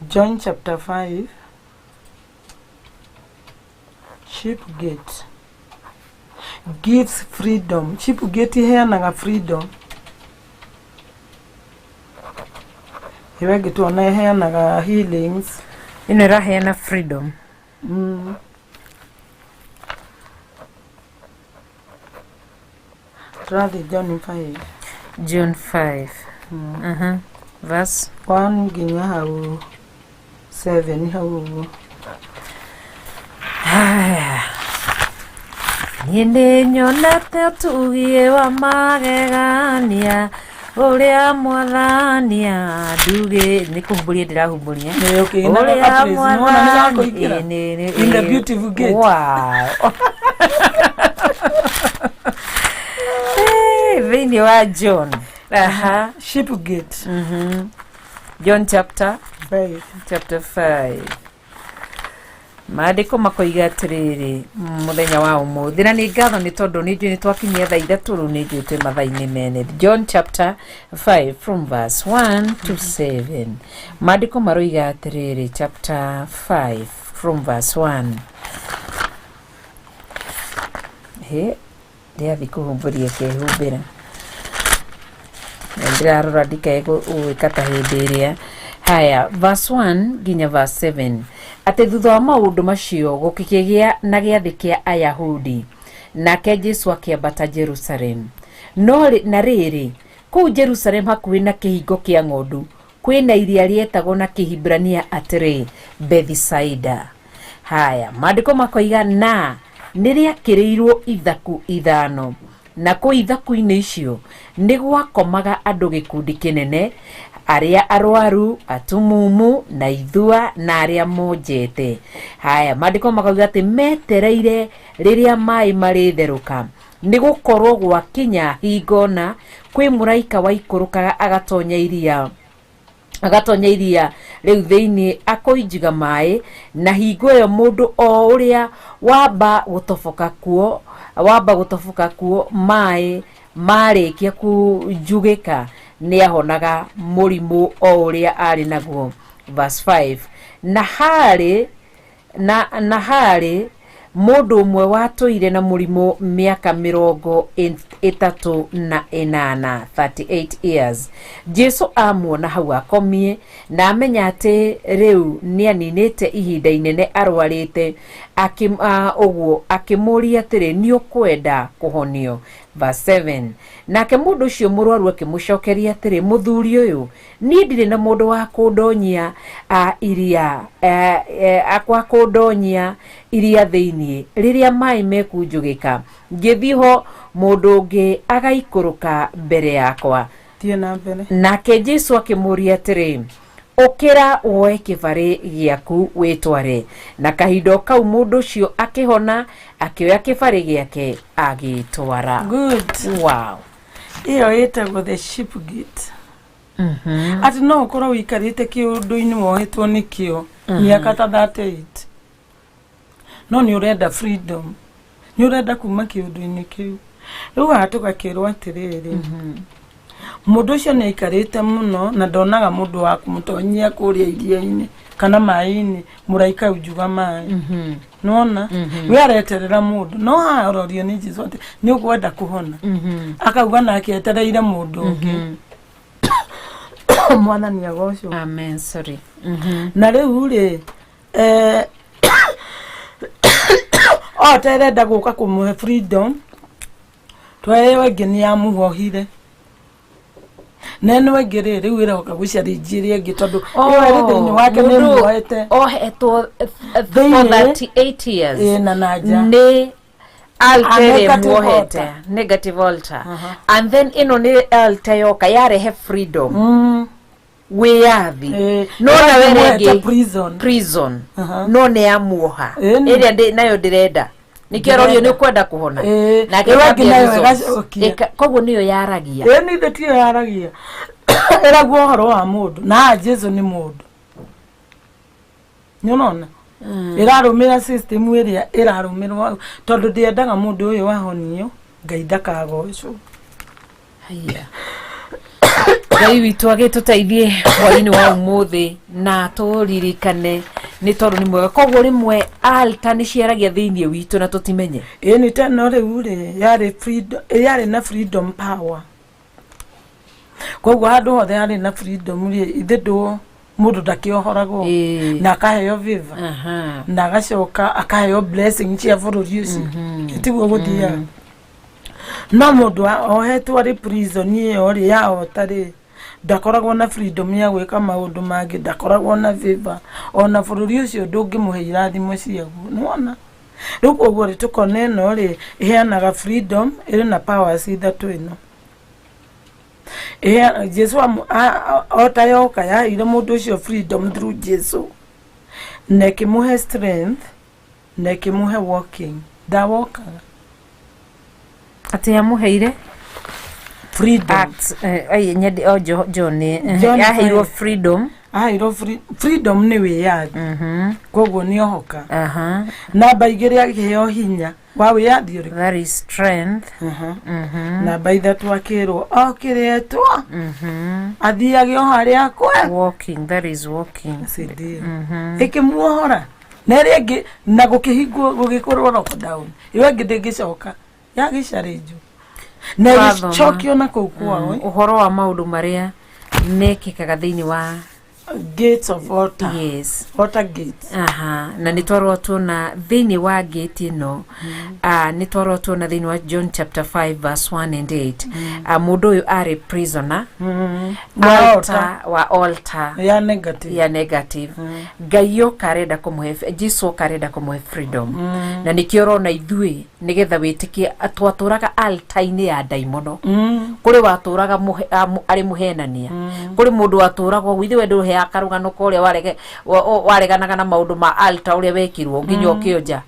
C: John chapter 5. Ship gate gives freedom. Ship gate iheanaga freedom. Ĩyo ĩngĩ tuona iheanaga healings.
D: Ĩno ĩraheana freedom.
C: Tũrathiĩ John 5.
D: John 5. Verse
C: 1 nginya hau 7 hau ũguo.
D: Haya. Niĩ nĩ nyonete ũtugi wa magegania ũrĩa mwathania ndugĩ nĩ kũhumbũria ndĩrahumbũria.
C: Nĩ ũkĩinaga
D: Ũrĩa
C: ka praise, nĩwona nĩ gakũingĩra?
D: Ĩ,
C: In the
D: ĩ.
C: beautiful gate.
D: Wow. Eh, thĩinĩ wa John. Aha.
C: Ship gate.
D: John chapter
C: 5.
D: Chapter 5. Maandĩko makoiga atĩrĩrĩ mũthenya wa ũmũthĩ, na nĩ ngatho nĩ tondũ nĩ njũĩ nĩ twakinyia thaa 3, rĩu nĩ njũĩ twĩ mathaa-inĩ mene. John chapter 5 from verse 1 to 7, maandĩko maroiga atĩrĩrĩ, chapter 5 from verse 1. He ndĩrathiĩ kũhumbũria kehumbĩra na ndĩrarora ndikae gwĩka ta hĩndĩ ĩrĩa. Haya, verse 1 nginya verse 7, atĩ thutha wa maũndũ macio gũkĩgĩa na gĩathĩ kĩa Ayahudi, nake Jesu akĩambata Jerusalem. No na rĩrĩ, kũu Jerusalem hakuhĩ na kĩhingo kĩa ng'ondu kwĩna iria rĩetagwo na Kĩhibrania atĩrĩ Bethisaida. Haya, maandĩko makoiga na nĩ rĩakĩrĩirwo ithaku 5, na kũu ithaku-inĩ icio nĩ gwakomaga andũ gĩkundi kĩnene, arĩa arwaru, atumumu na ithua na arĩa monjete. Haya, maandĩko makauga atĩ metereire rĩrĩa maĩ marĩtherũka, nĩ gũkorwo gwakinya hingona kwĩ mũraika waikũrũkaga agatonya iria rĩu thĩinĩ akoinjiga maĩ, na hingo ĩyo mũndũ o ũrĩa wamba gũtoboka kuo maĩ marĩkia kunjugĩka nĩ ahonaga mũrimũ o ũrĩa arĩ naguo. Verse 5, na harĩ mũndũ ũmwe watũire na mũrimũ mĩaka 38, 38 years. Jesu amuona hau akomie na amenya atĩ rĩu nĩ aninĩte ihinda inene arwarĩte, ũguo akĩmũũria atĩrĩ, "Nĩ ũkwenda kũhonio?" Verse 7, nake mũndũ ũcio mũrwaru akĩmũcokeria atĩrĩ, "Mũthuri ũyũ, niĩ ndirĩ na mũndũ wa kũndonyia iria wa kũndonyia iria thĩinĩ rĩrĩa maĩ mekunjugĩka. Ngĩthiĩ ho mũndũ ũngĩ agaikũrũka mbere yakwa."
C: Thiĩ na mbere.
D: Nake Jesu akĩmũũria atĩrĩ, "Ũkĩra, woe kĩbarĩ gĩaku wĩtware." Na kahinda o kau mũndũ ũcio akĩhona, akĩoya kĩbarĩ gĩake agĩtwara.
C: Good.
D: Wow.
C: Ĩyo ĩtagwo the ship gate. Atĩ no ũkorwo ũikarĩte kĩũndũ-inĩ wohetwo nĩkĩo mĩaka ta 38, no nĩ ũrenda freedom, nĩ ũrenda kuma kĩũndũ-inĩ kĩu. Rĩu haha tũgakĩrwo atĩrĩrĩ, mũndũ ũcio nĩ aikarĩte mũno na ndonaga mũndũ wa kũmũtonyia kũrĩa iria-inĩ kana maĩ-inĩ, mũraika unjuga maĩ. Nona we areterera mũndũ, no haha arorio nĩ Jesu atĩ nĩ ũkwenda kũhona? Akauga nake etereire mũndũ ũngĩ. Mwathani agocwo.
D: Amen. Sorry.
C: Na rĩu rĩ, o terenda gũka kũmũhe freedom, tweyo ĩngĩ nĩ yamũhohire, na ĩno ĩngĩ rĩ, rĩu ĩroka gũcarĩnjia ĩrĩa ĩngĩ, tondũ ĩyo ĩrĩ thĩinĩ wake nĩ
D: Mũndũ
C: muoete
D: ohetwo for
C: Thĩinĩ.
D: 38 years.
C: Ĩ, na nja.
D: Nĩ altar
C: A
D: ĩrĩa
C: negative
D: muohete.
C: altar.
D: Negative altar, and then ĩno nĩ altar yoka yarehe freedom. Wĩyathi. No nawe
C: Ĩramũhete
D: rĩngĩ
C: prison.
D: Prison.
C: Aha.
D: No nĩ yamuoha.
C: Ĩni.
D: Ĩrĩa nayo ndĩrenda, nĩkĩo arorio nĩ
C: Ndĩrenda.
D: ũkwenda kũhona. Nake
C: Ĩyo ĩngĩ
D: akambia
C: nayo
D: reasons.
C: ĩgacokia.
D: Koguo nĩyo yaragia.
C: Ĩĩ, nĩ ithe tiyo yaragia, ĩraguo ũhoro wa mũndũ, na haha Jesu nĩ mũndũ, nĩ ũrona ĩrarũmĩra system ĩrĩa ĩrarũmĩrwo hau, tondũ ndĩendaga mũndũ ũyũ ahonio Ngai ndakagocwo.
D: Haiya. Ngai witũ agĩtũteithie hwainĩ wa ũmũthĩ na tũririkane nĩ tondũ nĩ mwega. Koguo rĩmwe alta nĩ ciaragia thĩinĩ witũ na tũtimenye.
C: Ĩĩ, nĩ teno rĩu rĩ yarĩ freedom, yarĩ na freedom power, koguo handũ hothe harĩ na freedom rĩ, ithe ndũ mũndũ ndakĩohoragwo na akaheo favor na agacoka akaheo blessing cia bũrũri ũcio, tiguo gũthiaga? No mũndũ ohetwo arĩ prison ĩyo rĩ ya ota rĩ, ndakoragwo na freedom ya gwĩka maũndũ mangĩ, ndakoragwo na favor, ona bũrũri ũcio ndũngĩmũhe irathimo ciaguo, nĩwona? Rĩu koguo rĩ, tũkona ĩno rĩ ĩheanaga freedom, ĩrĩ na powers ithatũ. Ĩno Jesu ota yoka yaheire mũndũ ũcio freedom through Jesu, na ĩkĩmũhe strength, na ĩkĩmũhe walking, ndawokaga.
D: Atĩ yamũheire
C: Freedom.
D: Acts, ai, nyende o John,
C: John
D: yaheirwo
C: 5.
D: Freedom.
C: Aheirwo freedom nĩ wĩyathi. Koguo nĩ ohoka. Namba 2, akĩheo hinya wa wĩyathi ũrĩkũ?
D: That is strength.
C: Namba 3, akĩrwo okĩrĩtwo athiage o harĩa akwe.
D: Walking, that is walking.
C: Sindio? Ĩkĩmuohora na ĩrĩa ĩngĩ na gũkĩhingwo, gũgĩkorwo lockdown. Ĩyo ĩngĩ ndĩngĩcoka yagĩcarĩnjwo na
D: Twathoma.
C: ĩgĩcokio na kũu kwao.
D: Ũhoro wa maũndũ marĩa mekĩkaga thĩinĩ wa
C: Gates of water.
D: Yes.
C: Water gates.
D: Aha, na nĩ twarwo tuona thĩinĩ wa gate ĩno, nĩ twarwo tuona thĩinĩ wa John chapter 5 verse 1 and 8, mũndũ ũyũ arĩ prisoner
C: Wa
D: altar, wa altar
C: ya negative.
D: Ya negative. Ngai oka arenda kũmũhe, Jesu oka arenda kũmũhe freedom, na nĩkĩo ũrona ithuĩ nĩgetha wĩtĩkie twatũraga altar-inĩ ya ndaimono. Kũrĩ watũraga arĩ mũhenania, kũrĩ mũndũ watũraga ũguo. Ithuĩ we ndũheaga karũgano ka ũrĩa wareganaga na maũndũ ma altar, ũrĩa wekirwo nginya ũkĩonja.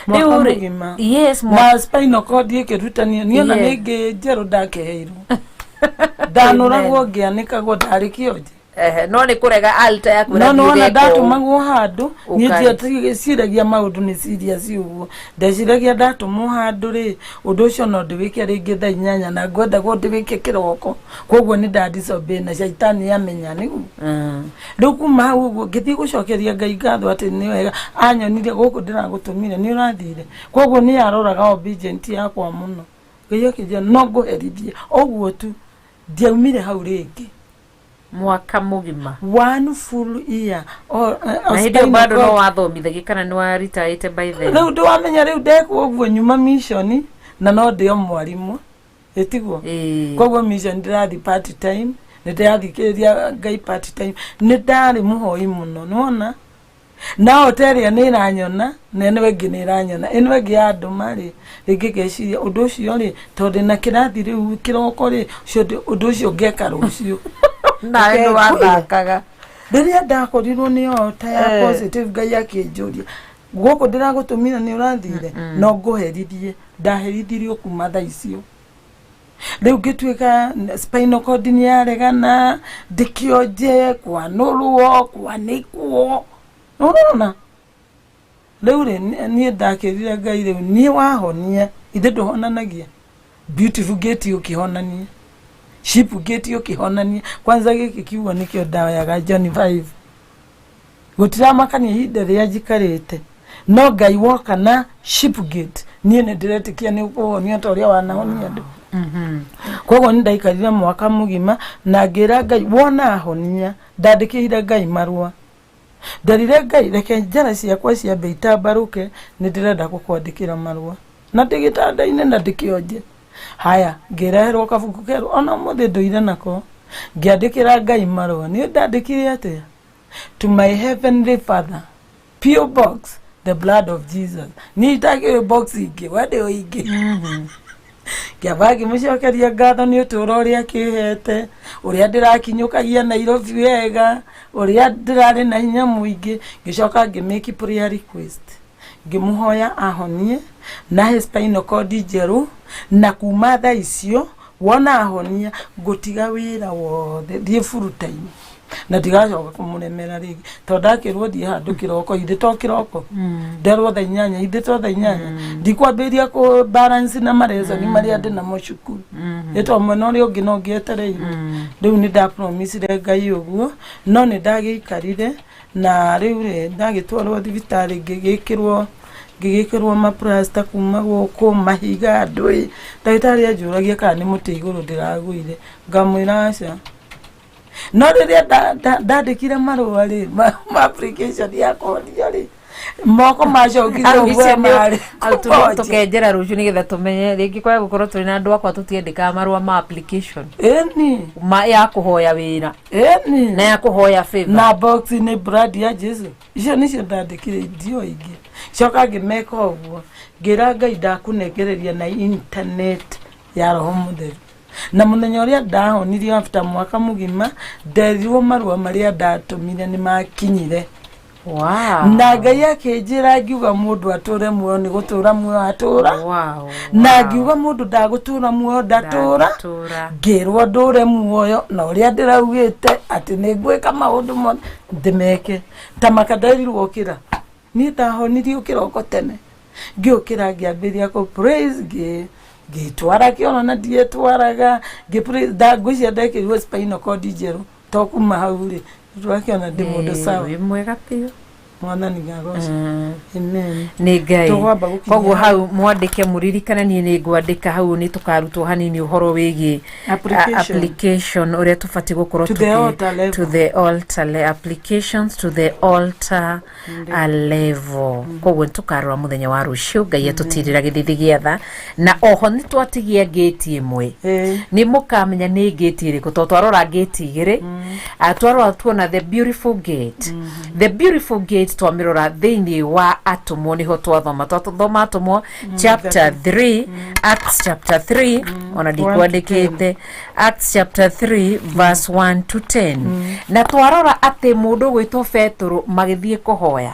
C: Mwaka
D: Rĩu rĩ,
C: mũgima.
D: Yes.
C: Na spinal cord ĩkĩrutanio niĩ ona nĩ njerũ ndakeheirwo, ndanũragwo ngĩanĩkagwo, ndarĩ kĩonje.
D: Ehe, no nĩ kũrega altar yaku.
C: No
D: ĩrathiĩ
C: nĩwona
D: ũgeka ũũ.
C: ndatũmagwo handũ niĩ
D: Ũkarĩ.
C: ndieciragia maũndũ nĩ serious ũguo. Ndeciragia ndatũmwo handũ rĩ, ũndũ ũcio no ndĩwĩke rĩngĩ thaa 8, na ngwendagwo ndĩwĩke kĩroko, koguo nĩ ndadisobey na caitani amenya nĩguo. Rĩu kuma hau ũguo ngĩthiĩ gũcokeria Ngai ngatho atĩ nĩ wega anyonire gũkũ ndĩragũtũmire nĩ ũrathire, koguo nĩ aroraga obedient yakwa mũno. Ngai akĩnjĩra no ngũherithie ũguo tu, ndiaumire hau rĩngĩ.
D: Mwaka mũgima.
C: One full year.
D: Na hĩndĩ ĩyo bado no wathomithagia kana nĩ waritaĩte by then?
C: Rĩu ndĩwamenya, rĩu ndekwo ũguo nyuma mission na no ndĩo mwarimũ, ĩtiguo?
D: Ĩĩ.
C: Koguo mission ndĩrathiĩ part time, nĩ ndĩrathikĩrĩria Ngai part time, nĩ ndarĩ mũhoi mũno, nĩwona? Na ta ĩrĩa nĩ ĩranyona na ĩno ĩngĩ nĩ ĩranyona, ĩno ĩngĩ yandũma rĩ, rĩngĩ ngeciria ũndũ ũcio rĩ, tondũ ndĩna kĩrathi rĩu kĩroko rĩ, ũcio ũndũ ũcio ngeka rũciũ.
D: Nawe nĩ wathakaga.
C: Rĩrĩa ndakorirwo nĩ ota ya positive, Ngai akĩnjũria, gũkũ ndĩragũtũmire nĩ ũrathire, no ngũherithie. Ndaherithirio kuma thaa icio. Rĩu ngĩtuĩka spinal cord nĩ yaregana, ndĩkĩonje, kwanũrwo, kwanĩkwo, ũrona? Rĩu rĩ, niĩ ndakĩrire Ngai, rĩu niĩ wahonia, ithe ndũhonanagia Beautiful Gate, ũkĩhonania Ship Gate, ũkĩhonania kwanza gĩkĩ kiugo nĩkĩo ndaoyaga John 5, gũtiramakania ihinda rĩrĩa njikarĩte, no Ngai woka na Ship Gate, niĩ nĩ ndĩretĩkia nĩ ũkũhonia ta ũrĩa wanahonia andũ. Koguo nĩ ndaikarire mwaka mũgima na ngĩra Ngai wona ahonia, ndandĩkĩire Ngai marũa, nderire Ngai reke njara ciakwa ciambe itambarũke, nĩ ndĩrenda gũkwandĩkĩra marũa na ndĩ gĩtanda-inĩ na ndĩkĩonje. Haya, ngĩreherwo kabuku kerũ, ona ũmũthĩ ndũire nako, ngĩandĩkĩra Ngai marũa. Niĩ ndandĩkire atĩa? To my heavenly Father, PO Box, the blood of Jesus. Niĩ itakĩũĩ box ingĩ, we ndĩũ ingĩ. Ngĩamba ngĩmũcokeria ngatho nĩ ũtũũro ũrĩa akĩhete, ũrĩa ndĩrakinyũkagia Nairobi wega, ũrĩa ndĩrarĩ na hinya mũingĩ. Ngĩcoka ngĩ make prayer request, ngĩmũhoya ahonie na he spinal cord njerũ, na kuma thaa icio wona ahonia ngũtiga wĩra wothe thiĩ full time na ndigacoka kũmũremera rĩngĩ, tondũ ndakĩrwo thiĩ handũ kĩroko, ithe to kĩroko, nderwo thaa 8, ithe to thaa 8, ndikwambĩrĩria kũ balance na mareconi marĩa ndĩ namo cukuru, ĩ to mwena ũrĩa ũngĩ no ngĩetereirwo. Rĩu nĩ ndapromisire Ngai ũguo, no nĩ ndagĩikarire na rĩu rĩ ndagĩtwarwo thibitarĩ, ngĩgĩkĩrwo maplasta kuma gũkũ mahiga ndũĩ. Ndagĩtarĩ anjũragia kana nĩ mũtĩ igũrũ ndĩragũire, ngamwĩra aca. No rĩrĩa ndandĩkire marũa rĩ ma application ya kũhonio rĩ, moko macokire ũguo marĩ kũmonje.
D: Tũkenjera rũciũ nĩgetha tũmenye rĩngĩ kwaga gũkorwo tũrĩ na andũ akwa tũtiandĩkaga marũa ma application ma ya kũhoya wĩra na ya kũhoya favor.
C: Na box nĩ blood ya Jesu, icio nĩcio ndandĩkire, idio ingĩ. Coka ngĩmeka ũguo, ngĩra Ngai ndakũnengereria na internet ya Roho Mũtheru. Na mũthenya ũrĩa ndahonirio after mwaka mũgima, nderirwo marũa marĩa ndatũmire nĩ makinyire. Na Ngai akĩnjĩra, ngiuga mũndũ atũre muoyo nĩ gũtũra muoyo atũra, na ngiuga mũndũ ndagũtũra muoyo ndatũra.
D: Ndatũra.
C: Ngĩrwo ndũre muoyo na ũrĩa ndĩraugĩte atĩ nĩ ngwĩka maũndũ mothe ndĩmeke ta maka. Nderirwo ũkĩra, niĩ ndahonirio kĩroko tene, ngĩũkĩra ngĩambĩrĩria kũ praise, ngĩtwara kĩoro na ndietwaraga, ngĩ praise. Ngwĩciria ndekĩrirwo spinal cord njerũ, to kuma hau rĩ twakĩona ndĩ mũndũ sawa.
D: Wĩ mwega biũ.
C: Mwathani ngagoca. Amen.
D: Nĩ Ngai.
C: Tũkwamba gũkinya
D: Koguo
C: hau.
D: hau mwandĩke, mũririkane niĩ nĩ ngwandĩka hau, nĩ tũkarutwo hanini ũhoro wĩgiĩ
C: Application.
D: Application ũrĩa tũbatiĩ gũkorwo
C: To the altar level.
D: To the altar applications to the altar level. Koguo nĩ tũkarora mũthenya wa rũciũ, Ngai atũtirĩra gĩthithi gĩa tha. Na oho nĩ twatigia ngĩti ĩmwe, nĩ mũkamenya nĩ ngĩti ĩrĩkũ, tondũ twarora ngĩti igĩrĩ. Ah, twarora tuona the beautiful gate, the beautiful gate twamĩrora thĩinĩ wa Atũmwo, nĩho twathoma Atũmwo chapter 3, Acts chapter 3, ona ndikwandĩkĩte, Acts chapter 3 verse 1 to 10. Na twarora atĩ mũndũ ũgwĩtwo Betũrũ magĩthiĩ kũhoya,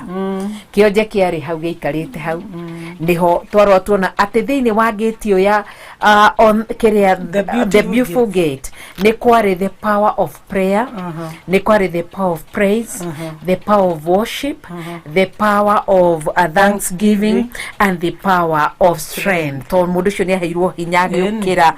D: kĩonje kĩarĩ hau gĩikarĩte hau, nĩho twarora tuona atĩ thĩinĩ wa ngĩti ĩyo ya on kĩrĩa
C: The beautiful
D: the beautiful gate, nĩ kwarĩ the power of prayer, nĩ kwarĩ the power of praise, the power of worship, the power of thanksgiving and the power of strength, tondũ mũndũ ũcio nĩ aheirwo hinya, agĩũkĩra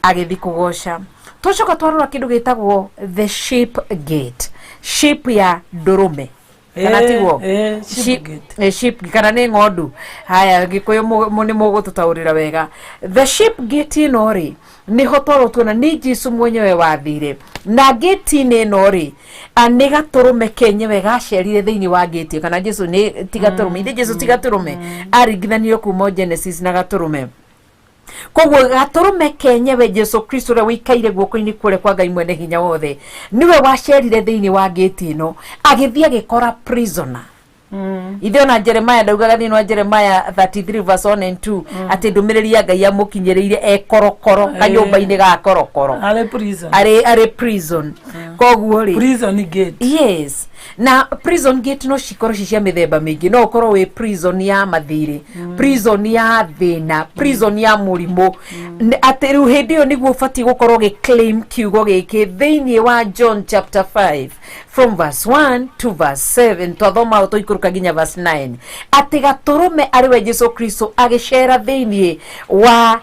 D: agĩthiĩ kũgoca. Twacoka twarora kĩndũ gĩtagwo the sheep gate, sheep ya ndũrũme kana tiguo?
C: Sheep gate.
D: Sheep kana nĩ ng'ondu. Haya, Gĩkũyũ nĩ mũgũtũtaũrĩra wega. The sheep gate ĩno rĩ, nĩho twarwo tuona nĩ Jesu mwenyewe wathire na ngĩti-inĩ ĩno rĩ, nĩ gatũrũme kenyewe gacerire thĩinĩ wa ngĩti ĩyo. Kana Jesu nĩ ti gatũrũme? Ithe Jesu ti gatũrũme, aringithanirio kuma Genesis na gatũrũme. Koguo gatũrũme kenyewe Jesu Kristo ũrĩa ũikaire guoko-inĩ kũrĩa kwa Ngai mwene hinya wothe nĩwe wacerire thĩinĩ wa ngĩti ĩno, agĩthiĩ agĩkora prisoner. Ithe ona Jeremiah ndaugaga thĩinĩ wa Jeremiah 33 verse 1 and 2 atĩ ndũmĩrĩri ya Ngai yamũkinyĩrĩire e korokoro, kanyũmba-inĩ ga korokoro?
C: Arĩ prison.
D: Arĩ prison. Koguo rĩ,
C: Prison gate.
D: Yes, na prison gate no cikorwo ci cia mĩthemba mĩingĩ. No ũkorwo wĩ prison ya mathirĩ, prison ya thĩna, prison ya mũrimũ. Atĩ rĩu hĩndĩ ĩyo nĩguo ũbatiĩ gũkorwo ũgĩ claim kiugo gĩkĩ thĩinĩ wa John chapter 5 from verse 1 to verse 7. Twathoma o tũikũrũka nginya verse 9, atĩ gatũrũme arĩ we Jesu Kristo agĩcera thĩinĩ wa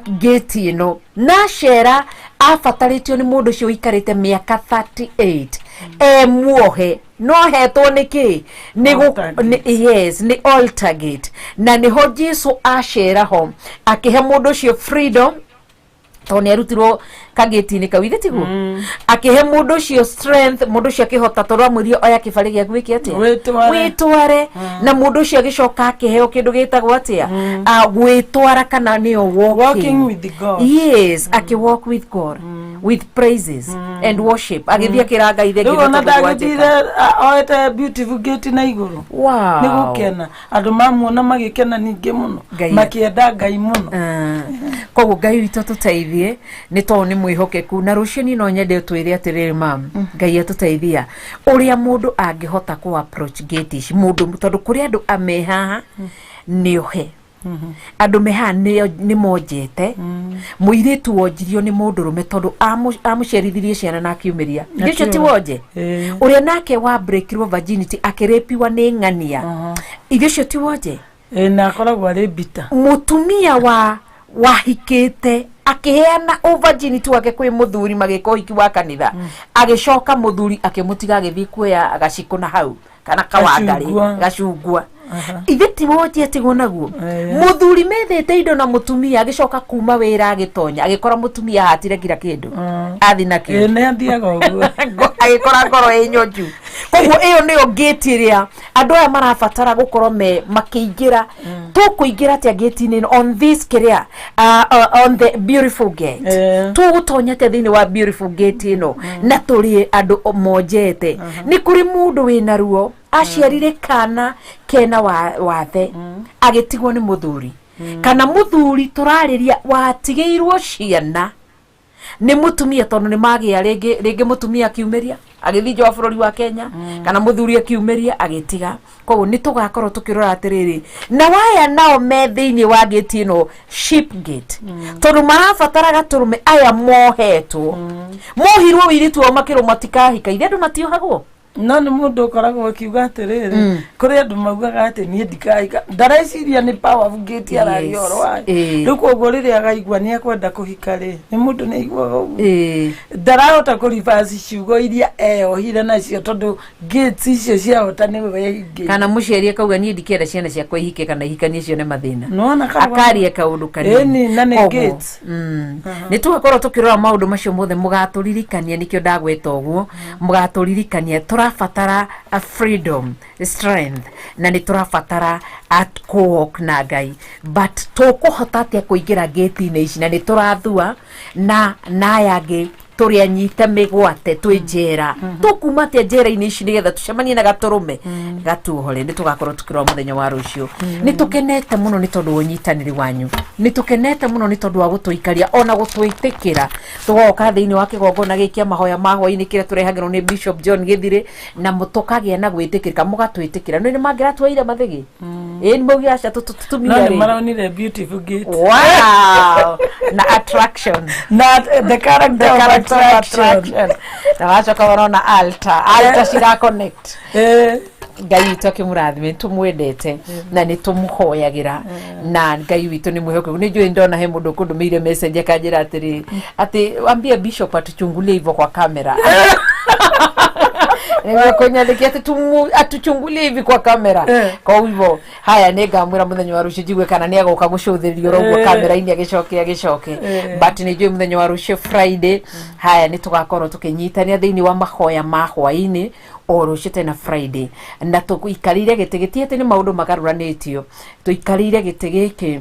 D: ngĩti ĩno, na acera abatarĩtio nĩ mũndũ ũcio ũikarĩte mĩaka 38 e muohe, no hetwo nĩ kĩ? Nĩ
C: Altar gate.
D: Yes, nĩ altar gate. Na nĩho Jesu acera ho akĩhe mũndũ ũcio freedom, tondũ nĩ arutirwo kagĩti-inĩ kau, ithe tiguo? Akĩhe mũndũ ũcio strength, mũndũ ũcio akĩhota, tondũ amwĩrire, "Oya kĩbarĩ gĩaku wĩke atĩa?"
C: Wĩtware.
D: Wĩtware. Na mũndũ ũcio agĩcoka akĩheo kĩndũ gĩtagwo atĩa? Ah, gwĩtwara kana nĩyo walking,
C: Walking with God.
D: Yes, akĩ walk with God. With praises and worship, agĩthiĩ akĩra Ngai
C: Rĩu
D: thengio
C: ona
D: nĩ tondũ
C: ndagĩthire
D: gwanjĩka.
C: oete beautiful gate na igũrũ.
D: Wow.
C: Nĩ gũkena andũ mamuona magĩkena ningĩ mũno.
D: Ngai.
C: Makĩenda Ngai mũno.
D: Koguo Ngai witũ tũteithie nĩ tondũ nĩ mwĩhokeku. Na rũciũ niĩ no nyende ũtwĩre atĩrĩrĩ, mam, Ngai atũteithia ũrĩa mũndũ angĩhota kũ approach gate ici, mũndũ, tondũ kũrĩ andũ ame haha nĩ ohe, andũ me haha nĩ monjete mũirĩtu wonjirio nĩ mũndũrũme tondũ amũciarithirie ciana na akiumĩria ũcio ti wonje.
C: Ĩĩ.
D: Ũrĩa nake wa breakirwo virginity akĩrĩpiwa nĩ ng'ania ithuĩ ũcio ti wonje.
C: Ĩĩ, na akoragwo arĩ mbita.
D: Mũtumia wa wahikĩte akĩheana virginity wake kwĩ mũthuri, magĩka ũhiki wa kanitha, agĩcoka mũthuri akĩmũtiga agĩthiĩ kuoya gacikũ na hau kana kawangarĩ.
C: Gacungwa.
D: Gacungwa ithe ti wonje atigwo naguo.
C: Ĩĩ.
D: Mũthuri methete indo na mũtumia, agĩcoka kuma wĩra agĩtonya agĩkora mũtumia ahatire kira kĩndũ athi nakĩo.
C: Ĩĩ, nĩ athiaga ũguo.
D: Agĩkora ngoro ĩ nyonju. Koguo ĩyo nĩyo ngĩti ĩrĩa andũ aya marabatara gũkorwo me makĩingĩra. Tũkũingĩra atĩa ngĩti-inĩ ĩno on this kĩrĩa on the beautiful gate? Tũgũtonya atĩa thĩinĩ wa beautiful gate ĩno na tũrĩ andũ monjete? Nĩ kũrĩ mũndũ wĩna ruo aciarire kana kena wathe agĩtigwo nĩ mũthuri, kana mũthuri tũrarĩria watigĩirwo ciana nĩ mũtumia tondũ nĩ magĩa rĩngĩ rĩngĩ, mũtumia akiumĩria agĩthiĩ nja wa bũrũri wa Kenya, kana mũthuri akiumĩria agĩtiga. Koguo nĩ tũgakorwo tũkĩrora atĩrĩrĩ, na waya nao me thĩinĩ wa gate ĩno, sheep gate, tondũ marabatara gatũrũme. Aya mohetwo, mohirwo wĩirĩtu wao makĩrwo matikahika, ithe andũ matiohagwo.
C: No nĩ mũndũ ũkoragwo akiuga atĩrĩrĩ, kũrĩ andũ maugaga atĩ niĩ ndikahika, ndareciria nĩ powerful gate araria ũhoro wayo. Rĩu koguo rĩrĩa agaigua nĩ ekwenda kũhika rĩ, nĩ mũndũ nĩ aiguaga ũguo, ndarahota kũ ciugo iria eyohire nacio tondũ gates icio ciahota nĩwe wehingĩire.
D: Kana mũciari akauga niĩ ndikenda ciana ciakwa ihike kana ihikanie cione mathĩna.
C: Nĩwona karũgano?
D: Akaria kaũndũ kanini.
C: Ĩni, na nĩ
D: Koguo,
C: gates.
D: Nĩ tũgakorwo tũkĩrora maũndũ macio mothe, mũgatũririkania nĩkĩo ndagweta ũguo, mũgatũririkania tũrabatara a freedom, strength, na nĩ tũrabatara a kũwalk na Ngai, but tũkũhota atĩa kũingĩra gate-inĩ ici na nĩ tũrathua na aya angĩ tũrĩ anyite mĩgwate twĩ njera? Tũkuma atĩa njera-inĩ ici nĩgetha tũcemanie na gatũrũme gatuohore? Nĩ tũgakorwo tũkĩrora mũthenya wa rũciũ. Nĩ tũkenete mũno nĩ tondũ wa ũnyitanĩri wanyu, nĩ tũkenete mũno nĩ tondũ wa gũtũikaria ona gũtwĩtĩkĩra tũgoka thĩinĩ wa kĩgongona gĩkĩ kĩa mahoya ma hwaĩ-inĩ kĩrĩa tũrehagĩrwo nĩ Bishop John Gĩthirĩ, na tũkagĩa na gwĩtĩkĩrĩka, mũgatwĩtĩkĩra. Nĩ mangĩratuoire mathĩgĩ ĩĩ nĩ maugire aca
C: No
D: tũtumia
C: nĩ
D: rĩ.
C: maronire beautiful gate.
D: Wow, na attraction.
C: Na the character
D: The
C: of
D: character of
C: attraction.
D: attraction. Na wacoka warona altar cira connect. Ngai witũ akĩmũrathime, nĩ tũmwendete na nĩ tũmũhoyagĩra, na Ngai witũ nĩ mwĩhokeku. Nĩ njũĩ ndona he mũndũ ũkũndũmĩire message akanjĩra atĩrĩ, atĩ ambia bishop atuchungulie hivyo kwa kamera. Nĩkũnyandĩkia atĩ atuchungulie hivi kwa kamera. Kwa hivyo haya, nĩ ngamwĩra mũthenya wa rũciũ njigue kana nĩ agoka gũcũthĩrĩria oro ũguo kamera-inĩ, agĩcoke agĩcoke. But nĩ njũĩ mũthenya wa rũciũ Friday, haya, nĩ tũgakorwo tũkĩnyitania thĩinĩ wa mahoya ma hwaĩ-inĩ o rũciũ tena Friday, na tũikarĩire gĩtĩ gĩti atĩ nĩ maũndũ magarũranĩtio, tũikarĩire gĩtĩ gĩkĩ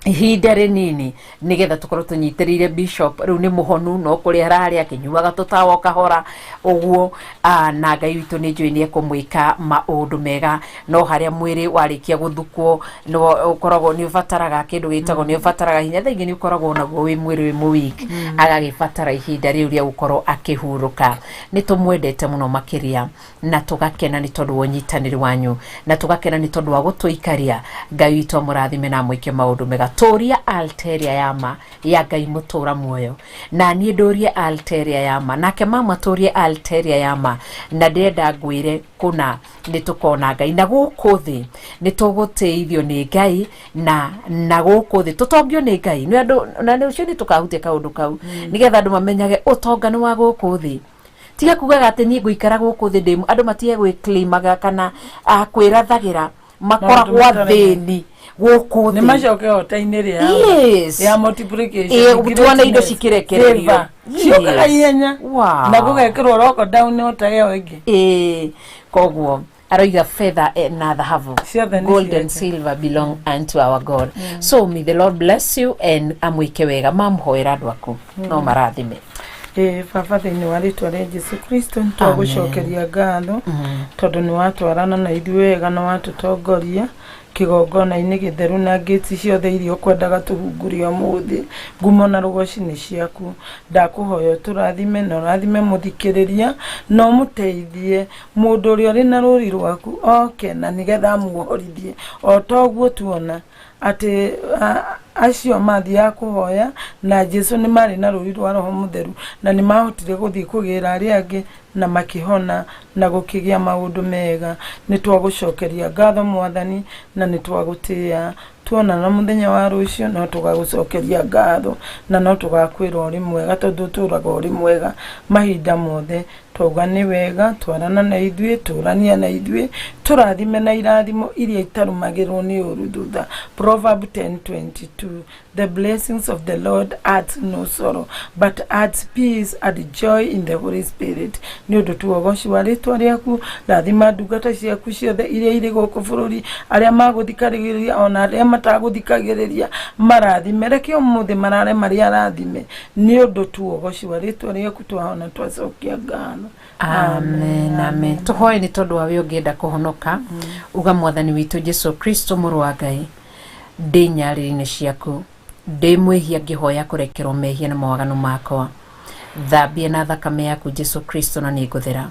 D: ihinda rĩnini nigetha tũkorwo tũnyitĩrĩire bishop. Rĩu nĩ mũhonu, no kũrĩa ararĩa akĩnyuaga tũtawa o kahora ũguo, na Ngai witũ nĩ njũĩ nĩ ekũmwĩka maũndũ mega. No harĩa mwĩrĩ warĩkia gũthukwo no ũkoragwo nĩ ũbataraga kĩndũ gĩtagwo nĩ ũbataraga hinya, thaa ingĩ nĩ ũkoragwo naguo wĩ mwĩrĩ wĩ mũweak, agagĩbatara ihinda rĩu rĩa gũkorwo akĩhurũka. Nĩ tũmwendete mũno makĩria na tũgakena nĩ tondũ wa ũnyitanĩri wanyu, na tũgakena nĩ tondũ wa gũtũikaria. Ngai witũ amũrathime na amwĩke maũndũ mega. Tũria altar ĩrĩa ya ma ya Ngai mũtũra muoyo, na niĩ ndũrie altar ĩrĩa ya ma, nake mama tũrie altar ĩrĩa ya ma, na ndĩrenda ngwĩre kũna nĩ tũkona Ngai na gũkũ thĩ nĩ tũgũtĩithio nĩ Ngai, na gũkũ thĩ tũtongio nĩ Ngai nĩ andũ, na nĩ ũcio nĩ tũkahutia kaũndũ kau nĩgetha andũ mamenyage ũtonga nĩ wa gũkũ thĩ. Tiga kugaga atĩ niĩ ngũikara gũkũ thĩ ndĩ andũ matige gwĩclaimaga kana kwĩrathagĩra makoragwo
C: Maũndũ matarĩ.
D: athĩni gũkũ
C: Nĩ
D: thĩ.
C: macoke hota-inĩ rĩa ya multiplication.
D: Ĩĩ, tuone indo cikĩrekererio.
C: Favor. Ciũkaga ihenya.
D: Wow.
C: Na gũgekĩrwo lockdown ota ĩyo ĩngĩ.
D: Ĩĩ, koguo aroiga fedha na dhahabu,
C: Ciothe nĩ
D: gold and
C: ciake.
D: silver belong unto our God. So may the Lord bless you and amwĩke wega. Mamhoera andũ aku no marathime.
C: Ĩĩ baba thĩinĩ wa rĩtwa rĩa Jesu Kristo twagũcokeria ngatho tondũ nĩ watwarana na ithuĩ wega na watũtongoria kĩgongona-inĩ gĩtheru na ngĩti ciothe iria ũkwendaga tũhungũrie ũmũthĩ. Ngumo na rũgoci nĩ ciaku. Ndakũhoya ũtũrathime na ũrathime mũthikĩrĩria na ũmũteithie mũndũ ũrĩa ũrĩ na rũri rwaku oke na nĩgetha amuohorithie o toguo tuona atĩ acio mathiaga kũhoya na Jesu nĩ marĩ na rũri rwa Roho Mũtheru na nĩ mahotire gũthiĩ kũgĩra arĩa angĩ na makĩhona na gũkĩgĩa maũndũ mega. Nĩ twagũcokeria ngatho Mwathani na nĩ twagũtĩĩa. Tuonana mũthenya wa rũciũ no tũgagũcokeria ngatho na no tũgakwĩra ũrĩ mwega tondũ ũtũraga ũrĩ mwega mahinda mothe. Twauga nĩ wega, twarana na ithuĩ, tũrania na ithuĩ, tũrathime na irathimo iria itarũmagĩrwo nĩ ũru thutha. Proverb 10:22. The blessings of the Lord adds no sorrow, but adds peace and joy in the Holy Spirit. Nĩ ũndũ tu ũgoci wa rĩtwa rĩaku, rathima ndungata ciaku ciothe iria irĩ gũkũ bũrũri, arĩa magũthikagĩrĩria ona arĩa matagũthikagĩrĩria, marathime. Reke ũmũthĩ marare marĩ arathime. Nĩ ũndũ tu ũgoci wa rĩtwa rĩaku twahona twacokia ngatho.
D: Amen, amen. Tũhoe nĩ tondũ wa we ũngĩenda kũhonoka. Uga Mwathani witũ Jesu Kristo mũrũ wa Ngai, ndĩ nyarĩrĩ-inĩ ciaku, ndĩ mwĩhia ngĩhoya kũrekerwo mehia na mawaganu makwa. Thambia na thakame yaku Jesu Kristo na nĩngũthera.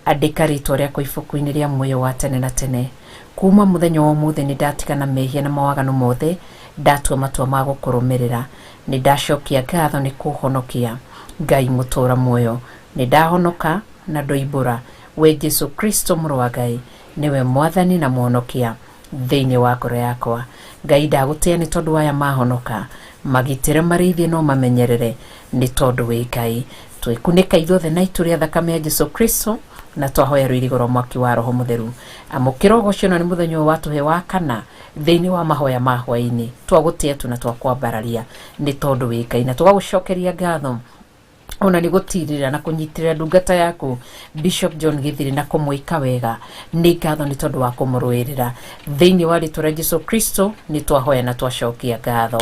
D: Andĩka rĩtwa rĩakwa ibuku-inĩ rĩa muoyo wa tene na tene. Kuma mũthenya wa ũmũthĩ nĩ ndatigana mehia na mawaganu mothe, ndatua matua ma gũkũrũmĩrĩra. Nĩ ndacokia ngatho nĩ kũhonokia. Ngai mũtũra muoyo, nĩ ndahonoka na ndoimbũra we Jesu Kristo mũrũ wa Ngai nĩwe Mwathani na Mũhonokia thĩinĩ wa ngoro yakwa. Ngai ndagũtĩĩa nĩ tondũ aya mahonoka, magitĩre marĩithie no mamenyerere nĩ tondũ wĩ Ngai. Twĩkunĩka ithuothe na itu rĩa thakame ya Jesu Kristo na twahoya rũirigo rwa mwaki wa Roho Mũtheru. Amũkĩra ũgoci ona nĩ mũthenya ũyũ watũhe wa kana thĩinĩ wa mahoya ma hwaĩ-inĩ. Twagũtĩĩa tu na twakwambararia nĩ tondũ wĩ Ngai na tũgagũcokeria ngatho ona nĩ gũtirĩra na kũnyitĩrĩra ndungata yaku Bishop John Githiri na kũmwĩka wega. Nĩ ngatho nĩ tondũ wa kũmũrũĩrĩra thĩinĩ wa rĩtwa rĩa Jesu Kristo nĩ twahoya na twacokia ngatho.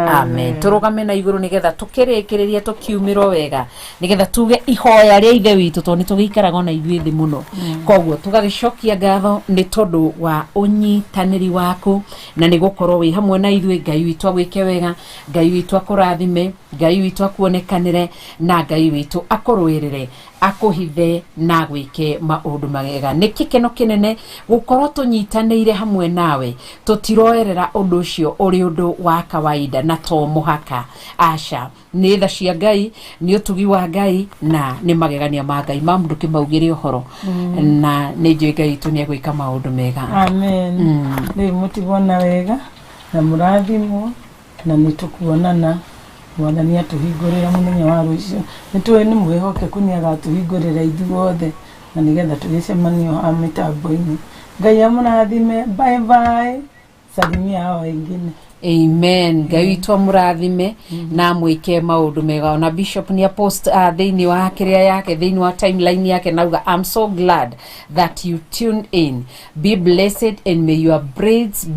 D: Amen. Tũrũgame na igũrũ nĩgetha tũkĩrĩkĩrĩria tũkiumĩrwo wega nĩgetha tuge ihoya rĩa Ithe witũ tondũ nĩ tũgĩikaraga ona ithuĩ thĩ mũno. Koguo tũgagĩcokia ngatho nĩ tondũ wa ũnyitanĩri waku na nĩ gũkorwo wĩ hamwe na ithuĩ. Ngai witũ agwĩke wega, Ngai witũ akũrathime, Ngai witũ akuonekanĩre na Ngai witũ akũrũĩrĩre, akũhithe na agwĩke maũndũ mega. Nĩ gĩkeno kĩnene gũkorwo tũnyitanĩire hamwe nawe, tũtiroerera ũndũ ũcio ũrĩ ũndũ wa kawaida na to mũhaka. Aca, nĩ tha cia Ngai, nĩ ũtugi wa Ngai na nĩ magegania ma Ngai. Mamu ndũkĩmaugĩre ũhoro na nĩ njũĩ Ngai witũ nĩ egwĩka maũndũ mega.
C: Amen. Rĩu mũtigwo na wega na mũrathimwo na nĩ tũkuonana. Mwathani atũhingũrĩra mũthenya wa rũciũ. Nĩ tũĩ nĩ mwĩhokeku nĩ agatũhingũrĩra ithuothe na nĩgetha tũgĩcemanie haha mĩtambo-inĩ. Ngai amũrathime. Bye bye. Salimia hao wengine.
D: Amen. Ngai witũ amũrathime na amwĩke maũndũ mega. Ona Bishop nĩ post thĩinĩ wa kĩrĩa yake, thĩinĩ wa timeline yake, nauga I'm so glad that you tuned in. Be blessed and may your breaths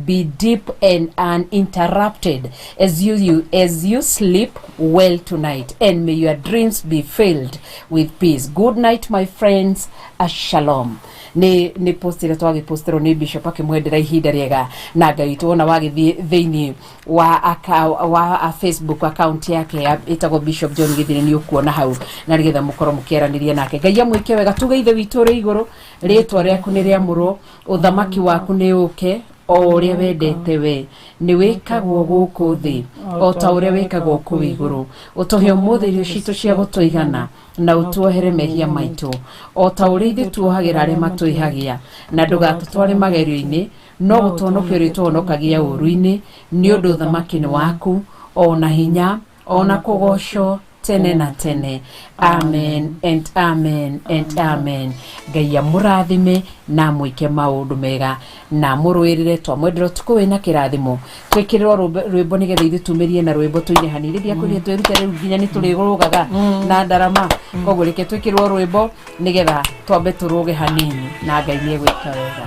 D: be deep and uninterrupted as you sleep well tonight, and may your dreams be filled with peace. Good night my friends. Shalom. Nĩ post ĩrĩa twagĩposterwo nĩ Bishop akĩmwendera ihinda rĩega na Ngai witũ. Wona wagĩthiĩ thĩinĩ wa Facebook account yake ĩtagwo Bishop John Githiri nĩ ũkuona hau na nĩgetha mũkorwo mũkĩaranĩria nake. Ngai amwĩke wega. Tuge Ithe witũ ũrĩ igũrũ, rĩtwa rĩaku nĩ rĩamũrwo, ũthamaki waku nĩ ũke, o ũrĩa wendete we nĩ wĩkagwo gũkũ thĩ o ta ũrĩa wĩkagwo kũu igũrũ. Ũtũhe ũmũthĩ irio citũ cia gũtũigana na ũtuohere mehia maitũ o ta ũrĩa ithuĩ tuohagĩra arĩa matwĩhagia, na ndũgatũtware magerio-inĩ no gũtũhonokia ũrĩtũhonokagia ũũru-inĩ, nĩ ũndũ ũthamaki nĩ waku o na hinya o na kũgocwo tene na tene. Amen and amen and amen. Ngai amũrathime na amwĩke maũndũ mega na amũrũĩrĩre. Twamwendera ũtukũ wĩna kĩrathimo. Twĩkĩrĩrwo rwĩmbo nĩgetha ithuĩ tumĩrie na rwĩmbo tũine hanini. Rĩrĩa twĩrute rĩu nginya nĩ tũrĩrũgaga na ndarama. Koguo reke twĩkĩrĩrwo rwĩmbo nĩgetha twambe tũrũge hanini na Ngai nĩ egwĩka wega.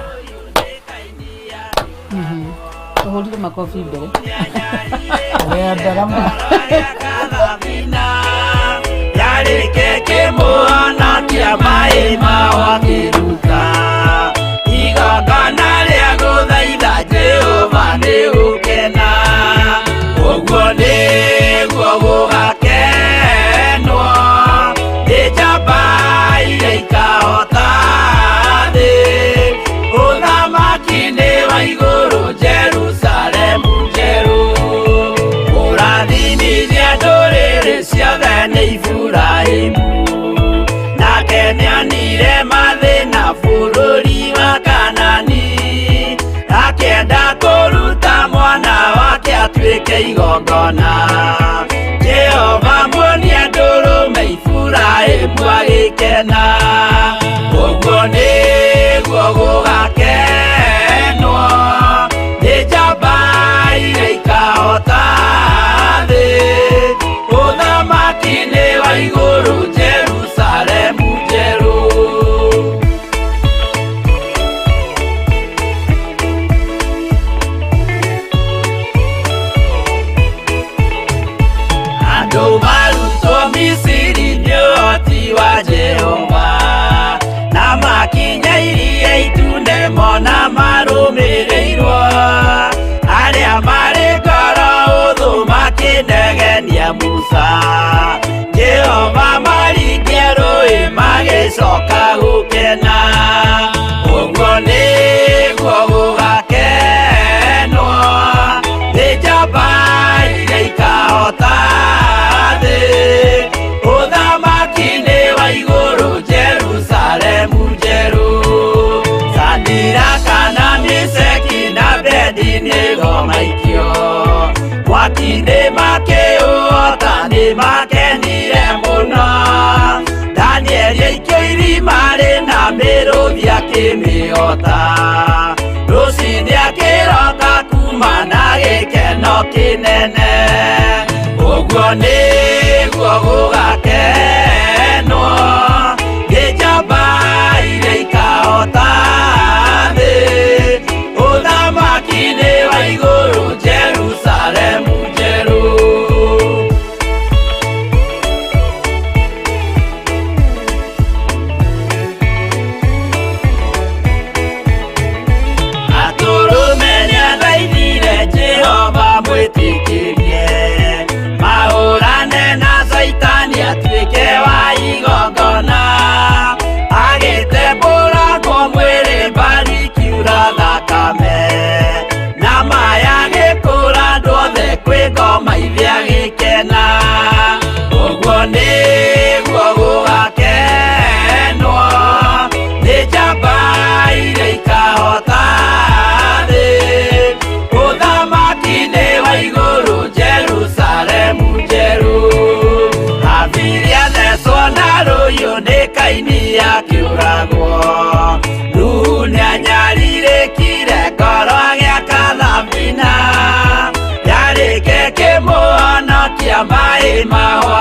D: Tũhũrire makobi mbere.
C: Rĩa ndarama.
A: Ya Akĩruta igongona rĩa gũthaitha Jehova nĩ gũkena. Ũguo nĩguo gũgakenwo nĩ njamba iria ikahota thĩ. Ũthamaki-inĩ wa igũrũ Jerusalemu njerũ. Kũrathimithia ndũrĩrĩ ciothe nĩ Iburahĩmu. Nake nĩonire mathĩna bũrũri wa Kanani, akĩenda kũruta mwana wake atuĩke igongona. Jehova muonia ndũrũme Iburahĩmu agĩkena. Ũguo nĩguo gũgakenwo nĩ njamba iria ikahota thĩ. Ũthamaki-inĩ wa igũrũ Jerusalemu njerũ. Andũ marutwo Misiri nĩ ũhoti wa Jehova, na makinya iria itune mona marũmĩrĩirwo. Arĩa marĩ ngoro ũthũ makĩnegenia Musa, Jehova maringia rũĩ magĩcoka gũkena. Ũguo nĩguo gũgakenwo nĩ njamba iria ikahota thĩ. Ũthamaki-inĩ wa igũrũ Jerusalemu njerũ. Sadiraka na Meshaki na Abednego maikio mwaki-inĩ makĩũhota nĩ makenire mũno. Danieli aikio irima rĩna mĩrũthi akĩmĩhota. Rũcinĩ akĩroka kuma na gĩkeno kĩnene. Ũguo nĩguo gũgakenwo nĩ njamba iria ikahota thĩ. Ũthamaki-inĩ wa igũrũ Jerusalemu njerũ. Atũrũme nĩathaithire Jehova mwĩtĩkĩrie mahũrane na Caitani atuĩke wa igongona. Agĩtembũrangwo mwĩrĩ mbari ikiura thakame, na maya agĩkũra andũ othe kwĩ ngoma ithe agĩkena. Ũguo nĩguo gũgakenwo nĩ njamba iria ikahota thĩ. Ũthamaki-inĩ wa igũrũ Jerusalemu njerũ. Habili athecwo na rũhiũ nĩ Kaini akĩũragwo. Nuhu nĩanyarirĩkire ngoro agĩaka thabina, yarĩke kĩmũhonokia maĩ maho.